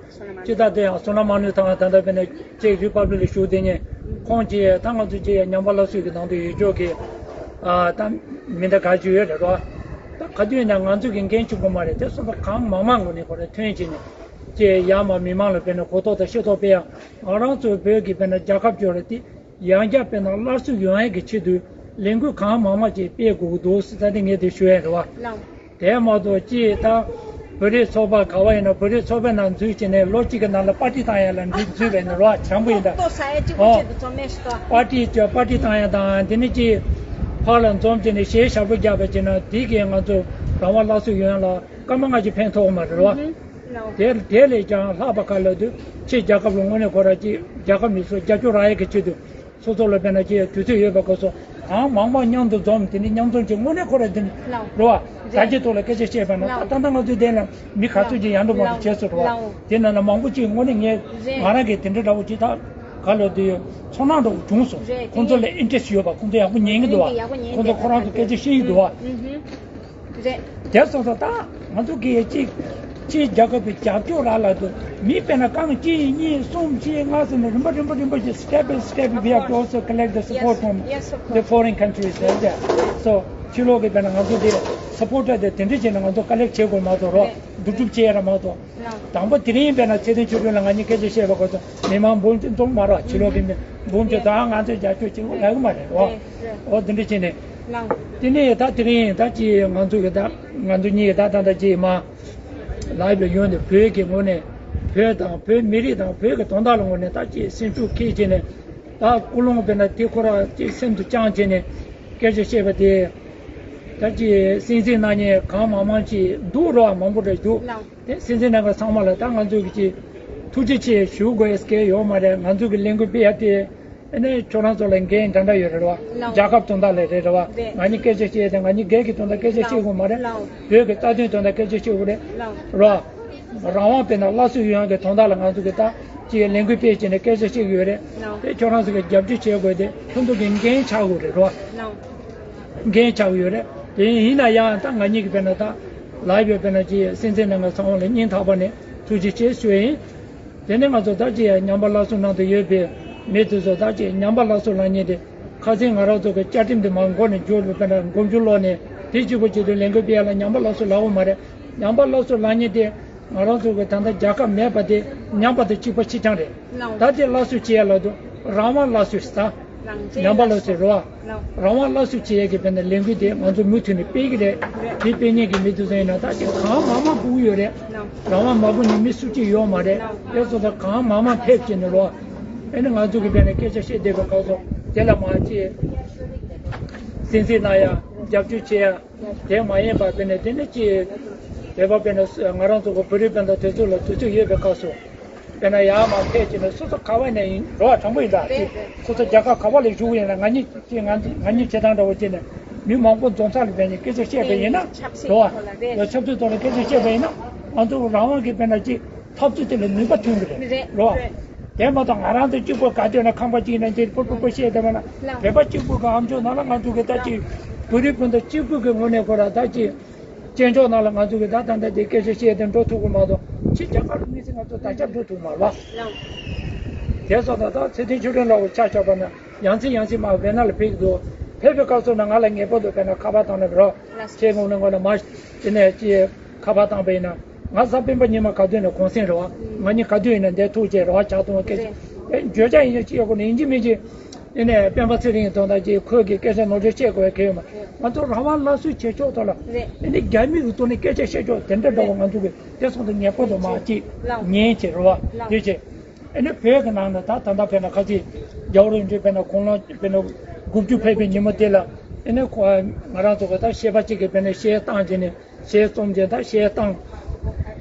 ཅི་ད་དེ་ཡང་བསོད་ནམས་དམར་ནུ་ཐང་ད་ལྟ་བས་ན་ཅེག་རི་པབ་ལིག་ལ་བཞུགས་དེ་ནི་ཁོང་ཅི་ད་ང་ཚོ་ཅི་ཉམས་པ་སླར་གསོ་གི་ནང་དུ་ཡོད་ཆོག་གི་ད་མི་འདྲ་ག་ཅིག་ཡོད་རེད་རོ། ད་ག་དུས་ཡིན་ན་ང་ཚོ་གི་འགན་ཆུང་གི་མ་རེད། དེ་སོང་ཙང་གང་མང་མང་ངོ་ནས་ཁོ་རེ་ཐོན་བྱས་ནས་ཅི་ཡར་མར་མི་མང་ལ་དཔེར་ན་གོ་རྟོགས་དང་ཤེས་རྟོགས་སྤེལ་ཡ། ང་རང་ཚོའི་བོད་ཀྱི་དཔེར་ན་རྒྱལ་ཁབ་སྐྱོང་རེད་དེ། ཡང་བསྐྱར་དཔེར་ན་སླར་གསོ་ཡོང་ཡག་གི་ཆེད་དུ་ལས་འགུལ་གང་མང་མང་ཅིག་སྤེལ་དགོས་ཀྱི་འདུག་ཟེར་ད་དེ་ངས་དེ་ཞུ་ཡ་རེད་བ། ལགས། དེ་མ་གཏོགས་ཅིག་ད་བོད་རིགས་ཚོགས་པ་ག་བ་ཡིན་ན་བོད་རིགས་ཚོགས་པའི་ནང་འཛུལ་བྱས་ནས་ལོ་གཅིག་གི་ནང་ལ་པར་ཏི་བཏང་ཡ་ལ་འཛུལ་འཛུལ་བས་ནི་རོ་བྱང་བུ་ཡིན་ད། ལྟོ་ཟ་ཡ་གཅིག་པོ་ཨོ། ཆེད་དུ་འཛོམས་མེད་ཞིག་ཏོ། པར་ཏི་ཅོ་པར་ཏི་བཏང་ཡ་དང་དེ་ནི་ཅིག་ཕར་ལ་འཛོམས་བྱས་ནས་གཞས་ཞབས་བྲོ་རྒྱག་པ་བྱས་ན་དེ་གིས་ང་ཚོ་རང་དབང་སླར་གསོ་ཡོང་ཡ་ལ་སྐར་མ་ལྔ་བཅུ་ཕན་ཐོགས་མ་རེད་རོ། ལགས། དེ་དེ་ལས་ཀྱང་ལྷག་པ་ག་ལ་དུས་ཕྱི་རྒྱལ་ཁབ་ལ་དངོས་གནས་ཁོ་ར་ཅིག་རྒྱལ་ཁབ་མི་སོ་རྒྱབ་སྐྱོར་རག་ཡ་གི་ཆེད་དུ། སོ་སོ་ལ་དཔེར་ན་ཅིག་དུས་ཚོད་ཡོད་པ་སྐབས་སུ་གང་མང་མང་མཉམ་དུ་འཛོམས། དེ་ནི་མཉམ་འཛོམས་ཀྱི་དངོས་གནས་ཁོ་ར་དེ་ནི་ལགས། རེད་བ། ཟ་རྒྱུ་ཐོག་ལ་སྐད་ཆ་བཤད་པ་ན་ད་ལྟ་ང་ཚོའི་དེ་ལ་མི་ག་ཚོད་ཅིག་ཡར་འགྲོ་མར་འགྲོ་བྱས་སོང་རེད་བ། དེ་ནང་ལ་མང་པོ་ཅིག་དངོས་གནས་ངས་ང་རང་གིས་དེ་འདྲ་འདྲ་བོ་ཅིག་ད་ག་ལ་དེ་ཚོར་སྣང་འདྲ་བོ་བྱུང་སོང་། ཁོང་ཚོ་ལ་ཨིན་ཊི་རེ་སི་ཊི་ཡོད་པ། ཁོང་ཚོ་ཡག་པོ་ཉན་གི་འདུག་བ། ཁོང་ཚོ་ཁོ་རང་ཚོ་སྐད་ཆ་བཤད་ཀྱི་འདུག་བ། རེད། དེ་སོང་ཙང་ད་ང་ཚོ་གིས་གཅིག་ཕྱིའི་རྒྱལ་ཁབ་ཀྱི་རྒྱབ་སྐྱོར་རག་ལ་དུ་མི་དཔེར་ན་རྐང་གཅིག་གཉིས་གསུམ་བཞི་ལྔ་ཟེར་ནས་རིམ་པ་རིམ་པ་རིམ་པ་བཞིན་step by step we have to also collect the support from the foreign countries, right there. So ཕྱི་ལོགས་ཀྱི་དཔེར་ན་ང་ཚོ་དེ་སབ་པོར་ཊར་དེ་དེ་འདྲ་བྱས་ན་ང་ཚོ་ཀ་ལེག་བྱེད་དགོས་མ་གཏོགས་རོགས་བསྡུ་སྒྲུབ་བྱེད་ཡ་ར་མ་གཏོགས། དང་པོ་དེ་རིང་དཔེར་ན་ཚེ་བརྟན་ཆོས་སྒྲོན་ལ་ང་གཉིས་སྐད་ཆ་བཤད་པ་གོ་ཚོ་མི་མང་འབུམ་གཅིག་འཛོམས་མ་རོགས་ཕྱི་ལོགས་ཀྱི་མི་འབུམ་གཅིག་དང་ང་ཚོས་རྒྱབ་སྐྱོར་བྱེད་དགོས་ལབ་གི་མ་རེད་རོགས། འོ་དེ་འདྲ་བྱས་ནས། ལགས། དེ་ནས་ད་དེ་རིང་ད་ཅི་ང་ཚོ་གི་ད་ང་ཚོ་གཉིས་ཀྱི་ད་ད་ད་ཅི་མ་ལའིབ་ལ་ཡོང་ནས་བོད་ཀྱི་ངོས་ནས་བོད་དང་བོད་མི་རིགས་དང་བོད་ཀྱི་དོན་དག་ལ་ངོས་ནས་ད་ཅི་སེམས་ཤུགས་འཁྱེར་བྱས་ནས་ད་ཀུན་སློང་དཔེར་ན་དེ་ཁོ་ར་ཅི་སེམས་སུ་བཅངས་བྱས་ནས་སྐད་ཆ་བཤད་པ་དེ་ད་ཅི་སེམས་སེམས་ནང་ནས་གང་མང་མང་ཅིག་འདུག་རོགས་མང་པོ་རེད་འདུག་ལགས། དེ་སེམས་སེམས་ནང་གི་ཚང་མ་ལ་ད་ང་ཚོ་གི་ཅི་ཐུགས་རྗེ་ཆེ་ཞུ་དགོས་སྐལ་ཡོད་མ་རེད། ང་ཚོ་གི་ལས་འགུལ་སྤེལ་ཡ་དེ། ཨ་ནི་ཁྱོད་རང་ཚོ་ལ་འགན་འདྲ་འདྲ་ཡོད་རེད་བ། ལགས། རྒྱལ་ཁབ་དོན་དག་ལ་རེད་རེད་བ། རེད། ང་གཉིས་སྐད་ཆ་བཤད་དེ་ང་གཉིས་སྒེར་གྱི་དོན་དག་སྐད་ཆ་བཤད་དགོས་མ་རེད། ལགས། བོད་ཀྱི་རྩ་དོན་དོན་དག་སྐད་ཆ་བཤད་དགོས་རེད། ལགས། རེད་བ། རང་དབང་དཔེར་ན་སླར་གསོ་ཡོང་ཡག་གི་དོན་དག་ལ་ང་ཚོ་གི་ད་ཅིག་ལས་འགུལ་སྤེལ་བྱས་ནས་སྐད་ཆ་བཤད་གི་ཡོད་རེད། ལགས། དེ་ཁྱོད་རང་ཚོ་གི་རྒྱབ་སྐྱོར་བྱེད་དགོས་དེ་ཁོང་ཚོ་གི་འགན་ཆགས་དགོས་རེད་རེད་བ། ལགས། འགན་ཆགས་ཡོད་རེད། དེ་ཡིན་ན་ཡང་ད་ང་གཉིས་ཀྱི་དཔེར་ན་ད་ལའིབ་ཡོད་དཔེར་ན་ཅི་སེམས་ཅན་ནང་གི་ཚང་མ་ལ་སྙིང་ཐག་པ་ནས་ཐུགས་རྗེ་ཆེ་ཞུ་ཡིན། དེ་ནས་ང་ཚོ་ད་ཅི་ཉམས་པ་སླར་གསོ་ནང་དུ་ཡོད་པའི་མི་དེ་ཚོ་ད་ཅི་ཉམས་པ་སླར་གསོ་ལབ་མཁན་དེ་ཁ་སང་ང་རང་ཚོ་གི་བཅའ་ཁྲིམས་དེ་མར་མགོ་ནས་མཇུག་དཔེར་ན་མགོ་མཇུག་ལོག་ནས་དེ་གཅིག་པོ་བྱེད་དུས་ལས་འགུལ་སྤེལ་ཡ་ལ་ཉམས་པ་སླར་གསོ་ལབ་དགོས་མ་རེད། ཉམས་པ་སླར་གསོ་ལབ་མཁན་དེ་ང་རང་ཚོ་གི་ད་ལྟ་རྒྱལ་ཁབ་མེད་པ་དེ་ཉམས་པ་དང་གཅིག་པ་གཅིག་རྐྱང་རེད། ལགས། ད་དེ་སླར་གསོ་བྱེད་ཡ་ལ་དུ་རང་དབང་སླར་གསོ་ཟེར། ལགས། ཉམས་པ་སླར་གསོ་རེད་བ། ལགས། རང་དབང་སླར་གསོ་བྱེད་ཡ་གི་དཔེར་ན་ལས་འགུལ་དེ་ང་ཚོ་མུ་མཐུད་ནས་སྤེལ་གི་རེད། ལགས། དེ་སྤེལ་མཁན་གི་མི་དེ་ཚོ་ཡིན་ན་ད་ཅི་གང་མང་མང་སྒུག་ཡོད་རེད། ལགས། རང་དབང་མ་སྒུག་ནས་མི་སུ་གཅིག་ཡོད་མ་རེད། ལགས། དེ་ཚོ་ད་གང་མང་མང་ཕེབས་བྱས་ནས་རོ། ཨེ་ནི་ང་ཚོ་གི་དཔེར་ན་སྐད་ཆ་བཤད་བསྡད་པའི་སྐབས་སུ་དེ་ལ་མ་ཅི་སེམས་ཁྲལ་གནང་ཡ་རྒྱབ་སྐྱོར་བྱེད་ཡ། དེ་མ་ཡིན་པ་དཔེར་ན་དེ་ནི་ཅི། བོད་པ་དཔེར་ན་ང་རང་ཚོ་གི་བོད་རིགས་དཔེར་ན་དེ་ཚོ་ལ་དུས་ཚོད་ཡོད་པའི་སྐབས་སུ། དཔེར་ན་ཡར་མར་ཕེབས་བྱས་ནས་སོ་སོ་ག་བ་ནས་ཡིན་རོ་བ་དྲང་པོ་ཡིན་ད། རེད་རེད། སོ་སོ་རྒྱལ་ཁབ་ག་བ་ལ་བཞུགས་ཡིན་ན་ང་གཉིས་ཀྱིས་ང་ང་གཉིས་བྱེད་སྟངས་འདྲ་བོ་བྱས་ནས་མི་མང་པོ་འཛོམས་ས་ལ་བསྡད་ནས་སྐད་ཆ་བཤད་པ་ཡིན་ན་ཆབ་སྲིད་རོ་བ། ཐོག་ལ་རེད། ལ་ཆབ་སྲིད་ཐོག་ལ་སྐད་ཆ་བཤད་པ་ཡིན་ན་ང་ཚོ་རང་དབང་གི་དཔེར་ན་ཅིག་འཐབ་རྩོད་དེ་ལ་ནུས་པ་ཐོན་གི་རེད། རེད། རེད་བ། རེད། དེ་མ་གཏོགས་ང་རང་ཚོ་གཅིག་པོ་ག་དུས་ན་ཁང་པ་གཅིག་ན་འདིར་པུར་པུར་པུར་བཤད་བསྡད་པ་ན་ལགས། བོད་པ་གཅིག་པུ་གི་ཨམ་ཅོག་ནང་ལ་ང་ཚོ་གི་ད་ཅིག་བོད་རིགས་སྤུན་ཟླ་གཅིག་པུ་གི་ངོས་ནས་ཁོ་ར་ད་ཅིག་སྤྱི་ཚོགས་ནང་ལ་ང་ཚོ་གི་ད་ད་ལྟ་དེ་སྐད་ཆ་བཤད་དེ་འགྲོ་ཐུབ་ཀྱི་མ་གཏོགས་ཕྱི་རྒྱལ་ཁབ་ལ་དམིགས་བསལ་ང་ཚོ་ད་ཆ་འགྲོ་ཐུབ་མ་རེད་བ། ལགས། དེ་སོགས་ད་ད་ཚེ་བརྟན་ཆོས་སྒྲོན་ལགས་ཆ་བཞག་པ་ན་ཡང་སེ་ཡང་སེ་མ་བེ་ན་ལ་ཕེབས་ཀྱི་འདུག་ཕེབས་པའི་སྐབས་སུ་ན་ང་ལ་ངེས་པར་དུ་བེ་ན་ཁ་པར་བཏང་ན་རོགས། ལགས། ཁྱེད་ངོ་ནས་ངོ་ན་མ་དེ་ནས་ཅི་ཁ་པར་བཏང་པ་ཡིན་ན། ང་གཟའ་སྤེན་པ་ཉི་མ་ག་དུས་ནས་གུང་སེང་རེད་བ། ང་གཉིས་ག་དུས་ཡིན་ན་འདིར་ཐུག་བྱས་རེད་བ། ཇ་འཐུང་བ་སྐད་ཆ། རེད། ཨེ་བརྗོད་བྱ་ཡིན་ན་ཅི་ཡོད་གོ་ནས་ཡིན་གཅིག་མིན་གཅིག་ཨེ་ནས་སྤེན་པ་ཚེ་རིང་གི་དོན་དག་ཅིག་ཁོས་ཀྱི་སྐད་ཆ་ནོར་འཁྲུལ་བཤད་དགོས་ཡ་གལ་ཡོད་མ་རེད། ང་ཚོ་རང་དབང་སླར་གསོ་བྱེད་ཕྱོགས་ཐོག་ལ། རེད། ཨེ་ནས་རྒྱ་མི་གི་ཐོག་ནས་སྐད་ཆ་བཤད་ཕྱོགས་དེ་འདྲ་འདྲ་བོ། རེད། ང་ཚོ་གི་དེ་སོང་དུ་ངེས་པར་དུ་མ་ཅིག་ལགས། ཉན་བྱས་རེད་བ། ལགས། དེ་བྱས། ཨེ་ནས་བོད་ཀྱི་ནང་ན་ད་ད་ལྟ་དཔེར་ན་ཁ་ཅིག་རྒྱལ་བ་རིན་པོ་ཆེ་དཔེར་ན་དགུང་ལོ་དཔེར་ན་དགུ་བཅུ་ཕེབས་པའི་ཉིན་མོ་དེ་ལ་ཨེ་ནས་ཁོ་ང་རང་ཚོ་གི་ད་བཤད་པ་གཅིག་གིས་དཔེར་ན་བཤད་སྟངས་བྱས་ནས། གཞས་རྩོམ་བྱས་ད་གཞས་བཏང་།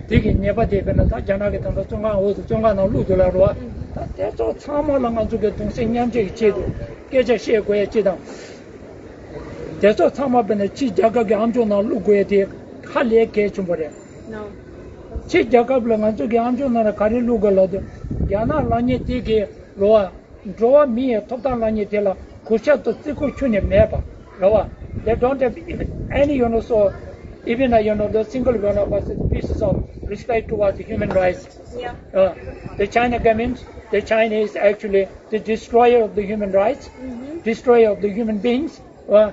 དེ་གི་ཉེས་པ་དེ་དཔེར་ན་ད་རྒྱ་ནག་གི་ད་ལྟ་བཙོན་ཁང་འོག་ཏུ་བཙོན་ཁང་ནང་བླུགས་འདུག་ལ་རོ། ད་དེ་ཚོ་ཚང་མ་ལ་ང་ཚོ་གི་གདུང་སེམས་མཉམ་སྐྱེད་ཀྱི་ཆེད་དུ་སྐད་ཆ་བཤད་དགོས་ཡ་ཅི་དང་། དེ་ཚོ་ཚང་མ་དཔེར་ན་ཕྱི་རྒྱལ་ཁབ་ཀྱི་ཨམ་ཅོག་ནང་བླུགས་དགོས་ཡ་དེ་ཧ་ལས་གལ་ཆེན་པོ་རེད། ཕྱི་རྒྱལ་ཁབ་ལ་ང་ཚོ་གི་ཨམ་ཅོག་ནང་ལ་ག་རེ་བླུགས་དགོས་ལབ་དུས་རྒྱ་ནག་ལབ་མཁན་དེ་གི་རོ། འགྲོ་བ་མི་ཡི་ཐོབ་ཐང་ལབ་མཁན་དེ་ལ་གུས་ཞབས་དང་བརྩི་བཀུར་ཁྱོན་ནས་མེད་པ་རེད་བ། They don't have even any, you know, so even, uh, you know, the single, you know, but pieces of respect towards the human rights. Yeah. Uh, the China government, the China is actually the destroyer of the human rights, destroyer of the human beings. Uh,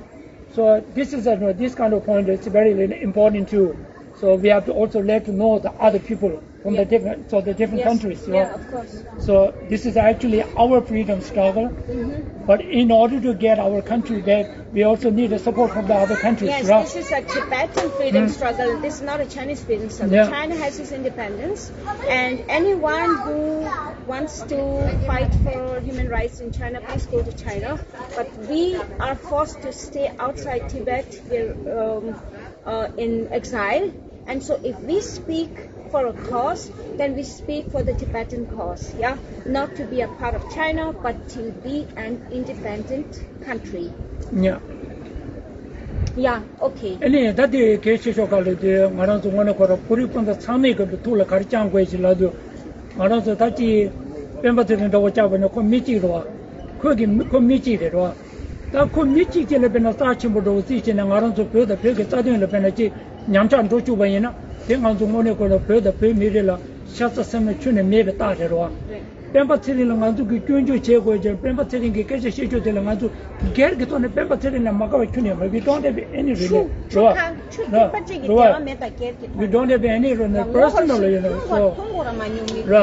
so this is a, this kind of point is very important too. So we have to also let to know the other people from the different, so the different countries, you know. Yeah, of course. So this is actually our freedom struggle. But in order to get our country back, we also need the support from the other countries, right? Yes, this is a Tibetan freedom struggle. This is not a Chinese freedom struggle. Yeah. China has its independence, and anyone who wants to fight for human rights in China, please go to China. But we are forced to stay outside Tibet. We're, um, uh, in exile. And so if we speak for a cause, then we speak for the Tibetan cause, yeah? Not to be a part of China, but to be an independent country. Yeah. Yeah, okay. ཨ་ནི་ད་དེ་གལ་ཆེ་ཤོས་ག་ལ་དེ་ང་རང་ཚོ་དངོས་གནས་ཁོ་ར་བོད་རིགས་སྤུན་ཟླ་ཚང་མས་གི་ཐུགས་ལ་ག་རེ་བཅངས་དགོས་ཞེས་ལབ་དུས། ང་རང་ཚོ་ད་ཅི་སྤེན་པ་ཚེ་རིང་འདྲ་བོ་བཅག་པ་ནི་ཁོ་མི་གཅིག་རེད་བ། ཁོ་གི་མི་ཁོ་མི་གཅིག་རེད་རེད་བ། ད་ཁོ་མི་གཅིག་ཅིག་ལ་དཔེར་ན་རྩ་ཆེན་པོ་འགྲོ་བ་རྩིས་བྱས་ནས་ང་རང་ཚོ་བོད་དང་བོད་ཀྱི་རྩ་དོན་ལ་དཔེར་ན་ཅིག་ཉམས་ཆག་འགྲོ་བཅུག་པ་ཡིན་ན་དེ་ང་ཚོ་དངོས་གནས་ཁོ་ལ་བོད་དང་བོད་མི་རིགས་ལ་ཤ་ཚ་སེམས་ལ་ཁྱོན་ནས་མེད་པའི་རྟགས་རེད་རེད་བ། སྤེན་པ་ཚེ་རིང་ལ་ང་ཚོ་གིས་སྐྱོན་བརྗོད་བྱེད་དགོས་ཀྱང་སྤེན་པ་ཚེ་རིང་གི་སྐད་ཆ་བཤད་རྒྱུ་དེ་ལ་ང་ཚོ་སྒེར་གྱི་ཐོག་ནས་སྤེན་པ་ཚེ་རིང་ལ་མ་དགའ་བ་ཁྱོན་ནས་མེད། We don't have any relation. ཆུ་ཆུ་ཁ་ཆུ་ཐིགས་པ་གཅིག་གི་འབྲེལ་བ་མེད་པ་སྒེར་གྱི་ཐོག་ནས། We don't have any relation, personal, you know, so. མཐོང་གོ་ར་མ་མྱོང་མི། ར་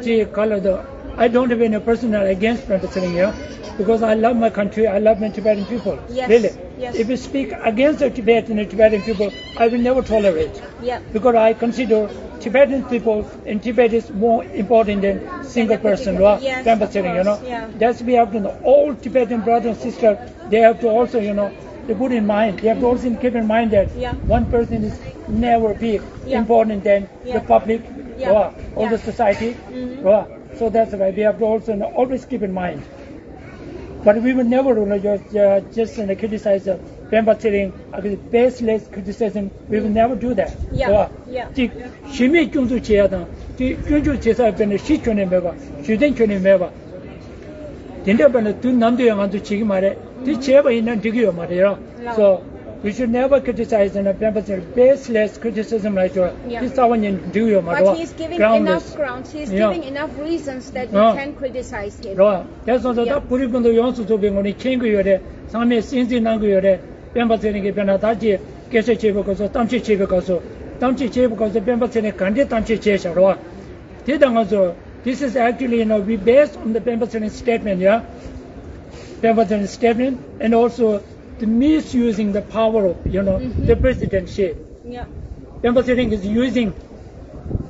ཅི་ག་ལ་དོ། I don't have any personal against Pemba Tsering, yeah, because I love my country, I love my Tibetan people. Yes, really. Yes. If you speak against the Tibetan and Tibetan people, I will never tolerate. Yeah. Because I consider Tibetan people in Tibet is more important than single person, right? Yes, Pemba Tsering, you know. Yeah. That's we have to know. All Tibetan brothers and sisters, they have to also, you know, they put in mind. They have to also keep in mind that yeah. one person is never be yeah. important than yeah. the public, yeah. Right? Or yeah. the society. Mm-hmm. Right? So that's why we have to also, you know, always keep in mind. But we will never, you know, just, uh, just you know, criticize uh, Pemba Tsering, uh, baseless criticism. We will never do that. Yeah. Right? Yeah. ཅིག་གཞི་མེད་སྐྱོན་འཛུགས་བྱེད་ཡ་དང་དེ་སྐྱོན་བརྗོད་བྱེད་ས་དཔེར་ན་གཞི་ཁྱོན་ནས་མེད་པ་ཞུ་དོན་ཁྱོན་ནས་མེད་པ། དེ་འདྲ་དཔེར་ན་དུས་ནམ་དུ་ཡང་ང་ཚོ་བྱེད་ཀྱི་མ་རེད། དེ་བྱས་པ་ཡིན་ན་འགྲིག་གི་ཡོད་མ་རེད་ཡ། So we should never criticize and Pemba Tsering baseless criticism like that. Yeah. དེ་རྩ་བ་ཉིད་འགྲིག་གི་ཡོད་མ་རེད་བ། But he is giving enough grounds, he is giving enough reasons that we can criticize him. རེད་བ། དེ་སོང་ཙང་ད་བོད་རིགས་སྤུན་ཟླ་ཡོངས་སུ་རྫོགས་པའི་ངོས་ནས་མཁྱེན་གྱི་ཡོད་རེད། ཚང་མས་གསན་གཟིགས་གནང་གི་ཡོད་རེད། སྤེན་པ་ཚེ་རིང་གིས་དཔེར་ན་ད་ཅིག་སྐད་ཆ་བཤད་པའི་སྐབས་སུ་གཏམ་བཤད་བྱེད་པའི་སྐབས་སུ་གཏམ་བཤད་བྱེད་པའི་སྐབས་སུ་སྤེན་པ་ཚེ་རིང་ག་འདྲའི་གཏམ་བཤད་བྱས་བཞག་རོགས། དེ་དང་ང་ཚོ this is actually, you know, we based on the Pemba Tsering statement, yeah. Pemba Tsering statement and also the misusing the power of, you know, the president. Yeah. Pemba Tsering is using,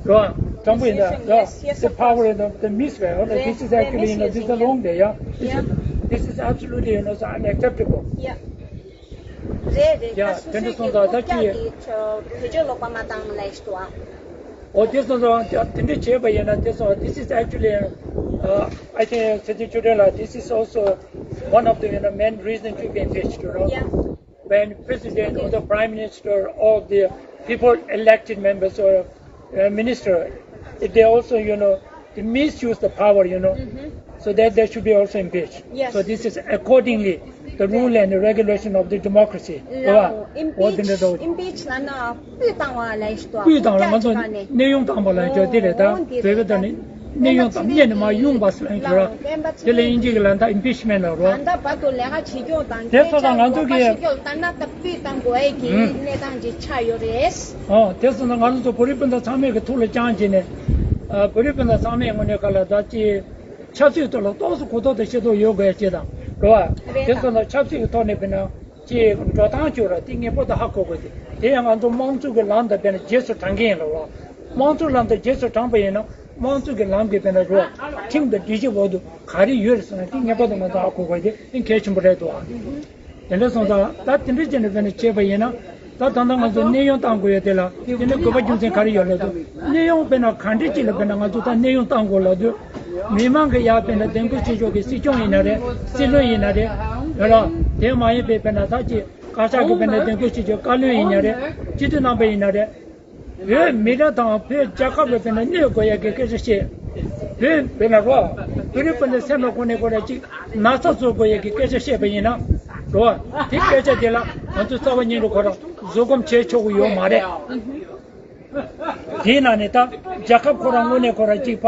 right? དྲང་པོ་ཡིན་ད། Yes, yes, the power of the miss, right? This is actually, you know, this is the wrong day, yeah. This is, this is absolutely, you know, so unacceptable. Yeah. རེད་རེད། ཡ་ད་དེ་འདྲ་སོང་ཙང་ད་ཅི། བོད་ཀྱི་བེད་སྤྱོད་ལོག་པ་མ་བཏང་ལབ་ཤི་ཏོ་ཨ། ཨོ་དེ་སོང་ཙང་ད་དེ་འདྲ་བྱས་པ་ཡིན་ན་དེ་སོང་this is actually, uh, I think Sir Chudela, this is also one of the, you know, main reason to be impeached, you know. Yeah. When president or the prime minister or the people elected members or, uh, minister, if they also, you know, they misuse the power, you know, so that they should be also impeached. Yes. So this is accordingly the rule and the regulation of the democracy. Impeach, impeach ལབ་ན་སྤུས་བཏང་བ་ལབ་ཤི་ཏོ་ཨ། སྤུས་བཏང་བ་ང་ཚོ་གནས་དབྱུང་བཏང་བ་ལབ་ཡོད་དེ་རེད་ད། བོད་པའི་ད་ནི་གནས་དབྱུང་བཏང་གནས་ནས་མར་དབྱུང་བ་ཟེར་ཡོད་ར། དེ་ལ་དབྱིན་ཇི་གི་ལ་ད་impeachment ལབ་རོ། ད་ལྟ་བར་དུ་ལས་ཀ་བྱེད་སྐྱོང་དང་སྐད་ཆ་ལ་ང་ཚོ་གི་ལྟ་ན་ད་སྤུས་བཏང་དགོས་ཡས་ཀྱི་གནས་སྟངས་ཅིག་ཆགས་ཡོད་རེད། ཨོ་དེ་སོང་ན་ང་རང་ཚོ་བོད་རིགས་སྤུན་ཟླ་ཚང་མས་ཀྱི་ཐུགས་ལ་བཅངས་བྱས་ནས། ཨ་བོད་རིགས་སྤུན་ཟླ་ཚང་མས་དངོས་གནས་ག་ལ་ད་ཅི་ཆབ་སྲིད་ཐོག་ལ་ཏོག་ཙམ་གོ་རྟོགས་དང་ཤེས་རྟོགས་ཡོད་དགོས་ཡ་ཅིག་དང་རེད་བ། དེ་སོང་ན་ཆབ་སྲིད་ཀྱི་ཐོག་ནས་དཔེར་ན་ཅི་འགྲོ་སྟངས་བཅོས་ར་དེ་ངེས་པར་དུ་ཧ་གོ་དགོས་ཏེ། དེ་ཡང་ང་ཚོ་དམངས་གཙོ་གི་ལམ་དང་དཔེར་ན་རྗེས་སུ་འབྲང་གི་ཡིན་ལ་བ། དམངས་གཙོ་ལམ་དང་རྗེས་སུ་འབྲངས་པ་ཡིན་ན་དམངས་གཙོ་གི་ལམ་གྱི་དཔེར་ན་རེད་བ། ཁྲིམས་དང་སྒྲིག་གཞི་འོག་ཏུ་ག་རེ་ཡོད་རེད་ཟེར་ན་དེ་ངེས་པར་དུ་ང་ཚོ་ཧ་གོ་དགོས་ཏེ་དེ་གལ་ཆེན་པོ་རེད་འདུག་ཨ། དེ་འདྲ་སོང་ཙང་ད་དེ་འདྲ་བྱས་ནས་དཔེར་ན་བྱས་པ་ཡིན་ན། ད་ད་ལྟ་ང་ཚོ་གནས་དབྱུང་བཏང་དགོས་ཡ་དེ་ལ་དེ་ནི་དགོས་པ་རྒྱུ་མཚན་ག་རེ་ཡོད་ལབ་དུས། གནས་དབྱུང་དཔེར་ན་ག་འདྲ་ཅིག་ལ་དཔེར་ན་ང་ཚོ་ད་གནས་དབྱུང་བཏང་དགོས་ལབ་དུས། མི་མང་གི་ཡ་དཔེར་ན་འདེམས་བསྐོ་བྱེད་ཕྱོགས་ཀྱི་སྲིད་སྐྱོང་ཡིན་ན་རེད། སྲིད་བློན་ཡིན་ན་རེད། ཡོད་ལ། དེ་མ་ཡིན་པའི་དཔེར་ན་ད་ཅིག་བཀའ་ཤག་གི་དཔེར་ན་འདེམས་བསྐོ་བྱེད་ཕྱོགས་བཀའ་བློན་ཡིན་ན་རེད། སྤྱི་འཐུས་རྣམ་པ་ཡིན་ན་རེད། བོད་མི་སྒེར་དང་བོད་རྒྱལ་ཁབ་ལ་དཔེར་ན་གནོད་དགོས་ཡ་གི་སྐད་ཆ་བཤད། བོད་དཔེར་ན་རོ། བོད་རིགས་དཔེར་ན་སེམས་ལ་ཁོ་ནས་ཁོ་ར་ཅིག་ན་ཚ་བཟོ་དགོས་ཡ་གི་སྐད་ཆ་བཤད་པ་ཡིན་ན། རོ། དེ་སྐད་ཆ་དེ་ལ་ང་ཚོ་རྩ་བ་ཉིད་དུ་ཁོ་རང་བཟོད་སྒོམ་བྱེད་ཆོག་གི་ཡོད་མ་རེད། དེའི་ནང་ནས་ད་རྒྱལ་ཁབ་ཁོ་རང་དངོས་གནས་ཁོ་རང་གཅིག་པ།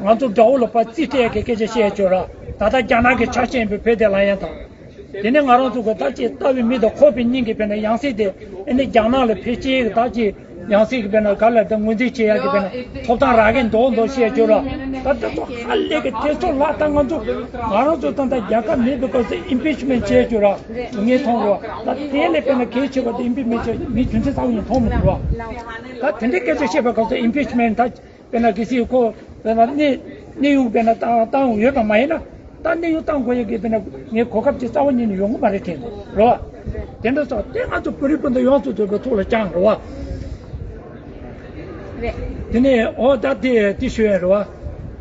ང་ཚོ་དགྲ་བོ་ལ་ཕར་རྩིས་སྤྲད་ཀྱི་སྐད་ཆ་བཤད་ཆོག་ར། ད་ལྟ་རྒྱ་ནག་གི་ཆ་ཤས་ཡིན་པའི་བོད་དེ་ལ་ཡང་དང་། དེ་ནས་ང་རང་ཚོ་གི་ད་ཅིག་ལྟ་བའི་མི་དང་ཁོག་པའི་སྙིང་གི་དཔེར་ན་ཡང་སྲིད་དེ་ཨེ་ནི་རྒྱ་ནག་ལ་ཕལ་ཆེར་གི་ད་ཅིག་ཡང་སྲིད་ཀྱི་དཔེར་ན་ག་ལ་ད་ངོས་འཛིན་བྱེད་ཡག་གི་དཔེར་ན་ཐོབ་ཐང་རག་གི་འདུག་འདུག་བཤད་ཆོག་ར། ད་དེ་ཚོ་ཧ་ལས་གི་དེ་ཚོ་ལ་ད་ང་ཚོ་ང་རང་ཚོ་ད་ད་རྒྱལ་ཁབ་མེད་པའི་སྐབས་སུ་ཨིམ་པིཆ་མེན་བྱས་ཆོག་ར། ངས་མཐོང་རོགས། ད་དེ་ལས་དཔེར་ན་གལ་ཆེ་བ་དེ་ཨིམ་པིཆ་མེན་བྱས་མི་རྒྱུ་མཚན་ཚང་མ་ཡིན་མཐོང་མི་ཐུབ་རོགས། ད་དེ་འདྲའི་སྐད་ཆ་བཤད་པའི་སྐབས་སུ་ཨིམ་པིཆ་མེན་ད་དཔེར་ན་གལ་སྲིད་ཁོ་དཔེར་ན་གནས་གནས་དབྱུང་དཔེར་ན་བཏང་བཏང་ཡོད་པ་མ་ཡིན་ན་ད་གནས་དབྱུང་བཏང་དགོས་ཡ་གི་དཔེར་ན་ངས་གོ་སྐབས་ཅིག་རྩ་བ་ཉིད་ནས་ཡོང་གི་མ་རེད་དྲན་རོགས། དེ་འདྲ་སོགས་དེ་ང་ཚོ་བོད་རིགས་སྤུན་ཟླ་ཡོངས་སུ་རྫོགས་པའི་ཐུགས་ལ་བཅངས་རོགས། རེད། དེ་ནས་ཨོ་ད་དེ་དེ་ཞུ་ཡ་རེད་བ།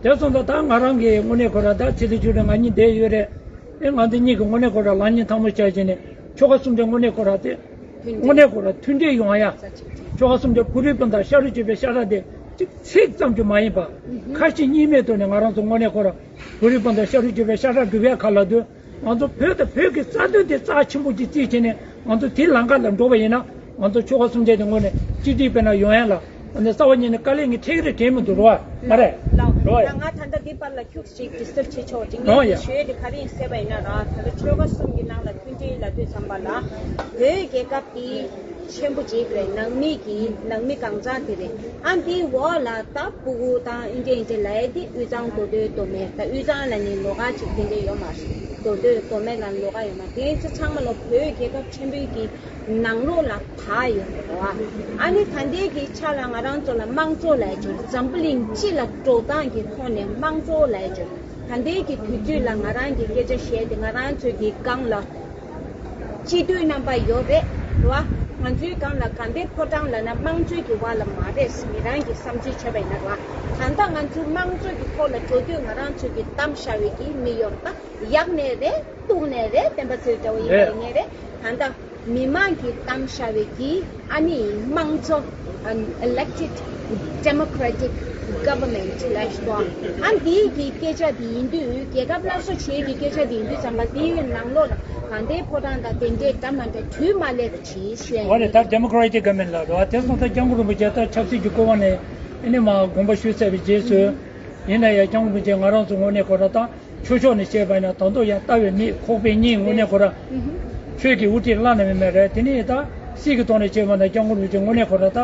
དེ་སོང་ཙང་ད་ང་རང་གི་དངོས་གནས་ཁོ་ར་ད་ཚེ་ཚེ་ཆུ་རེ་ང་གཉིས་བསྡད་ཡོད་རེད། ཨེ་ང་འདི་གཉིས་ཀྱི་དངོས་གནས་ཁོ་ར་ལག་གཉིས་ཐལ་མོ་སྦྱར་བྱས་ནས་ཆོལ་ཁ་གསུམ་གྱི་དངོས་གནས་ཁོ་ར་དེ་དངོས་གནས་ཁོ་ར་མཐུན་སྒྲིལ་ཡོང་ཡ། ཆོལ་ཁ་གསུམ་གྱི་བོད་རིགས་སྤུན་ཟླ་ཤ་རུས་གཅིག་པའི་ཤ་ཁྲག་དེ་གཅིག་ཚིག་ཙམ་གྱིས་མ་ཡིན་པ་ཁ་ཞེ་གཉིས་མེད་ཐོག་ནས་ང་རང་ཚོ་དངོས་གནས་ཁོ་ར་བོད་རིགས་སྤུན་ཟླ་ཤ་རུས་གཅིག་པའི་ཤ་ཁྲག་སྒྲུབ་ཡ་ག་ལ་འདུག་ང་ཚོ་བོད་དང་བོད་ཀྱི་རྩ་དོན་དེ་རྩ་ཆེན་པོ་ཅིག་བརྩིས་བྱས་ནས་ང་ཚོ་དེའི་ལམ་ཁ་ལ་འགྲོ་བ་ཡིན་ན་ང་ཚོ་ཆོལ་ཁ་གསུམ་ཆ་དེ་དངོས་གནས་གཅིག་སྒྲིལ་དཔེར་ན་ཡོང་ཡ་ལ་ཨ་ནི་རྩ་བ་ཉིད་ནས་དཀའ་ལས་ངས་འཕྲད་ཀྱི་རེད་དྲན་མི་འདུག་རོ་བ། མ་རེད། ལགས། རོ་བ། ད་ང་ད་ལྟ་འདི་བར་ལ་ཁྱུག་ཅིག་ཌི་སི་ཊབ་བྱེད་ཆོག་ཅིག་ངས་འདི་ཞུ་ཡ་དེ་ག་རེ་ཡིན་ཟེར་བ་ཡིན་ན་ར་ད་ལྟ་ཆོལ་ཁ་གསུམ་གྱི་ནང་ལ་མཐུན་སྒྲིལ་ལབ་དུས་ཙམ་པ་ལ་བོད་རྒྱལ་ཁབ་ཀྱི་ ཆེན་པོ་ཅིག་རེད། ནང་མི་གི་ནང་མི་གང་ཚང་དེ་རེད། ཨ་འདིའི་འོག་ལ་ད་ཕྲུ་གུ་དང་ཨིན་ཏྲེ་ཨིན་ཏྲེ་ལ་ཡ་དེ་དབུས་གཙང་མདོ་སྟོད་མདོ་སྨད། ད་དབུས་གཙང་ལ་ནི་ལོགས་ཀ་ཅིག་དེ་འདྲ་ཡོད་མ་རེད། མདོ་སྟོད་མདོ་སྨད་ལ་ལོགས་ཀ་ཡོད་མ་རེད། དེ་ཚོ་ཚང་མ་ལ་བོད་རྒྱལ་ཁབ་ཆེན་པོའི་གི་ནང་ལོགས་ལ་བག་ཡོད་རེད་བ། ཨ་ནི་ད་ལྟའི་གི་ཆ་ལ་ང་རང་ཚོ་ལ་དམངས་གཙོ་ལབ་ཡ་ཅིག་འཛམ་བུ་གླིང་སྤྱི་ལ་འགྲོ་སྟངས་ཀྱི་ཐོག་ནས་དམངས་གཙོ་ལབ་ཡ་ཅིག་ད་ལྟའི་གི་དུས་ཚོད་ལ་ང་རང་གི་སྐད་ཆ་བཤད་དེ་ང་རང་ཚོའི་གི་སྒང་ལ་སྤྱི་འཐུས་རྣམ་པ་ཡོད་རེད་བ། ང་ཚོའི་སྒང་ལ་དགའ་ལྡན་ཕོ་བྲང་ལབ་ན་དམངས་གཙོའི་གི་བར་ལ་མ་རེད། མི་རང་གི་བསམ་ཚུལ་བྱས་པ་ཡིན་ན་ར། ད་ལྟ་ང་ཚོ་དམངས་གཙོ་གི་ཐོག་ལ་འགྲོ་དུས་ང་རང་ཚོའི་གི་གཏམ་བཤད་པའི་གི་མི་ཡོད་རེད། ད་ཡག་ནས་རེད། སྡུག་ནས་རེད། བསྟན་པ་ཚེ་རིང་འདྲ་བོ་ཡིན་པ་རེད། ཡིན་ངེས་རེད། ད་ལྟ་མི་མང་གི་གཏམ་བཤད་པའི་གི་ཨ་ནི་དམངས་གཙོ་elected democratic government ལབ་ཤོག་ཨ་འདིའི་གི་སྐད་ཆ་དེ་ཡིན་དུས་རྒྱལ་ཁབ་སླར་གསོ་བྱེད་ཀྱི་སྐད་ཆ་དེ་ཡིན་དུས་ཙམ་པ་དེའི་ནང་ལོགས་ལ་དགའ་ལྡན་ཕོ་བྲང་དང་དེ་འདྲའི་འདྲ་མ་འདྲ་འདུས་མ་སླེབས་པ་ཅིག་ཞུ་ཡ་ཡིན། འོ་རེད། ད་democratic government ལབ་རེད་བ། དེ་སོང་ཙང་སྐྱབས་མགོན་རིན་པོ་ཆེ་ད་ཆབ་སྲིད་ཀྱི་སྐུ་དབང་ནས་ཨ་ནི་མར་དགོངས་པ་ཞུས་ཚར་བའི་རྗེས་སུ་ཡིན་ན་ཡང་སྐྱབས་མགོན་རིན་པོ་ཆེ་ང་རང་ཚོ་ངོས་ནས་ཁོ་རང་ད། ཆོས་ཕྱོགས་ནས་བཤད་པ་ཡིན་ན་ད་དུང་ཡང་ལྟ་བའི་མིག་ཁོག་པའི་གཉིད་ངོས་ནས་ཁོ་ར་ཆོས་ཀྱི་དབུ་ཁྲིད་བླ་ན་མེད་མ་རེད། དེ་ནས་ད་སྲིད་ཀྱི་ཐོག་ནས་བཤད་པ་ན་སྐྱབས་མགོན་རིན་པོ་ཆེ་ངོས་ནས་ཁོ་ར་ད་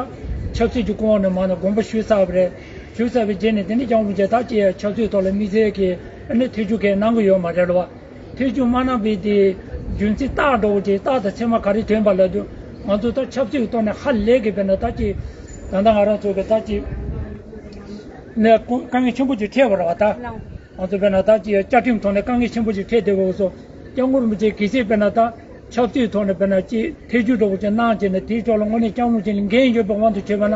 ཆབ་སྲིད་ཀྱི་སྐུ་དབང་ནས་མར་ནས་དགོངས་པ་ཞུས་ཚར་བ་རེད། ཞུས་ཚར་བའི་རྗེས་ནས་དེ་ནས་སྐྱབས་མགོན་རིན་པོ་ཆེ་ད་ཅི་ཡང་ཆབ་སྲིད་ཐོག་ལ་དམིགས་བསལ་གྱི་ཨ་ནི་ཐེ་བྱུས་གང་གནང་གི་ཡོད་མ་རེད་ལ་བ། ཐེ་བྱུས་མ་གནང་བའི་དེ་རྒྱུ་མཚན་རྟགས་འདྲ་བོ་ཅིག་རྟགས་དང་མཚན་མ་ག་རེ་ཐོན་པ་ལབ་དུས་ང་ཚོ་ད་ཆབ་སྲིད་ཀྱི་ཐོག་ནས་ཧ་ལས་གི་དཔེར་ན་ད་ཅི་ད་ལྟ་ང་རང་ཚོ་གི་ད་ཅི་ནས་དཀའ་ངལ་ཆེན་པོ་ཅིག་འཕྲད་པ་རེད་བ་ད། ང་ཚོ་དཔེར་ན་ད་ཅི་བཅའ་ཁྲིམས་ཐོག་ནས་དཀའ་ངལ་ཆེན་པོ་ཞིག་འཕྲད་བསྡད་པ་སོ། སྐྱབས་མགོན་རིན་པོ་ཆེ་གལ་སྲིད་དཔེར་ན་ད་ཆབ་སྲིད་ཐོག་ནས་དཔེར་ན་ཅི་ཐེ་བྱུས་འདྲ་བོ་ཅིག་གནང་བྱས་ནས་དེའི་ཕྱོགས་ལ་དངོས་གནས་སྐྱབས་མགོན་རིན་པོ་ཆེ་ལ་འགན་ཡོད་པའི་དབང་དུ་བྱས་པ་ན་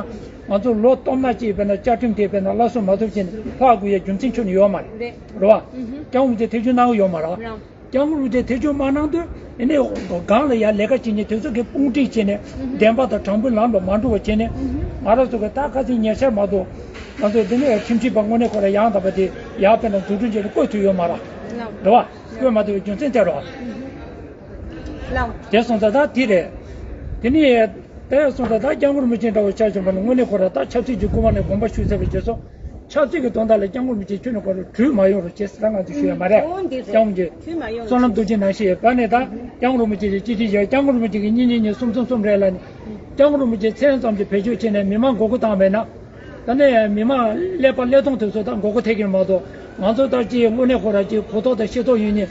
ང་ཚོ་ལོ་སྟོང་ན་ཅིག་དཔེར་ན་བཅའ་ཁྲིམས་དེ་དཔེར་ན་སླར་གསོ་མ་ཐུབ་བྱས་ནས་ཕར་དགོས་ཡ་རྒྱུ་མཚན་ཁྱོན་ནས་ཡོད་མ་རེད། རེད་བ། སྐྱབས་མགོན་རིན་པོ་ཆེ་ཐེ་བྱུས་གནང་གི་ཡོད་མ་རེད་བ། སྐྱབས་མགོན་རིན་པོ་ཆེ་ཐེ་བྱུས་མ་གནང་དུས་ཨ་ནི་སྒང་ལ་ཡ་ལས་ཀ་བྱེད་མཁན་དེ་ཚོ་གིས་དཔུང་སྒྲིག་བྱས་ནས་བདེན་པ་དང་དྲང་པོའི་ལམ་ལ་མ་འགྲོ་བ་བྱས་ནས་ང་རང་ཚོ་གི་ད་ཁ་སང་ཉེ་ཆར་མ་གཏོགས་ང་ཚོ་འདི་ནས་ཁྲིམས་ཞིབ་པ་དངོས་གནས་ཁོ་རང་ཡང་དག་པ་དེ་ཡར་དཔེར་ན་འཛུགས་སྐྲུན་བྱས་ནས་བསྐོ་ཐུབ་ཡོད་མ་རེད། རེད་བ། བསྐོ་མ་ཐུབ་པའི་རྒྱུ་མཚན་དེ་རེད་བ། དེ་སོང་ཙང་ད་དེ་རེད། དེ་ནས་དེ་སོང་ཙང་ད་སྐྱབས་མགོན་རིན་པོ་ཆེ་འདྲ་བོ་ཆ་བཞག་པ་ན་དངོས་གནས་ཁོ་རང་ད་ཆབ་སྲིད་ཀྱི་སྐུ་དབང་ནས་དགོངས་པ་ཞུས་ཚར་བའི་རྗེས་སུ། ཆབ་སྲིད་ཀྱི་དོན་དག་ལ་སྐྱབས་མགོན་རིན་པོ་ཆེ་ཁྱོན་ནས་ཁོ་རང་བྲོས་མ་ཡོང་རོགས་བྱེད་ཟེར་ང་ཚོས་ཞུ་ཡ་མ་རེད། འོ་འདི་རེད། སྐྱབས་མགོན་རིན་པོ་ཆེ་བྲོས་མ་ཡོང་བསོད་ནམས་རྡོ་རྗེ་ནང་བཞིན་ཡོད་པ་ནས་ད་སྐྱབས་མགོན་རིན་པོ་ཆེ་གི་སྤྱི་ཁྱབ་ཡོད། སྐྱབས་མགོན་རིན་པོ་ཆེ་གི་གཉིས་གཉིས་གཉིས་གསུམ་གསུམ་གསུམ་རེད་ལ་ནི། སྐྱབས་མགོན་རིན་པོ་ཆེ་མཚན་ཙམ་གྱིས་བེད་སྤྱོད་བྱས་ནས་མི་མང་མགོ་སྐོར་བཏང་བས་ན། ད་ནས་མི་མང་ཀླད་པ་ཀླད་སྟོང་དེ་ཚོ་ད་མགོ་སྐོར་ཐེབས་ཀྱི་མ་གཏོགས་ང་ཚོ་ད་ཅིག་དངོས་གནས་ཁོ་རང་ཅིག་གོ་རྟོགས་དང་ཤེས་རྟོགས་ཡོད་མཁན་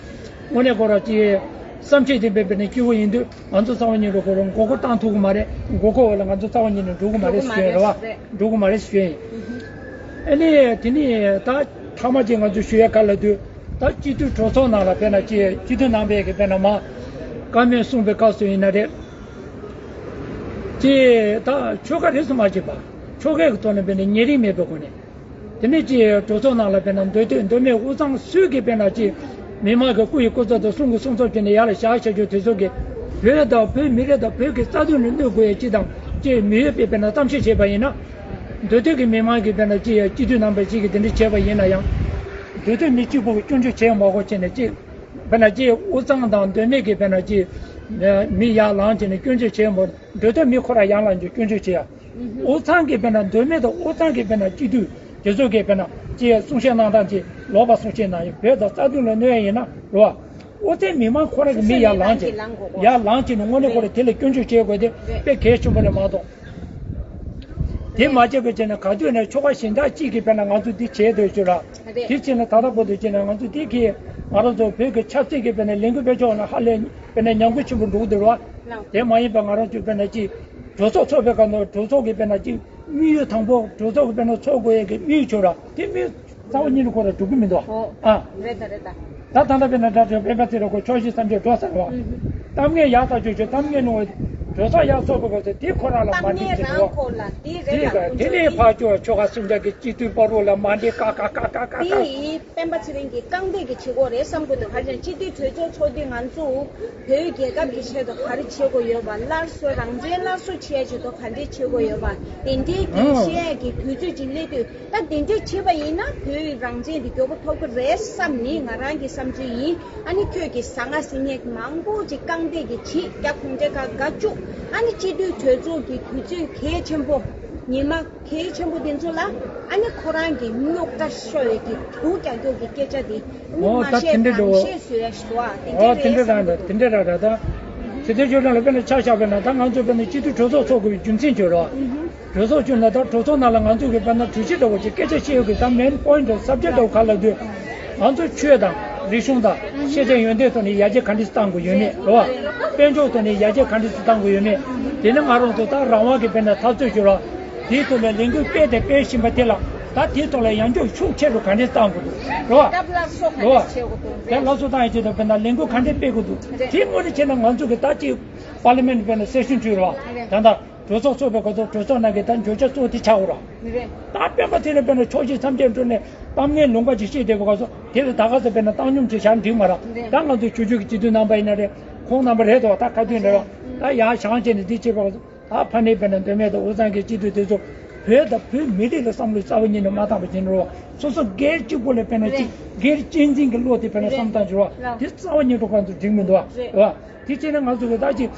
དངོས་གནས་ཁོ་རང་ཅིག་བསམ་ཤེས་ལྡན་པའི་དཔེར་ན་སྐྱེ་བོ་ཡིན་དུས། ང་ཚོ་རྩ་བ་ཉིད་ནས་ཁོ་རང་མགོ་སྐོར་བཏང་ཐུབ་ཀྱི་མ་རེད། མགོ་སྐོར་འོག་ལ་ང་ཚོ་རྩ་བ་ཉིད་ནས་འགྲོ་གི་མ་རེད་ཟེར་ཞུ་ཡིན་རེད་བ། འགྲོ་གི་མ་རེད་ཟེར་ཞུ་ཡིན། ཨ་ནི་དེ་ནི་ད་ཐ་མ་ཅིག་ང་ཚོ་ཞུ་ཡ་ག་ལ་དུས་ད་སྤྱི་འཐུས་གྲོས་ཚོགས་ནང་ལ་དཔེར་ན་ཅིག་སྤྱི་འཐུས་རྣམ་པས་ཀྱི་དཔེར་ན་མ་བཀའ་མོལ་གསུངས་པའི་སྐབས་སུ་ཡིན་ན་རེད། ཅིག་ད་ཆོལ་ཁ་རིས་སུ་མ་ཆད་པ་ཆོལ་ཁའི་ཐོག་ནས་དཔེར་ན་ཉེ་རིང་མེད་པའི་སྒོ་ནས། དེ་ནས་ཅིག་གྲོས་ཚོགས་ནང་ལ་དཔེར་ན་མདོ་སྟོད་མདོ་སྨད་དབུས་གཙང་སུས་ཀྱིས་དཔེར་ན་ཅིག་མི་མང་གི་སྐུ་ཡི་སྐུ་ཚབ་དང་གསུང་གི་གསུང་ཚབ་བྱས་ནས་ཡར་ལ་བཞག་བྱ་རྒྱུ་དེ་ཚོ་གིས་བོད་དང་བོད་མི་རིགས་དང་བོད་ཀྱི་རྩ་དོན་ལ་གནོད་དགོས་ཡ་ཅིག་དང་ཅིག་མི་འོས་པའི་དཔེར་ན་གཏམ་བཤད་བྱས་པ་ཡིན་ན། མདོ་སྟོད་ཀྱི་མི་མང་གིས་དཔེར་ན་ཅིག་སྤྱི་འཐུས་རྣམ་པ་ཅིག་གིས་དེ་འདྲ་བྱས་པ་ཡིན་ན་ཡང་། མདོ་སྟོད་མི་གཅིག་པུ་གིས་སྐྱོན་བརྗོད་བྱས་མ་དགོས་བྱས་ནས་ཅིག་དཔེར་ན་ཅིག་དབུས་གཙང་དང་མདོ་སྨད་ཀྱི་དཔེར་ན་ཅིག་མི་ཡར་ལངས་བྱས་ནས་སྐྱོན་བརྗོད་བྱས་མ་དགོས། མདོ་སྟོད་མི་ཁོ་རང་ཡར་ལངས་ཀྱི་སྐྱོན་བརྗོད་བྱེད་ཡ། དབུས་གཙང་གི་དཔེར་ན་མདོ་སྨད་དང་དབུས་གཙང་གི་དཔེར་ན་སྤྱི་འཐུས་དེ་ཚོ་གིས་དཔེར་ན་ཅིག་གསུང་བཤད་གནང་སྟངས་ཅིག་ལོག་པ་གསུང་བཤད་གནང་ཡོད། བོད་དང་རྩ་དོན་ལ་གནོད་ཡ་ཡིན་ན་རེད་བ། དབུས་གཙང་མི་མང་ཁོ་རང་གི་མི་ཡར་ལངས་ཀྱི་ཡར་ལངས་ཀྱི་ནས་དངོས་གནས་ཁོ་རང་དེ་ལ་སྐྱོན་བརྗོད་བྱེད་དགོས་དེ་དཔེ་གལ་ཆེན་པོ་རེད་མ་གཏོགས། དེ་མ་བྱས་པའི་ཆ་ནས་ག་དུས་ནས་ཆོལ་ཁ་གཞན་དག་གཅིག་གིས་དཔེར་ན་ང་ཚོ་འདི་བྱས་སྡོད་ཆོག་ལ། དེ་བྱས་ན་ད་ལྟ་བར་དུ་བྱས་ན་ང་ཚོ་འདི་གིས་ང་རང་ཚོ་བོད་ཀྱི་ཆབ་སྲིད་ཀྱི་དཔེར་ན་ལས་འགུལ་སྤེལ་ཕྱོགས་ལ་ཧ་ལས་དཔེར་ན་ཉམས་རྒུད་ཆེན་པོ་འགྲོ་གི་འདུག་རེད་བ། དེ་མ་ཡིན་པ་ང་རང་ཚོས་དཔེར་ན་ཅིག་གྲོས་ཚོགས་ཚོགས་པའི་སྐབས་ནང་གྲོས་ཚོགས་ཀྱི་དཔེར་ན་ཅིག་དམིགས་ཡུལ་དང་པོ་གྲོས་ཚོགས་ཀྱི་དཔེར་ན་ཚོགས་དགོས་ཡས་ཀྱི་དམིགས་ཡུལ་ཆོག་ར་དེ་དམིགས་ཡུལ་རྩ་བ་ཉིད་ནས་ཁོ་ར་འགྲུབ་ཀྱི་མི་འདུག་ཨ། རེད་ད་རེད་ད། ད་ད་ལྟ་དཔེར་ན་འདྲ་འདྲ་སྤེན་པ་ཚེ་རིང་ཁོ་ཆོག་ཤེས་བསམ་འཆར་འགྲོ་ཚར་བ། གཏམ་ངན་ཡག་ཐག་ཆོད་ཆོད་གཏམ་ངན་ནོ། གྲོས་ཚོགས་ཡག་ཚོགས་པའི་སྐབས་སུ་དེ་ཁོ་རང་ལ་མ་འགྲིག་གི་རེད་བ། དེ་ལ་དེ་ནས་ཕར་ཕྱོགས་ཆོལ་ཁ་སུམ་བརྒྱ་གི་སྤྱི་འཐུས་བར་རོ་ལ་མ་འགྲིག་ཀ་ཀ་ཀ་ཀ་ཀ་ཀ་ཀ། དེ་སྤེན་པ་ཚེ་རིང་གི་རྐང་སྟེགས་ཀྱི་བྱེད་སྒོ་རེད་བསམ་གི་འདུག་ག་རེ་ཟེར་ན་སྤྱི་འཐུས་གྲོས་ཚོགས་ཚོགས་དུས་ང་ཚོ་བོད་རྒྱལ་ཁབ་ཀྱི་ཆེད་དུ་ག་རེ་བྱེད་དགོས་ཡོད་པ། སླར་གསོ་རང་བཙན་སླར་གསོ་བྱེད་ཡ་ཆེད་དུ་ག་འདྲས་བྱེད་དགོས་ཡོད་པ་དེ་འདྲའི་གི་བཤད་ཡ་གི་དུས་ཚོད་ཅིག་སླེབས་དུས། ད་དེ་འདྲས་བྱས་པ་ཡིན་ན་བོད་རང་བཙན་དེ་མགྱོགས་པོ་ཐོབ་ཀྱི་རེད་བསམ་ནི་ང་རང་གི་བསམ་ཚུལ་ཡིན། ཨ་ནི་ཁྱོད་ཀྱིས་ཟ་ང་ཟིན་ངེས་མང་པོ་ཅིག་རྐང་སྟེགས་ཀྱི་བྱེད་རྒྱ་གུང་ཁྲན་ཁ་དགའ་བཅུག་ཨ་ནི་སྤྱི་འཐུས་གྲོས་ཚོགས་ཀྱི་དུས་ཚོད་གལ་ཆེན་པོ་ཉི་མ་གལ་ཆེན་པོ་དེ་ཚོ་ལ་ཨ་ནི་ཁོ་རང་གི་རྙོག་དྲ་ཤོར་བའི་གི་དུག་རྒྱག་རྒྱུ་གི་སྐད་ཆ་དེ་ཨ་ནི་ཨོ་མ་ད་དེ་བཤད་འདྲ་འདྲ་གང་བོ། བཤད་བཟོས་ཡ་ཞུ་བ་དེ་ཨོ་འདྲ་དེ་འདྲ་རེད་རང་བསམ་འདྲ་གི་དེ་འདྲ་རང་རེད་ད། དེ་ཚོའི་ཆོས་གྲངས་ལ་དཔེར་ན་ཆ་བཞག་པ་ཡིན་ན། ད་ང་ཚོ་དཔེར་ན་སྤྱི་འཐུས་གྲོས་ཚོགས་ཚོགས་དགོས་པའི་རྒྱུ་མཚན་ཅིག་ཡོད་རེད་བ། གྲོས་ཚོགས་བཅུ་ན་ད་གྲོས་ཚོགས་ནང་ལ་ང་ཚོ་གི་དཔེར་ན་གྲོས་གཞི་འདྲ་བོ་ཅིག་སྐད་ཆ་བཤད་ཡོད་གི། ད་མེན་པོ་ཡིན་འདྲ་སབ་ཇེག་འདྲ་བོ་ག་ལ་དུས་ང་ཚོ་ཆོས་དང་རིག་གཞུང་དང་ཤེས་བྱ་ཡོན་ཏན་ཐོག་ནས་ཡར་རྒྱས་ག་འདྲ་ཞིག་གཏང་དགོས་ཡོད་མེད་རེད་བ། དཔལ་འབྱོར་ཐོག་ནས་ཡར་རྒྱས་ག་འདྲ་ཞིག་གཏང་དགོས་ཡོད་མེད། དེ་ནི་ང་རང་ཚོ་ད་རང་དབང་གི་དཔེར་ན་འཐབ་རྩོད་ཞུ་རོགས། དེའི་ཐོག་ལ་ལས་འགུལ་སྤེལ་དང་སྤེལ་བཞིན་པ་དེ་ལ་ད་དེའི་ཐོག་ལ་ཡང་བསྐྱར་ཤུགས་ཆེ་རུ་ག་འདྲ་བཏང་དགོས་འདུག་རེད་བ། སྟབས་ལགས་སོ་ག་རེ་བྱེད་དགོས་འདུག་དེ་སླར་གསོ་བཏང་ཡག་ཆེད་དུ་དཔེར་ན་ལས་འགུལ་ག་འདྲ་སྤེལ་དགོས་འདུག་དེ་དངོས་གནས་བྱས་ན་ང་ཚོ་གི་ད་ཅིག་པར་ལི་མེན་ཊི་དཔེར་ན་སེ་ཤན་བྱས་རེད་བ། ད་ལྟ་གྲོས་ཚོགས་ཚོགས་པའི་སྐབས་སུ་གྲོས་ཚོགས་ནང་གི་ད་བརྗོད་བྱ་གཙོ་བོ་དེ་ཆགས་ཡོད་རེད། ད་སྤེན་པ་ཚེ་རིང་དཔེར་ན་ཕྱོགས་བཞི་མཚམས་བརྒྱད་འགྲོ་ནས་གཏམ་ངན་ལུང་པ་ཅིག་བཤད་བསྡད་པའི་སྐབས་སུ་དེ་ལ་ད་ག་ཚོད་དཔེར་ན་བཏང་སྙོམས་བྱས་བཞག་འགྲིག་མ་རེད། ད་ང་ཚོ་ཆོས་བརྒྱུད་ཀྱི་སྤྱི་འཐུས་རྣམ་པ་ཡིན་ན་རེད། ཁོང་རྣམ་པ་རེད་དོ། ད་ཁ་ཐུག་ནས་རེད་བ། ད་ཡར་བཞེངས་བྱས་ནས་འདི་བྱེད་པ་སོ། ད་ཕ་ནས་དཔེར་ན་མདོ་སྨད་དང་དབུས་གཙང་གི་སྤྱི་འཐུས་དེ་ཚོ་བོད་དང་བོད་མི་རིགས་ལ་བསམ་བློ་རྩ་བ་ཉིད་ནས་མ་བཏང་བ་བྱས་ནས་རེད་བ། སོ་སོ་སྒེར་གཅིག་པོ་ལ་དཔེར་ན་ཅིག་རེད། སྒེར་གཅེས་འཛིན་གྱི་བློ་དེ་དཔེར་ན་རེད། བསམ་བཏང་བྱས་རེད་བ། ལགས། དེ་རྩ་བ་ཉིད་དུ་ང་ཚོ་འགྲིག་མི་འདུག་བ། རེད། རེད་བ། དེ་བྱས་ན་ང་ཚོ་གི་ད་ཅིག་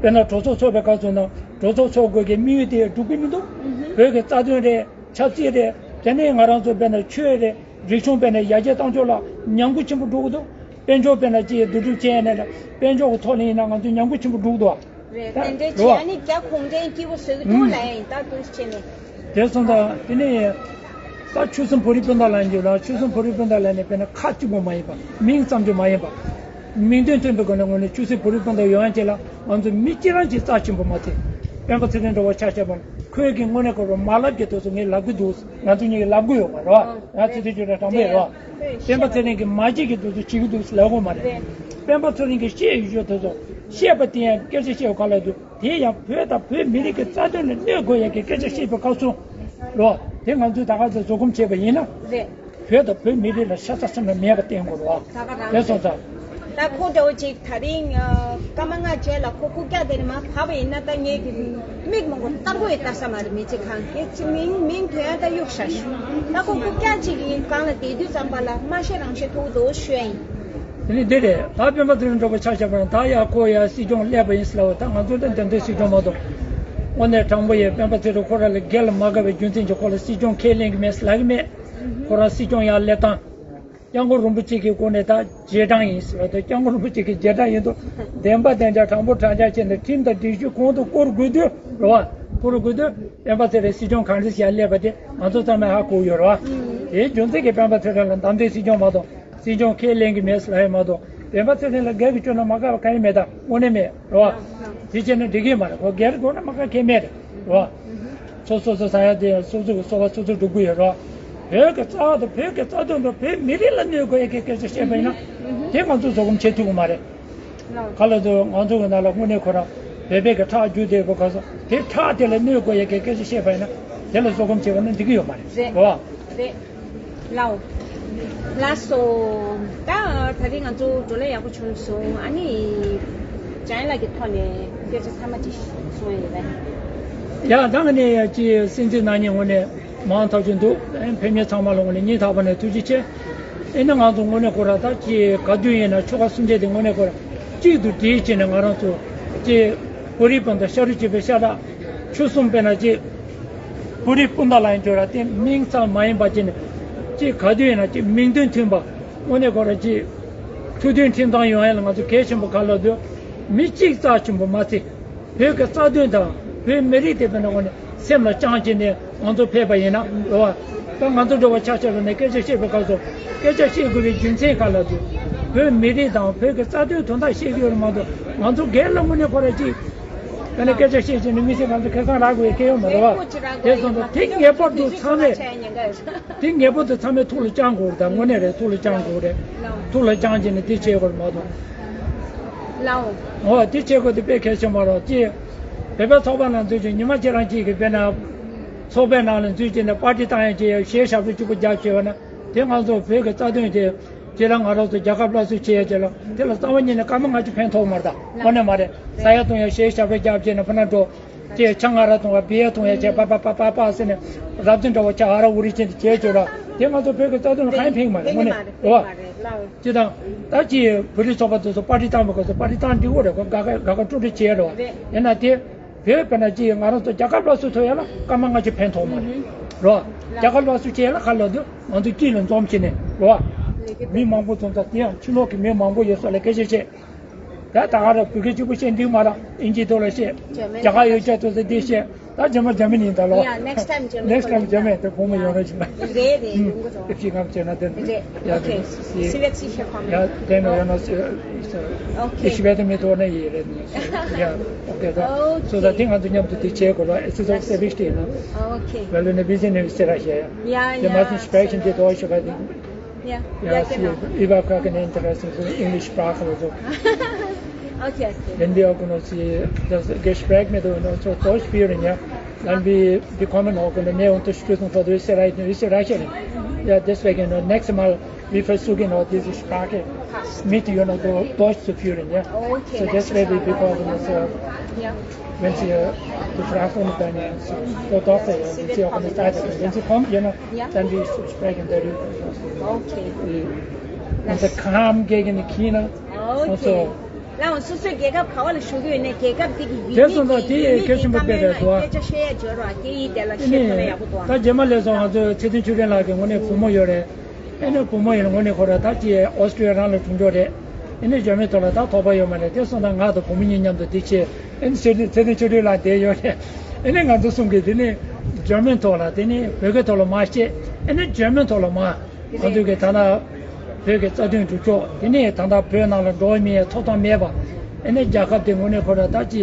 དཔེར་ན་གྲོས་ཚོགས་ཚོགས་པའི་སྐབས་སུ་ན་གྲོས་ཚོགས་ཚོགས་དགོས་ཀྱི་དམིགས་ཡུལ་དེ་འགྲུབ་ཀྱི་མི་འདུག་ཨུ་ཧུ། བོད་ཀྱི་རྩ་དོན་རེད། ཆབ་སྲིད་རེད། དེ་ནས་ང་རང་ཚོ་དཔེར་ན་ཆོས་རེད། རིག་གཞུང་དཔེར་ན་ཡར་རྒྱས་གཏོང་ཕྱོགས་ལ་ཉམས་རྒུད་ཆེན་པོ་འགྲོ་གི་འདུག་དཔལ་འབྱོར་དཔེར་ན་ཅིག་བསྡུ་སྒྲིག་བྱས་ནས་ལ་དཔལ་འབྱོར་གྱི་ཐོག་ནས་ཡིན་ན་ང་ཚོ་ཉམས་རྒུད་ཆེན་པོ་འགྲོ་གི་འདུག་རེད། དེ་འདྲའི་རེད་བ། བྱས་ནས་རྒྱ་གུང་ཁྲན་སྐྱིད་པོ་བཟོ་གི་འདུག་ལབ་ཡིན། ད་དུས་བྱས་ནས། དེ་སོང་ཙང་དེ་ནས་ད་ཆོལ་གསུམ་བོད་རིགས་སྤུན་ཟླ་ལབ་ཡིན་རྒྱུ་ལ། ཆོལ་གསུམ་བོད་རིགས་སྤུན་ཟླ་ལབ་ནས་དཔེར་ན་ཁ་གཅིག་པོ་མ་ཡིན་པ། མིང་ཙམ་གྱི་མ་ཡིན་པ། མིང་དོན་མཐུན་པའི་སྒོ་ནས་ངོས་ནས་ཆོལ་གསུམ་བོད་རིགས་སྤུན་ཟླ་ཡོང་ཡག་ཅིག་ལ་ང་ཚོ་མི་གཅིག་རང་གཅིག་རྩ་ཆེན་པོ་མ་ཚད། སྤེན་པ་ཚེ་རིང་འདྲ་བོ་ཆ་བཞག་པ་ན་ཁོས་ཀྱི་དངོས་གནས་ཁོ་རང་མ་ལབ་ཀྱི་དུས་སུ་ངས་ལབ་གི་འདུག་ང་ཚོ་གཉིས་ཀྱིས་ལབ་གི་ཡོད་མ་རེད་བ། ང་ཚོ་དེ་བརྗོད་གྲྭ་དྲང་པོ་ཡོད་རེད་བ། སྤེན་པ་ཚེ་རིང་གིས་མ་བྱེད་ཀྱི་དུས་སུ་བྱེད་ཀྱི་འདུག་ལབ་དགོས་མ་རེད། སྤེན་པ་ཚེ་རིང་གིས་བཤད་ཡོད་ཆོག་དུས་སུ་བཤད་པ་དེ་ཡང་སྐད་ཆ་བཤད་པ་ག་ལ་འདུག་དེ་ཡང་བོད་དང་བོད་མི་རིགས་ཀྱི་རྩ་དོན་ལ་གནོད་དགོས་ཡག་གི་སྐད་ཆ་བཤད་པའི་སྐབས་སུ་རོ། དེ་ང་ཚོས་ད་ག་ཚོད་བཟོད་སྒོམ་བྱས་པ་ཡིན་ན། རེད། བོད་དང་བོད་མི་རིགས་ལ་ཤ་ཚ་སེམས་ལ་མེད་པ་བསྟན་དགོས་རེད་བ། ད་ག་རང་དེ་སོང་ཙང་། ད་ཁོ་འདྲ་བོ་ཅིག་ད་རིང་ཨ་སྐར་མ་ལྔ་རྗེས་ལ་ཁོ་རྐུབ་བཀྱག་དེ་ནས་མར་བབས་པ་ཡིན་ན་ད་ངས་ཀྱི་མིག་མང་པོ་ལྟ་དགོས་ཡོད་ལྟ་ས་མ་རེད། མི་ཚེ་གང་གི་ཚེ་མིང་མིང་ཐོན་ཡག་ད་གཡུག་བཞག་ཤོག་ད་ཁོ་རྐུབ་བཀྱག་ཅིག་གི་སྒང་ལ་བསྡད་དུས་ཙམ་པ་ལ་མ་ཤེས་རང་ཤེས་ཐུག་འདུག་ཞུ་ཡ་ཡིན། དེ་ནི་འདི་རེད། ད་སྤེན་པ་ཚེ་རིང་འདྲ་བོ་ཆ་བཞག་པ་ན་ད་ཡ་ཁོ་ཡ་སྲིད་སྐྱོང་སླེབས་པ་ཡིན་ཟེར་ལབ་པ། ད་ང་ཚོ་འདི་འདི་འདྲའི་སྲིད་སྐྱོང་མ་གཏོགས། དངོས་གནས་དྲང་པོ་ཡིན། སྤེན་པ་ཚེ་རིང་ཁོ་རང་ལ་སྒེར་ལ་མ་དགའ་བའི་རྒྱུ་མཚན་གྱིས་ཁོ་ལ་སྲིད་སྐྱོང་ཁས་ལེན་གྱི་མེད་ཟེར་ལབ་ཀྱི་མེད། ཁོ་རང་སྲིད་སྐྱོང་ཡར་སླེབས་སྟངས། སྐྱབས་མགོན་རིན་པོ་ཆེ་གི་སྒོ་ནས་ད་རྗེས་འབྲང་ཡིན་ཟེར་བ་དང་། སྐྱབས་མགོན་རིན་པོ་ཆེ་གི་རྗེས་འབྲང་ཡིན་དུས་བདེན་པ་བདེན་ཆ་དྲང་པོ་དྲང་ཆ་བྱས་ནས་ཁྲིམས་དང་སྒྲིག་གཞི་གོང་དུ་བཀུར་དགོས་དུས་རེད་བ། བཀུར་དགོས་དུས་སྤེན་པ་ཚེ་རིང་སྲིད་སྐྱོང་གང་འདྲ་ཞིག་ཡར་སླེབས་པ་དེ་ང་ཚོ་ཚང་མས་ཧ་གོ་ཡོད་རེད་བ། དེའི་རྒྱུ་མཚན་གྱིས་སྤེན་པ་ཚེ་རིང་ལ་མདའ་མདུན་སྲིད་སྐྱོང་མ་གཏོགས་སྲིད་སྐྱོང་ཁས་ལེན་གྱི་མེད་ཟེར་ལབ་ཡ་མ་གཏོགས། སྤེན་པ་ཚེ་རིང་ལ་སྒེར་གྱི་སྐྱོན་ན་མ་དགའ་བ་གང་ཡང་མེད། ད་དངོས་གནས་མེད་རེད་བ། དེ་བྱས་ན་འགྲིག་གི་མ་རེད། ཁོ་སྒེར་སྒོ་ན་མ་དགའ་མཁན་མེད་རེད་བ། སོ་སོ་སོ་ཟ་ཡ་དེ་སོ་སོ་གི་འཚོ་བ་སོ་སོ་སྒྲུབ་གི་ཡོད་རེད་བ། བོད་ཀྱི་རྩ་བ་དང་བོད་ཀྱི་རྩ་དོན་དང་བོད་མི་རིགས་ལ་གནོད་དགོས་ཡ་གི་སྐད་ཆ་བཤད་པ་ཡིན་ན་དེ་ང་ཚོ་བཟོད་སྒོམ་བྱེད་ཐུབ་ཀྱི་མ་རེད། ག་ལ་ཚོ་ང་ཚོ་གི་ནང་ལ་དངོས་གནས་ཁོ་རང་བོད་པའི་གི་ཁྲག་རྒྱུག་བསྡད་པའི་སྐབས་སུ་དེ་ཁྲག་དེ་ལ་གནོད་དགོས་ཡ་གི་སྐད་ཆ་བཤད་པ་ཡིན་ན་དེ་ལ་བཟོད་སྒོམ་བྱས་པ་ན་འགྲིག་གི་ཡོད་མ་རེད། རེད། རེད་བ། རེད། ལའོ། ལགས་སོ། ད་ད་རིང་ང་ཚོ་བགྲོ་གླེང་ཡག་པོ་བྱུང་སོང་། ཨ་ནི་འཇམ་དབྱངས་ལགས་ཀྱི་ཐོག་ནས་སྐད་ཆ་ཚང་མ་ཅིག་གསུང་ཡ་ཡོད་པས། ཡ་ད་ང་ནས་ཅིག་སྲིད་འཛིན་གནང་མཁན་ངོས་ནས་མང་ཐག་ཆོད་འདུག་ཕེབས་མཁན་ཚང་མ་ལ་ངོས་ནས་སྙིང་ཐག་པ་ནས་ཐུགས་རྗེ་ཆེ། ཨེ་ནི་ང་ཚོ་དངོས་གནས་ཁོ་ར་ད་ཅིག་ག་དུས་ཡིན་ན་ཆོལ་ཁ་གསུམ་ཆེན་དེ་དངོས་གནས་ཁོ་ར་གཅིག་ཏུ་སྒྲིལ་བྱས་ནས་ང་རང་ཚོ་ཅིག་བོད་རིགས་སྤུན་ཟླ་ཤ་རུས་གཅིག་པའི་ཤ་ཁྲག་ཆོལ་གསུམ་དཔེར་ན་ཅིག་བོད་རིགས་སྤུན་ཟླ་ལ་ཡིན་ཆོག་ར་དེ་མིང་ཙམ་མ་ཡིན་པ་ཅིག་ནས་ཅིག་ག་དུས་ཡིན་ན་ཅིག་མིང་དོན་མཐུན་པ་དངོས་གནས་ཁོ་ར་ཅིག་ཐུགས་མཐུན་ཁྲིམས་གཙང་ཡོང་ཡ་ལ་ང་ཚོ་གལ་ཆེན་པོ་ག་ལ་འདུག་མི་གཅིག་རྩ་ཆེན་པོ་མ་ཚད་བོད་ཀྱི་རྩ་དོན་དང་བོད་མི་རིགས་དེ་དཔེར་ན་དངོས་གནས་སེམས་ལ་བཅངས་བྱས་ནས་ང་ཚོ་ཕེབས་པ་ཡིན་ན་རེད་བ། ད་ང་ཚོ་འདྲ་བ་ཆ་བཞག་པ་ནས་སྐད་ཆ་བཤད་པའི་སྐབས་སུ་སྐད་ཆ་བཤད་དགོས་པའི་རྒྱུ་མཚན་ག་ལ་འདུག་བོད་མི་རིགས་དང་བོད་ཀྱི་རྩ་དོན་དོན་དག་བཤད་ཀྱི་ཡོད་རེད་མ་གཏོགས་ང་ཚོ་སྒེར་ལ་དངོས་གནས་ཁོ་ར་ཅིག་ད་ནི་སྐད་ཆ་བཤད་བྱས་ནས་མི་ཚེ་ང་ཚོ་ཁེ་བཟང་རག་དགོས་ཡ་གལ་ཡོད་མ་རེད་བ། དེ་སོང་ཙང་དེ་ངེས་པར་དུ་ཚང་མས་དེ་ངེས་པར་དུ་ཚང་མས་ཐུགས་ལ་བཅངས་དགོས་རེད། ད་དངོས་གནས་རེད། ཐུགས་ལ་བཅངས་དགོས་རེད། ཐུགས་ལ་བཅངས་བྱས་ནས་དེ་བྱེད་དགོས་རེད་མ་གཏོགས། ལའོ། འོ་དེ་བྱེད་དགོས་དེ་དཔེ་གལ་ཆེན་པོ་རེད། ཅེས་བོད་པའི་ཚོགས་པ་ནང་ཚུད་ཅིག་ཉི་མ་ཁྱེད་རང་གཅིག་གིས་དཔེར་ན་ཚོགས་པའི་ནང་ལ་འཛུལ་བྱས་ནས་པར་ཊི་བཏང་ཡ་བྱས་ཡ་གཞས་ཞབས་བྲོ་གཅིག་པོ་རྒྱབ་བྱས་པ་ན་དེ་ང་ཚོ་བོད་ཀྱི་རྩ་དོན་དེ་དེ་ལ་ང་རང་ཚོ་རྒྱལ་ཁབ་སླར་གསོ་བྱེད་ཡ་དེ་ལ་དེ་ལ་རྩ་བ་ཉིད་ནས་སྐར་མ་ལྔ་བཅུ་ཕན་ཐོགས་མ་རེད། ད་དངོས་གནས་མ་རེད། ཟ་ཡ་བཏུང་ཡ་གཞས་ཞབས་བྲོ་རྒྱབ་བྱས་ནས་ཕར་ན་འགྲོ། ཅེས་ཆང་ང་ར་འཐུང་བ་བི་ཡ་འཐུང་ཡ་བྱས་པ་པ་པ་པ་པ་ཟེར་ནས་རབ་བྱུང་འདྲ་བོ་ཆ་ཨ་ར་འུ་རི་ཅན་དུ་བྱས་བྱོས་ར། དེ་ང་ཚོ་བོད་ཀྱི་རྩ་དོན་ལ་གང་ཡང་ཕན་གྱི་མ་རེད། དངོས་གནས་རེད་བ། ཅེས་དང་ད་ཅི་བོད་རིགས་ཚོགས་པ་དེ་ཚོ་པར་ཊི་བཏང་བའི་སྐབས་སུ་པར་ཊི་བཏང་འགྲིག་གི་རེད། ཁོ་དགའ་དགའ་དགའ་དགའ་སྤྲོ་སྤྲོ་བྱས་ར་བ། ཡིན་ན་དེ་བོད་དཔེར་ན་ཅི་ང་རང་ཚོ་རྒྱལ་ཁབ་སླར་གསོ་ཐུབ་ཡ་ལ་སྐར་མ་ལྔ་བཅུ་ཕན་ཐོགས་མ་རེད་ར་བ། རྒྱལ་ཁབ་སླར་གསོ་བྱེད་ཡ་ལ་ག་ལ་དུས་ང་ཚོ་སྐྱིད་ལ་འཛོམས་བྱས་ནས་ར་བ། མི་མང་པོ་འཛོམས་ས་དེ་ཡང་ཕྱི་ལོགས་ཀྱི་མི་མང་པོ་ཡོད་ས་ལ་སྐད་ཆ་བཤད། ད་ད་ག་ར་བོད་སྐད་གཅིག་པུ་བཤད་འདུག་མ་ར་ཨིན་ཇི་ཐོག་ལ་བཤད། རྒྱ་གར་ཡོད་ཅག་ཐོག་ས་འདི་བཤད། ད་རྗེས་མ་རྒྱ་མི་ཡིན་ད་ལོ། Yeah, next time German next time German དེ་བུ་མོ་ཡོང་ར་བྱུང་། རེད་རེད། ཡོང་གི་རེད། ཨེ་ཕྱི་ངམ་བྱས་ན་དེ་རེད། ཡ་དེ་okay. Sie wird sicher kommen. ཡ་དེ་ནོ་ཡ་ནོ་okay. Ich werde mit Honor hier reden. Ja, okay, da. So, da Ding hat sich nicht die Tscheko, es ist auch sehr wichtig, ne? Okay. Weil eine bisschen in Österreich, ja. Ja, ja. Die meisten sprechen die Deutsche, weil die Ja, ja, ja, genau. Sie überhaupt gar kein Interesse für Englischsprache oder so. Okay, okay. Wenn wir auch noch sie das Gespräch mit uns so durchführen, ja, dann wir bekommen auch eine mehr Unterstützung von Österreich und Österreicherin. Ja, deswegen und nächstes Mal, wir versuchen auch diese Sprache mit ihr noch so durchzuführen, ja. Okay, so das wäre die Bekommen, also, ja. Wenn sie äh, die Frage von deiner Tochter, wenn sie auch eine Zeit hat, wenn sie kommt, ja, dann wir sprechen darüber. Okay. Unser Kampf gegen die China und so. ལའང་སོ་སོའི་རྒྱལ་ཁབ་ག་བ་ལ་བཞུགས་ཀྱི་ཡོད་ནའི་རྒྱལ་ཁབ་དེ་གི་ཡུལ་མི་གི་ཡུལ་མི་གི་བཀའ་མོལ་ལ་སྐད་ཆ་བཤད་ཡ་འབྱོར་བ་སྐད་ཡིག་དེ་ལ་བཤད་ཐུབ་ན་ཡག་པོ་འདུག་ད་རྗེས་མ་ལས་སོང་ང་ཚོའི་ཚེ་བརྟན་ཆོས་སྒྲོན་ལགས་ཀྱི་དངོས་གནས་བུ་མོ་ཡོད་རེད། ཨེ་ནས་བུ་མོ་ཡིན་ན་དངོས་གནས་ཁོ་ར་ད་ཅི་ཨོ་སི་ཀྲི་ཡ་རང་ལ་གྲོངས་འགྲོ་རེད། ཨེ་ནས་འཇར་མན་ཐོག་ལ་ད་ཐོག་པ་ཡོད་མ་རེད། དེ་སོང་ཙང་ང་དང་བུ་མོ་གཉིས་མཉམ་དུ་འདི་བྱས། ཨེ་ནས་ཚེ་བརྟན་ཆོས་སྒྲོན་ལགས་བསྡད་ཡོད་རེད། ཨེ་ནས་ང་ཚོ་གསུམ་གྱིས་དེ་ནས་འཇར་མན་ཐོག་ལ་དེ་ནས་བོད་སྐད་ཐོག་ལ་མར་བཤད། ཨེ་ནས་འཇར་མན་ཐོག་ལ་མར། ང་ཚོ་གི་ད་ལྟ་བོད་ཀྱི་རྩ་དོན་སྒྲུབ་ཕྱོགས་དེ་ནས་ད་ལྟ་བོད་ནང་ལ་འགྲོ་བ་མིའི་ཐོབ་ཐང་མེད་པ། ཨེ་ནས་རྒྱལ་ཁབ་དེ་དངོས་གནས་ཁོ་ར་ད་ཅི་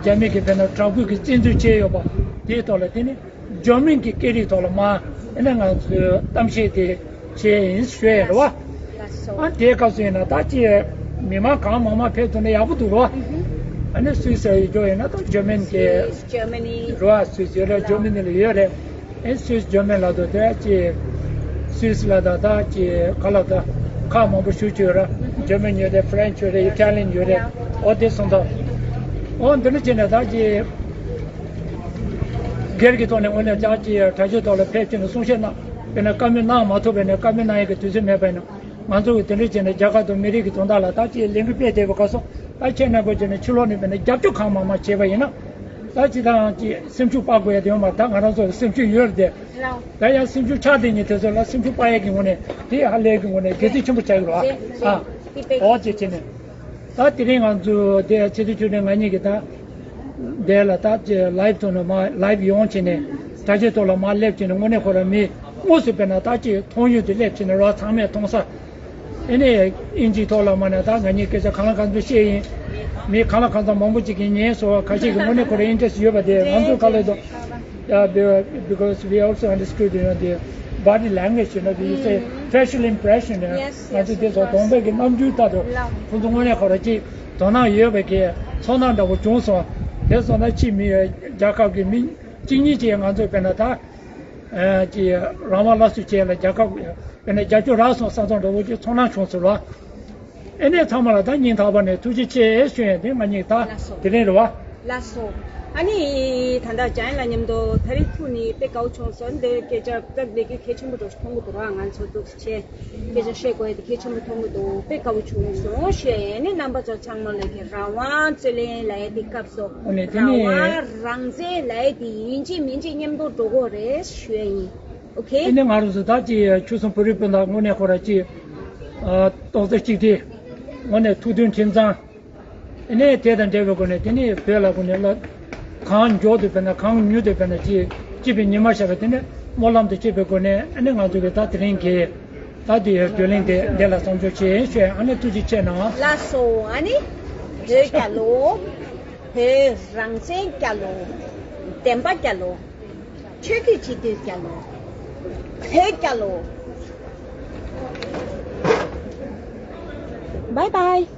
རྒྱ་མི་གི་དཔེར་ན་དྲག་པོའི་གི་བཙན་འཛུལ་བྱས་ཡོད་པ་དེའི་ཐོག་ལ་དེ་ནས་འཇར་མན་གྱི་སྐད་རིགས་ཐོག་ལ་མར་ཨེ་ནས་ང་ཚོས་གཏམ་བཤད་དེ་བྱས་ཡིན་ཞུ་ཡ་རེད་བ། ཨ་དེའི་སྐབས་སུ་ཡིན་ན་ད་ཅི་མི་མང་གང་མང་མང་ཕེབས་ཐུབ་ན་ཡག་པོ་འདུག་རེད་བ། ཨ་ནི་སུད་སི་ཡི་ཇོ་ཡིན་ན་ད་འཇར་མན་གྱི་རེད་བ། སུད་སི་ཡོད་རེད། འཇར་མ་ནི་ལ་ཡོད་རེད། ཨེ་སུད་སི་འཇར་མན་ལ་དོ་དེ་ཅི་སུད་སི་ལ་ད་ད་ཅི་ག་ལ་ད་ཁག་མང་པོ་ཞུ་ཅི་ཡོད་ར། འཇར་མན་ཡོད་རེད། ཕ་རན་སི་ཡོད་རེད། ཨི་ཊ་ལི་ཡན་ཡོད་རེད། ཨོ་དེ་སོང་ད། ཨོ་འདི་འདྲ་བྱས་ནས་ད་ཅི་སྒེར་གྱི་ཐོག་ནས་དངོས་གནས་ཅག་ཅི་དྲ་རྒྱའི་ཐོག་ལ་ཕེབས་ཅི་ནས་གསུང་བཤད་གནང་བས་ན་བཀའ་མོལ་གནང་མ་ཐུབ་པས་ན་བཀའ་མོལ་གནང་ཡས་ཀྱི་དུས་ཚོད་མེད་པས་ན་ང་ཚོ་གི་དེ་འདྲ་བྱས་ནས་རྒྱ་གར་དང་མི་རིགས་ཀྱི་དོན་དག་ལ་ད་ཅི་ལས་འགུལ་སྤེལ་བསྡད་པའི་སྐབས་སུ་ད་ཁྱེད་རྣམ་པ་བྱས་ནས་ཕྱི་ལོགས་ནས་བས་ན་རྒྱབ་སྐྱོར་གང་མང་མང་བྱས་པ་ཡིན་ན། ད་ཅི་ད་ཅི་སེམས་ཤུགས་སྤར་དགོས་ཡ་དེ་ཡོད་མ་རེད། ད་ང་རང་ཚོ་ལ་སེམས་ཤུགས་ཡོད་རེད་དེ། ད་ཡང་སེམས་ཤུགས་ཆག་དེ་ཉིད་དེ་ཚོ་ལ་སེམས་ཤུགས་སྤར་ཡ་གི་ངོས་ནས་དེ་ཧ་ལས་གི་ངོས་ནས་དགེ་མཚན་ཆེན་པོ་ཆགས་ཀྱི་རེད་བ། ཨ་འོ་ཅེ་ཅེ་ནས་ད་དེ་རིང་ང་ཚོ་དེ་ཚེ་བརྟན་ཆོས་སྒྲོན་ང་གཉིས་ཀྱི་ད་དེ་ལ་ད་ཅི་ལའེབ་ཐོག་ནས་མ་ལའེབ་ཡོང་བྱས་ནས་དྲ་རྒྱའི་ཐོག་ལ་མ་སླེབས་བྱས་ནས་དངོས་གནས་ཁོ་ར་མི་དངོས་སུ་དཔེར་ན་ད་ཅི་མཐོང་ཡུལ་དུ་སླེབས་བྱས་ནས་རོགས་ཚང་མས་མཐོང་ས། ཨེ་ནས་ཨིན་ཇིའི་ཐོག་ལ་མ་ནས་ད་ང་གཉིས་སྐད་ཆ་གང་ལ་གང་འཚམ་བཤད་ཡིན། མི་གང་ལ་གང་འཚམ་མང་པོ་ཅིག་གིས་ཉན་སོང་བ། ཁ་ཤས་ཀྱིས་དངོས་གནས་ཁོ་རང་ཨིན་ཊི་རེ་སི་ཡོད་པ་དེ་ང་ཚོའི་ཁ་ལ་དུ་ཡ་because we also understood, you know, the body language, you know, we say facial impression, ང་ཚོས་དེ་ཚོ་གདོང་པའི་གི་རྣམ་འགྱུར་ལྟར་དུ་ཁོང་ཚོ་དངོས་གནས་ཁོ་རང་ཅིག་དོ་སྣང་ཡོད་པའི་གི་ཚོར་སྣང་འདྲ་བོ་བྱུང་སོང་། དེ་སོང་ན་ཕྱི་མི་རྒྱལ་ཁབ་ཀྱི་མི་གཅིག་གཉིས་ཀྱིས་ང་ཚོ་དཔེར་ན་ད། ཨ་ཅི་རང་དབང་སླར་གསོ་བཅས་ལ་རྒྱལ་ཁབ་དཔེར་ན་རྒྱབ་སྐྱོར་རག་སོང་བསམ་བསམ་འདྲ་བོ་ཅིག་ཚོར་སྣང་བྱུང་ཟེར་བ། ཨེ་ནས་ཚང་མ་ལ་ད་སྙིང་ཐག་པ་ནས་ཐུགས་རྗེ་ཆེ་ཞུ་ཡ་དེ་ང་གཉིས་ད་ལགས་སོ། དེ་རིང་རེད་བ། ལགས་སོ། ཨ་ནི་ད་ལྟ་ཇཱན་ལ་མཉམ་དུ་ད་རེས་ཐུག་ནས་དཔེ་དགའ་བོ་བྱུང་སོང་། འདི་སྐད་ཆ་སྐབས་ལས་རྒྱུ་གལ་ཆེན་པོ་འདྲ་ཞིག་མཐོང་གི་འདུག་ར། ང་ཚོ་འདུག་སེ་བྱས་སྐད་ཆ་བཤད་དགོས་ཡ་དེ་གལ་ཆེན་པོ་མཐོང་གི་འདུག་དཔེ་དགའ་བོ་བྱུང་སོང་ཞུ་ཡ་ཡིན། ཨ་ནི་རྣམ་པ་ཚོ་ཚང་མ་ལ་གི་རང་དབང་རྩོད་ལེན་ལབ་ཡ་དེ་སྐབས་སུ་ཨོ་ནས་དེ་རང་ནས་དབང་རང་བཙན་ལབ་ཡ་དེ་ཡིན་གཅིག་མིན་གཅིག་མཉམ་དུ་འགྲོ་དགོས་རེད་ཞུ་ཡ་ཡིན། ཨོ་ཁེ། དེ་ནས་ང་རང་ཚོ་ད་ཅི་ཆོལ་གསུམ་བོད་རིགས་སྤུན་ཟླ་དངོས་གནས་ཁོ་ར་ཅི། ཨ་རྡོག་རྩ་གཅིག་སྒྲིལ། དངོས་གནས་ཐུགས་མཐུན་ཁྲིམས་གཙང་། དེ་ནས་དེ་དང་འབྲེལ་བའི་སྒོ་ནས་དེ་ནས་བོད་ལ་སྒོ་ནས་ལ། གང་མགྱོགས་དུ་བས་ན་གང་མྱུར་དུ་བས་ན་ཅི། སྐྱིད་པའི་ཉི་མ་ཤར་བའི་དེ་ནས་སྨོན་ལམ་དུ་བྱེད་པའི་སྒོ་ནས་ཨ་ནི་ང་ཚོ་གི་ད་དེ་རིང་གི། ད་དེ་ཡི་བགྲོ་གླེང་དེ་འདི་ལ་མཚམས་འཇོག་བྱེད་ཞུ་ཡ། ཨ་ནི་ཐུགས་རྗེ་ཆེ་གནང་། ལགས་སོ། ཨ་ནི་བོད་རྒྱལ་ལོ། བོད་རང་བཙན་རྒྱལ་ལོ། བདེན་པ་རྒྱལ་ལོ། ཆོས་བརྒྱུད་སྤྱི་འཐུས་རྒྱལ་ལོ། བོད་རྒྱལ་ལོ། Bye bye.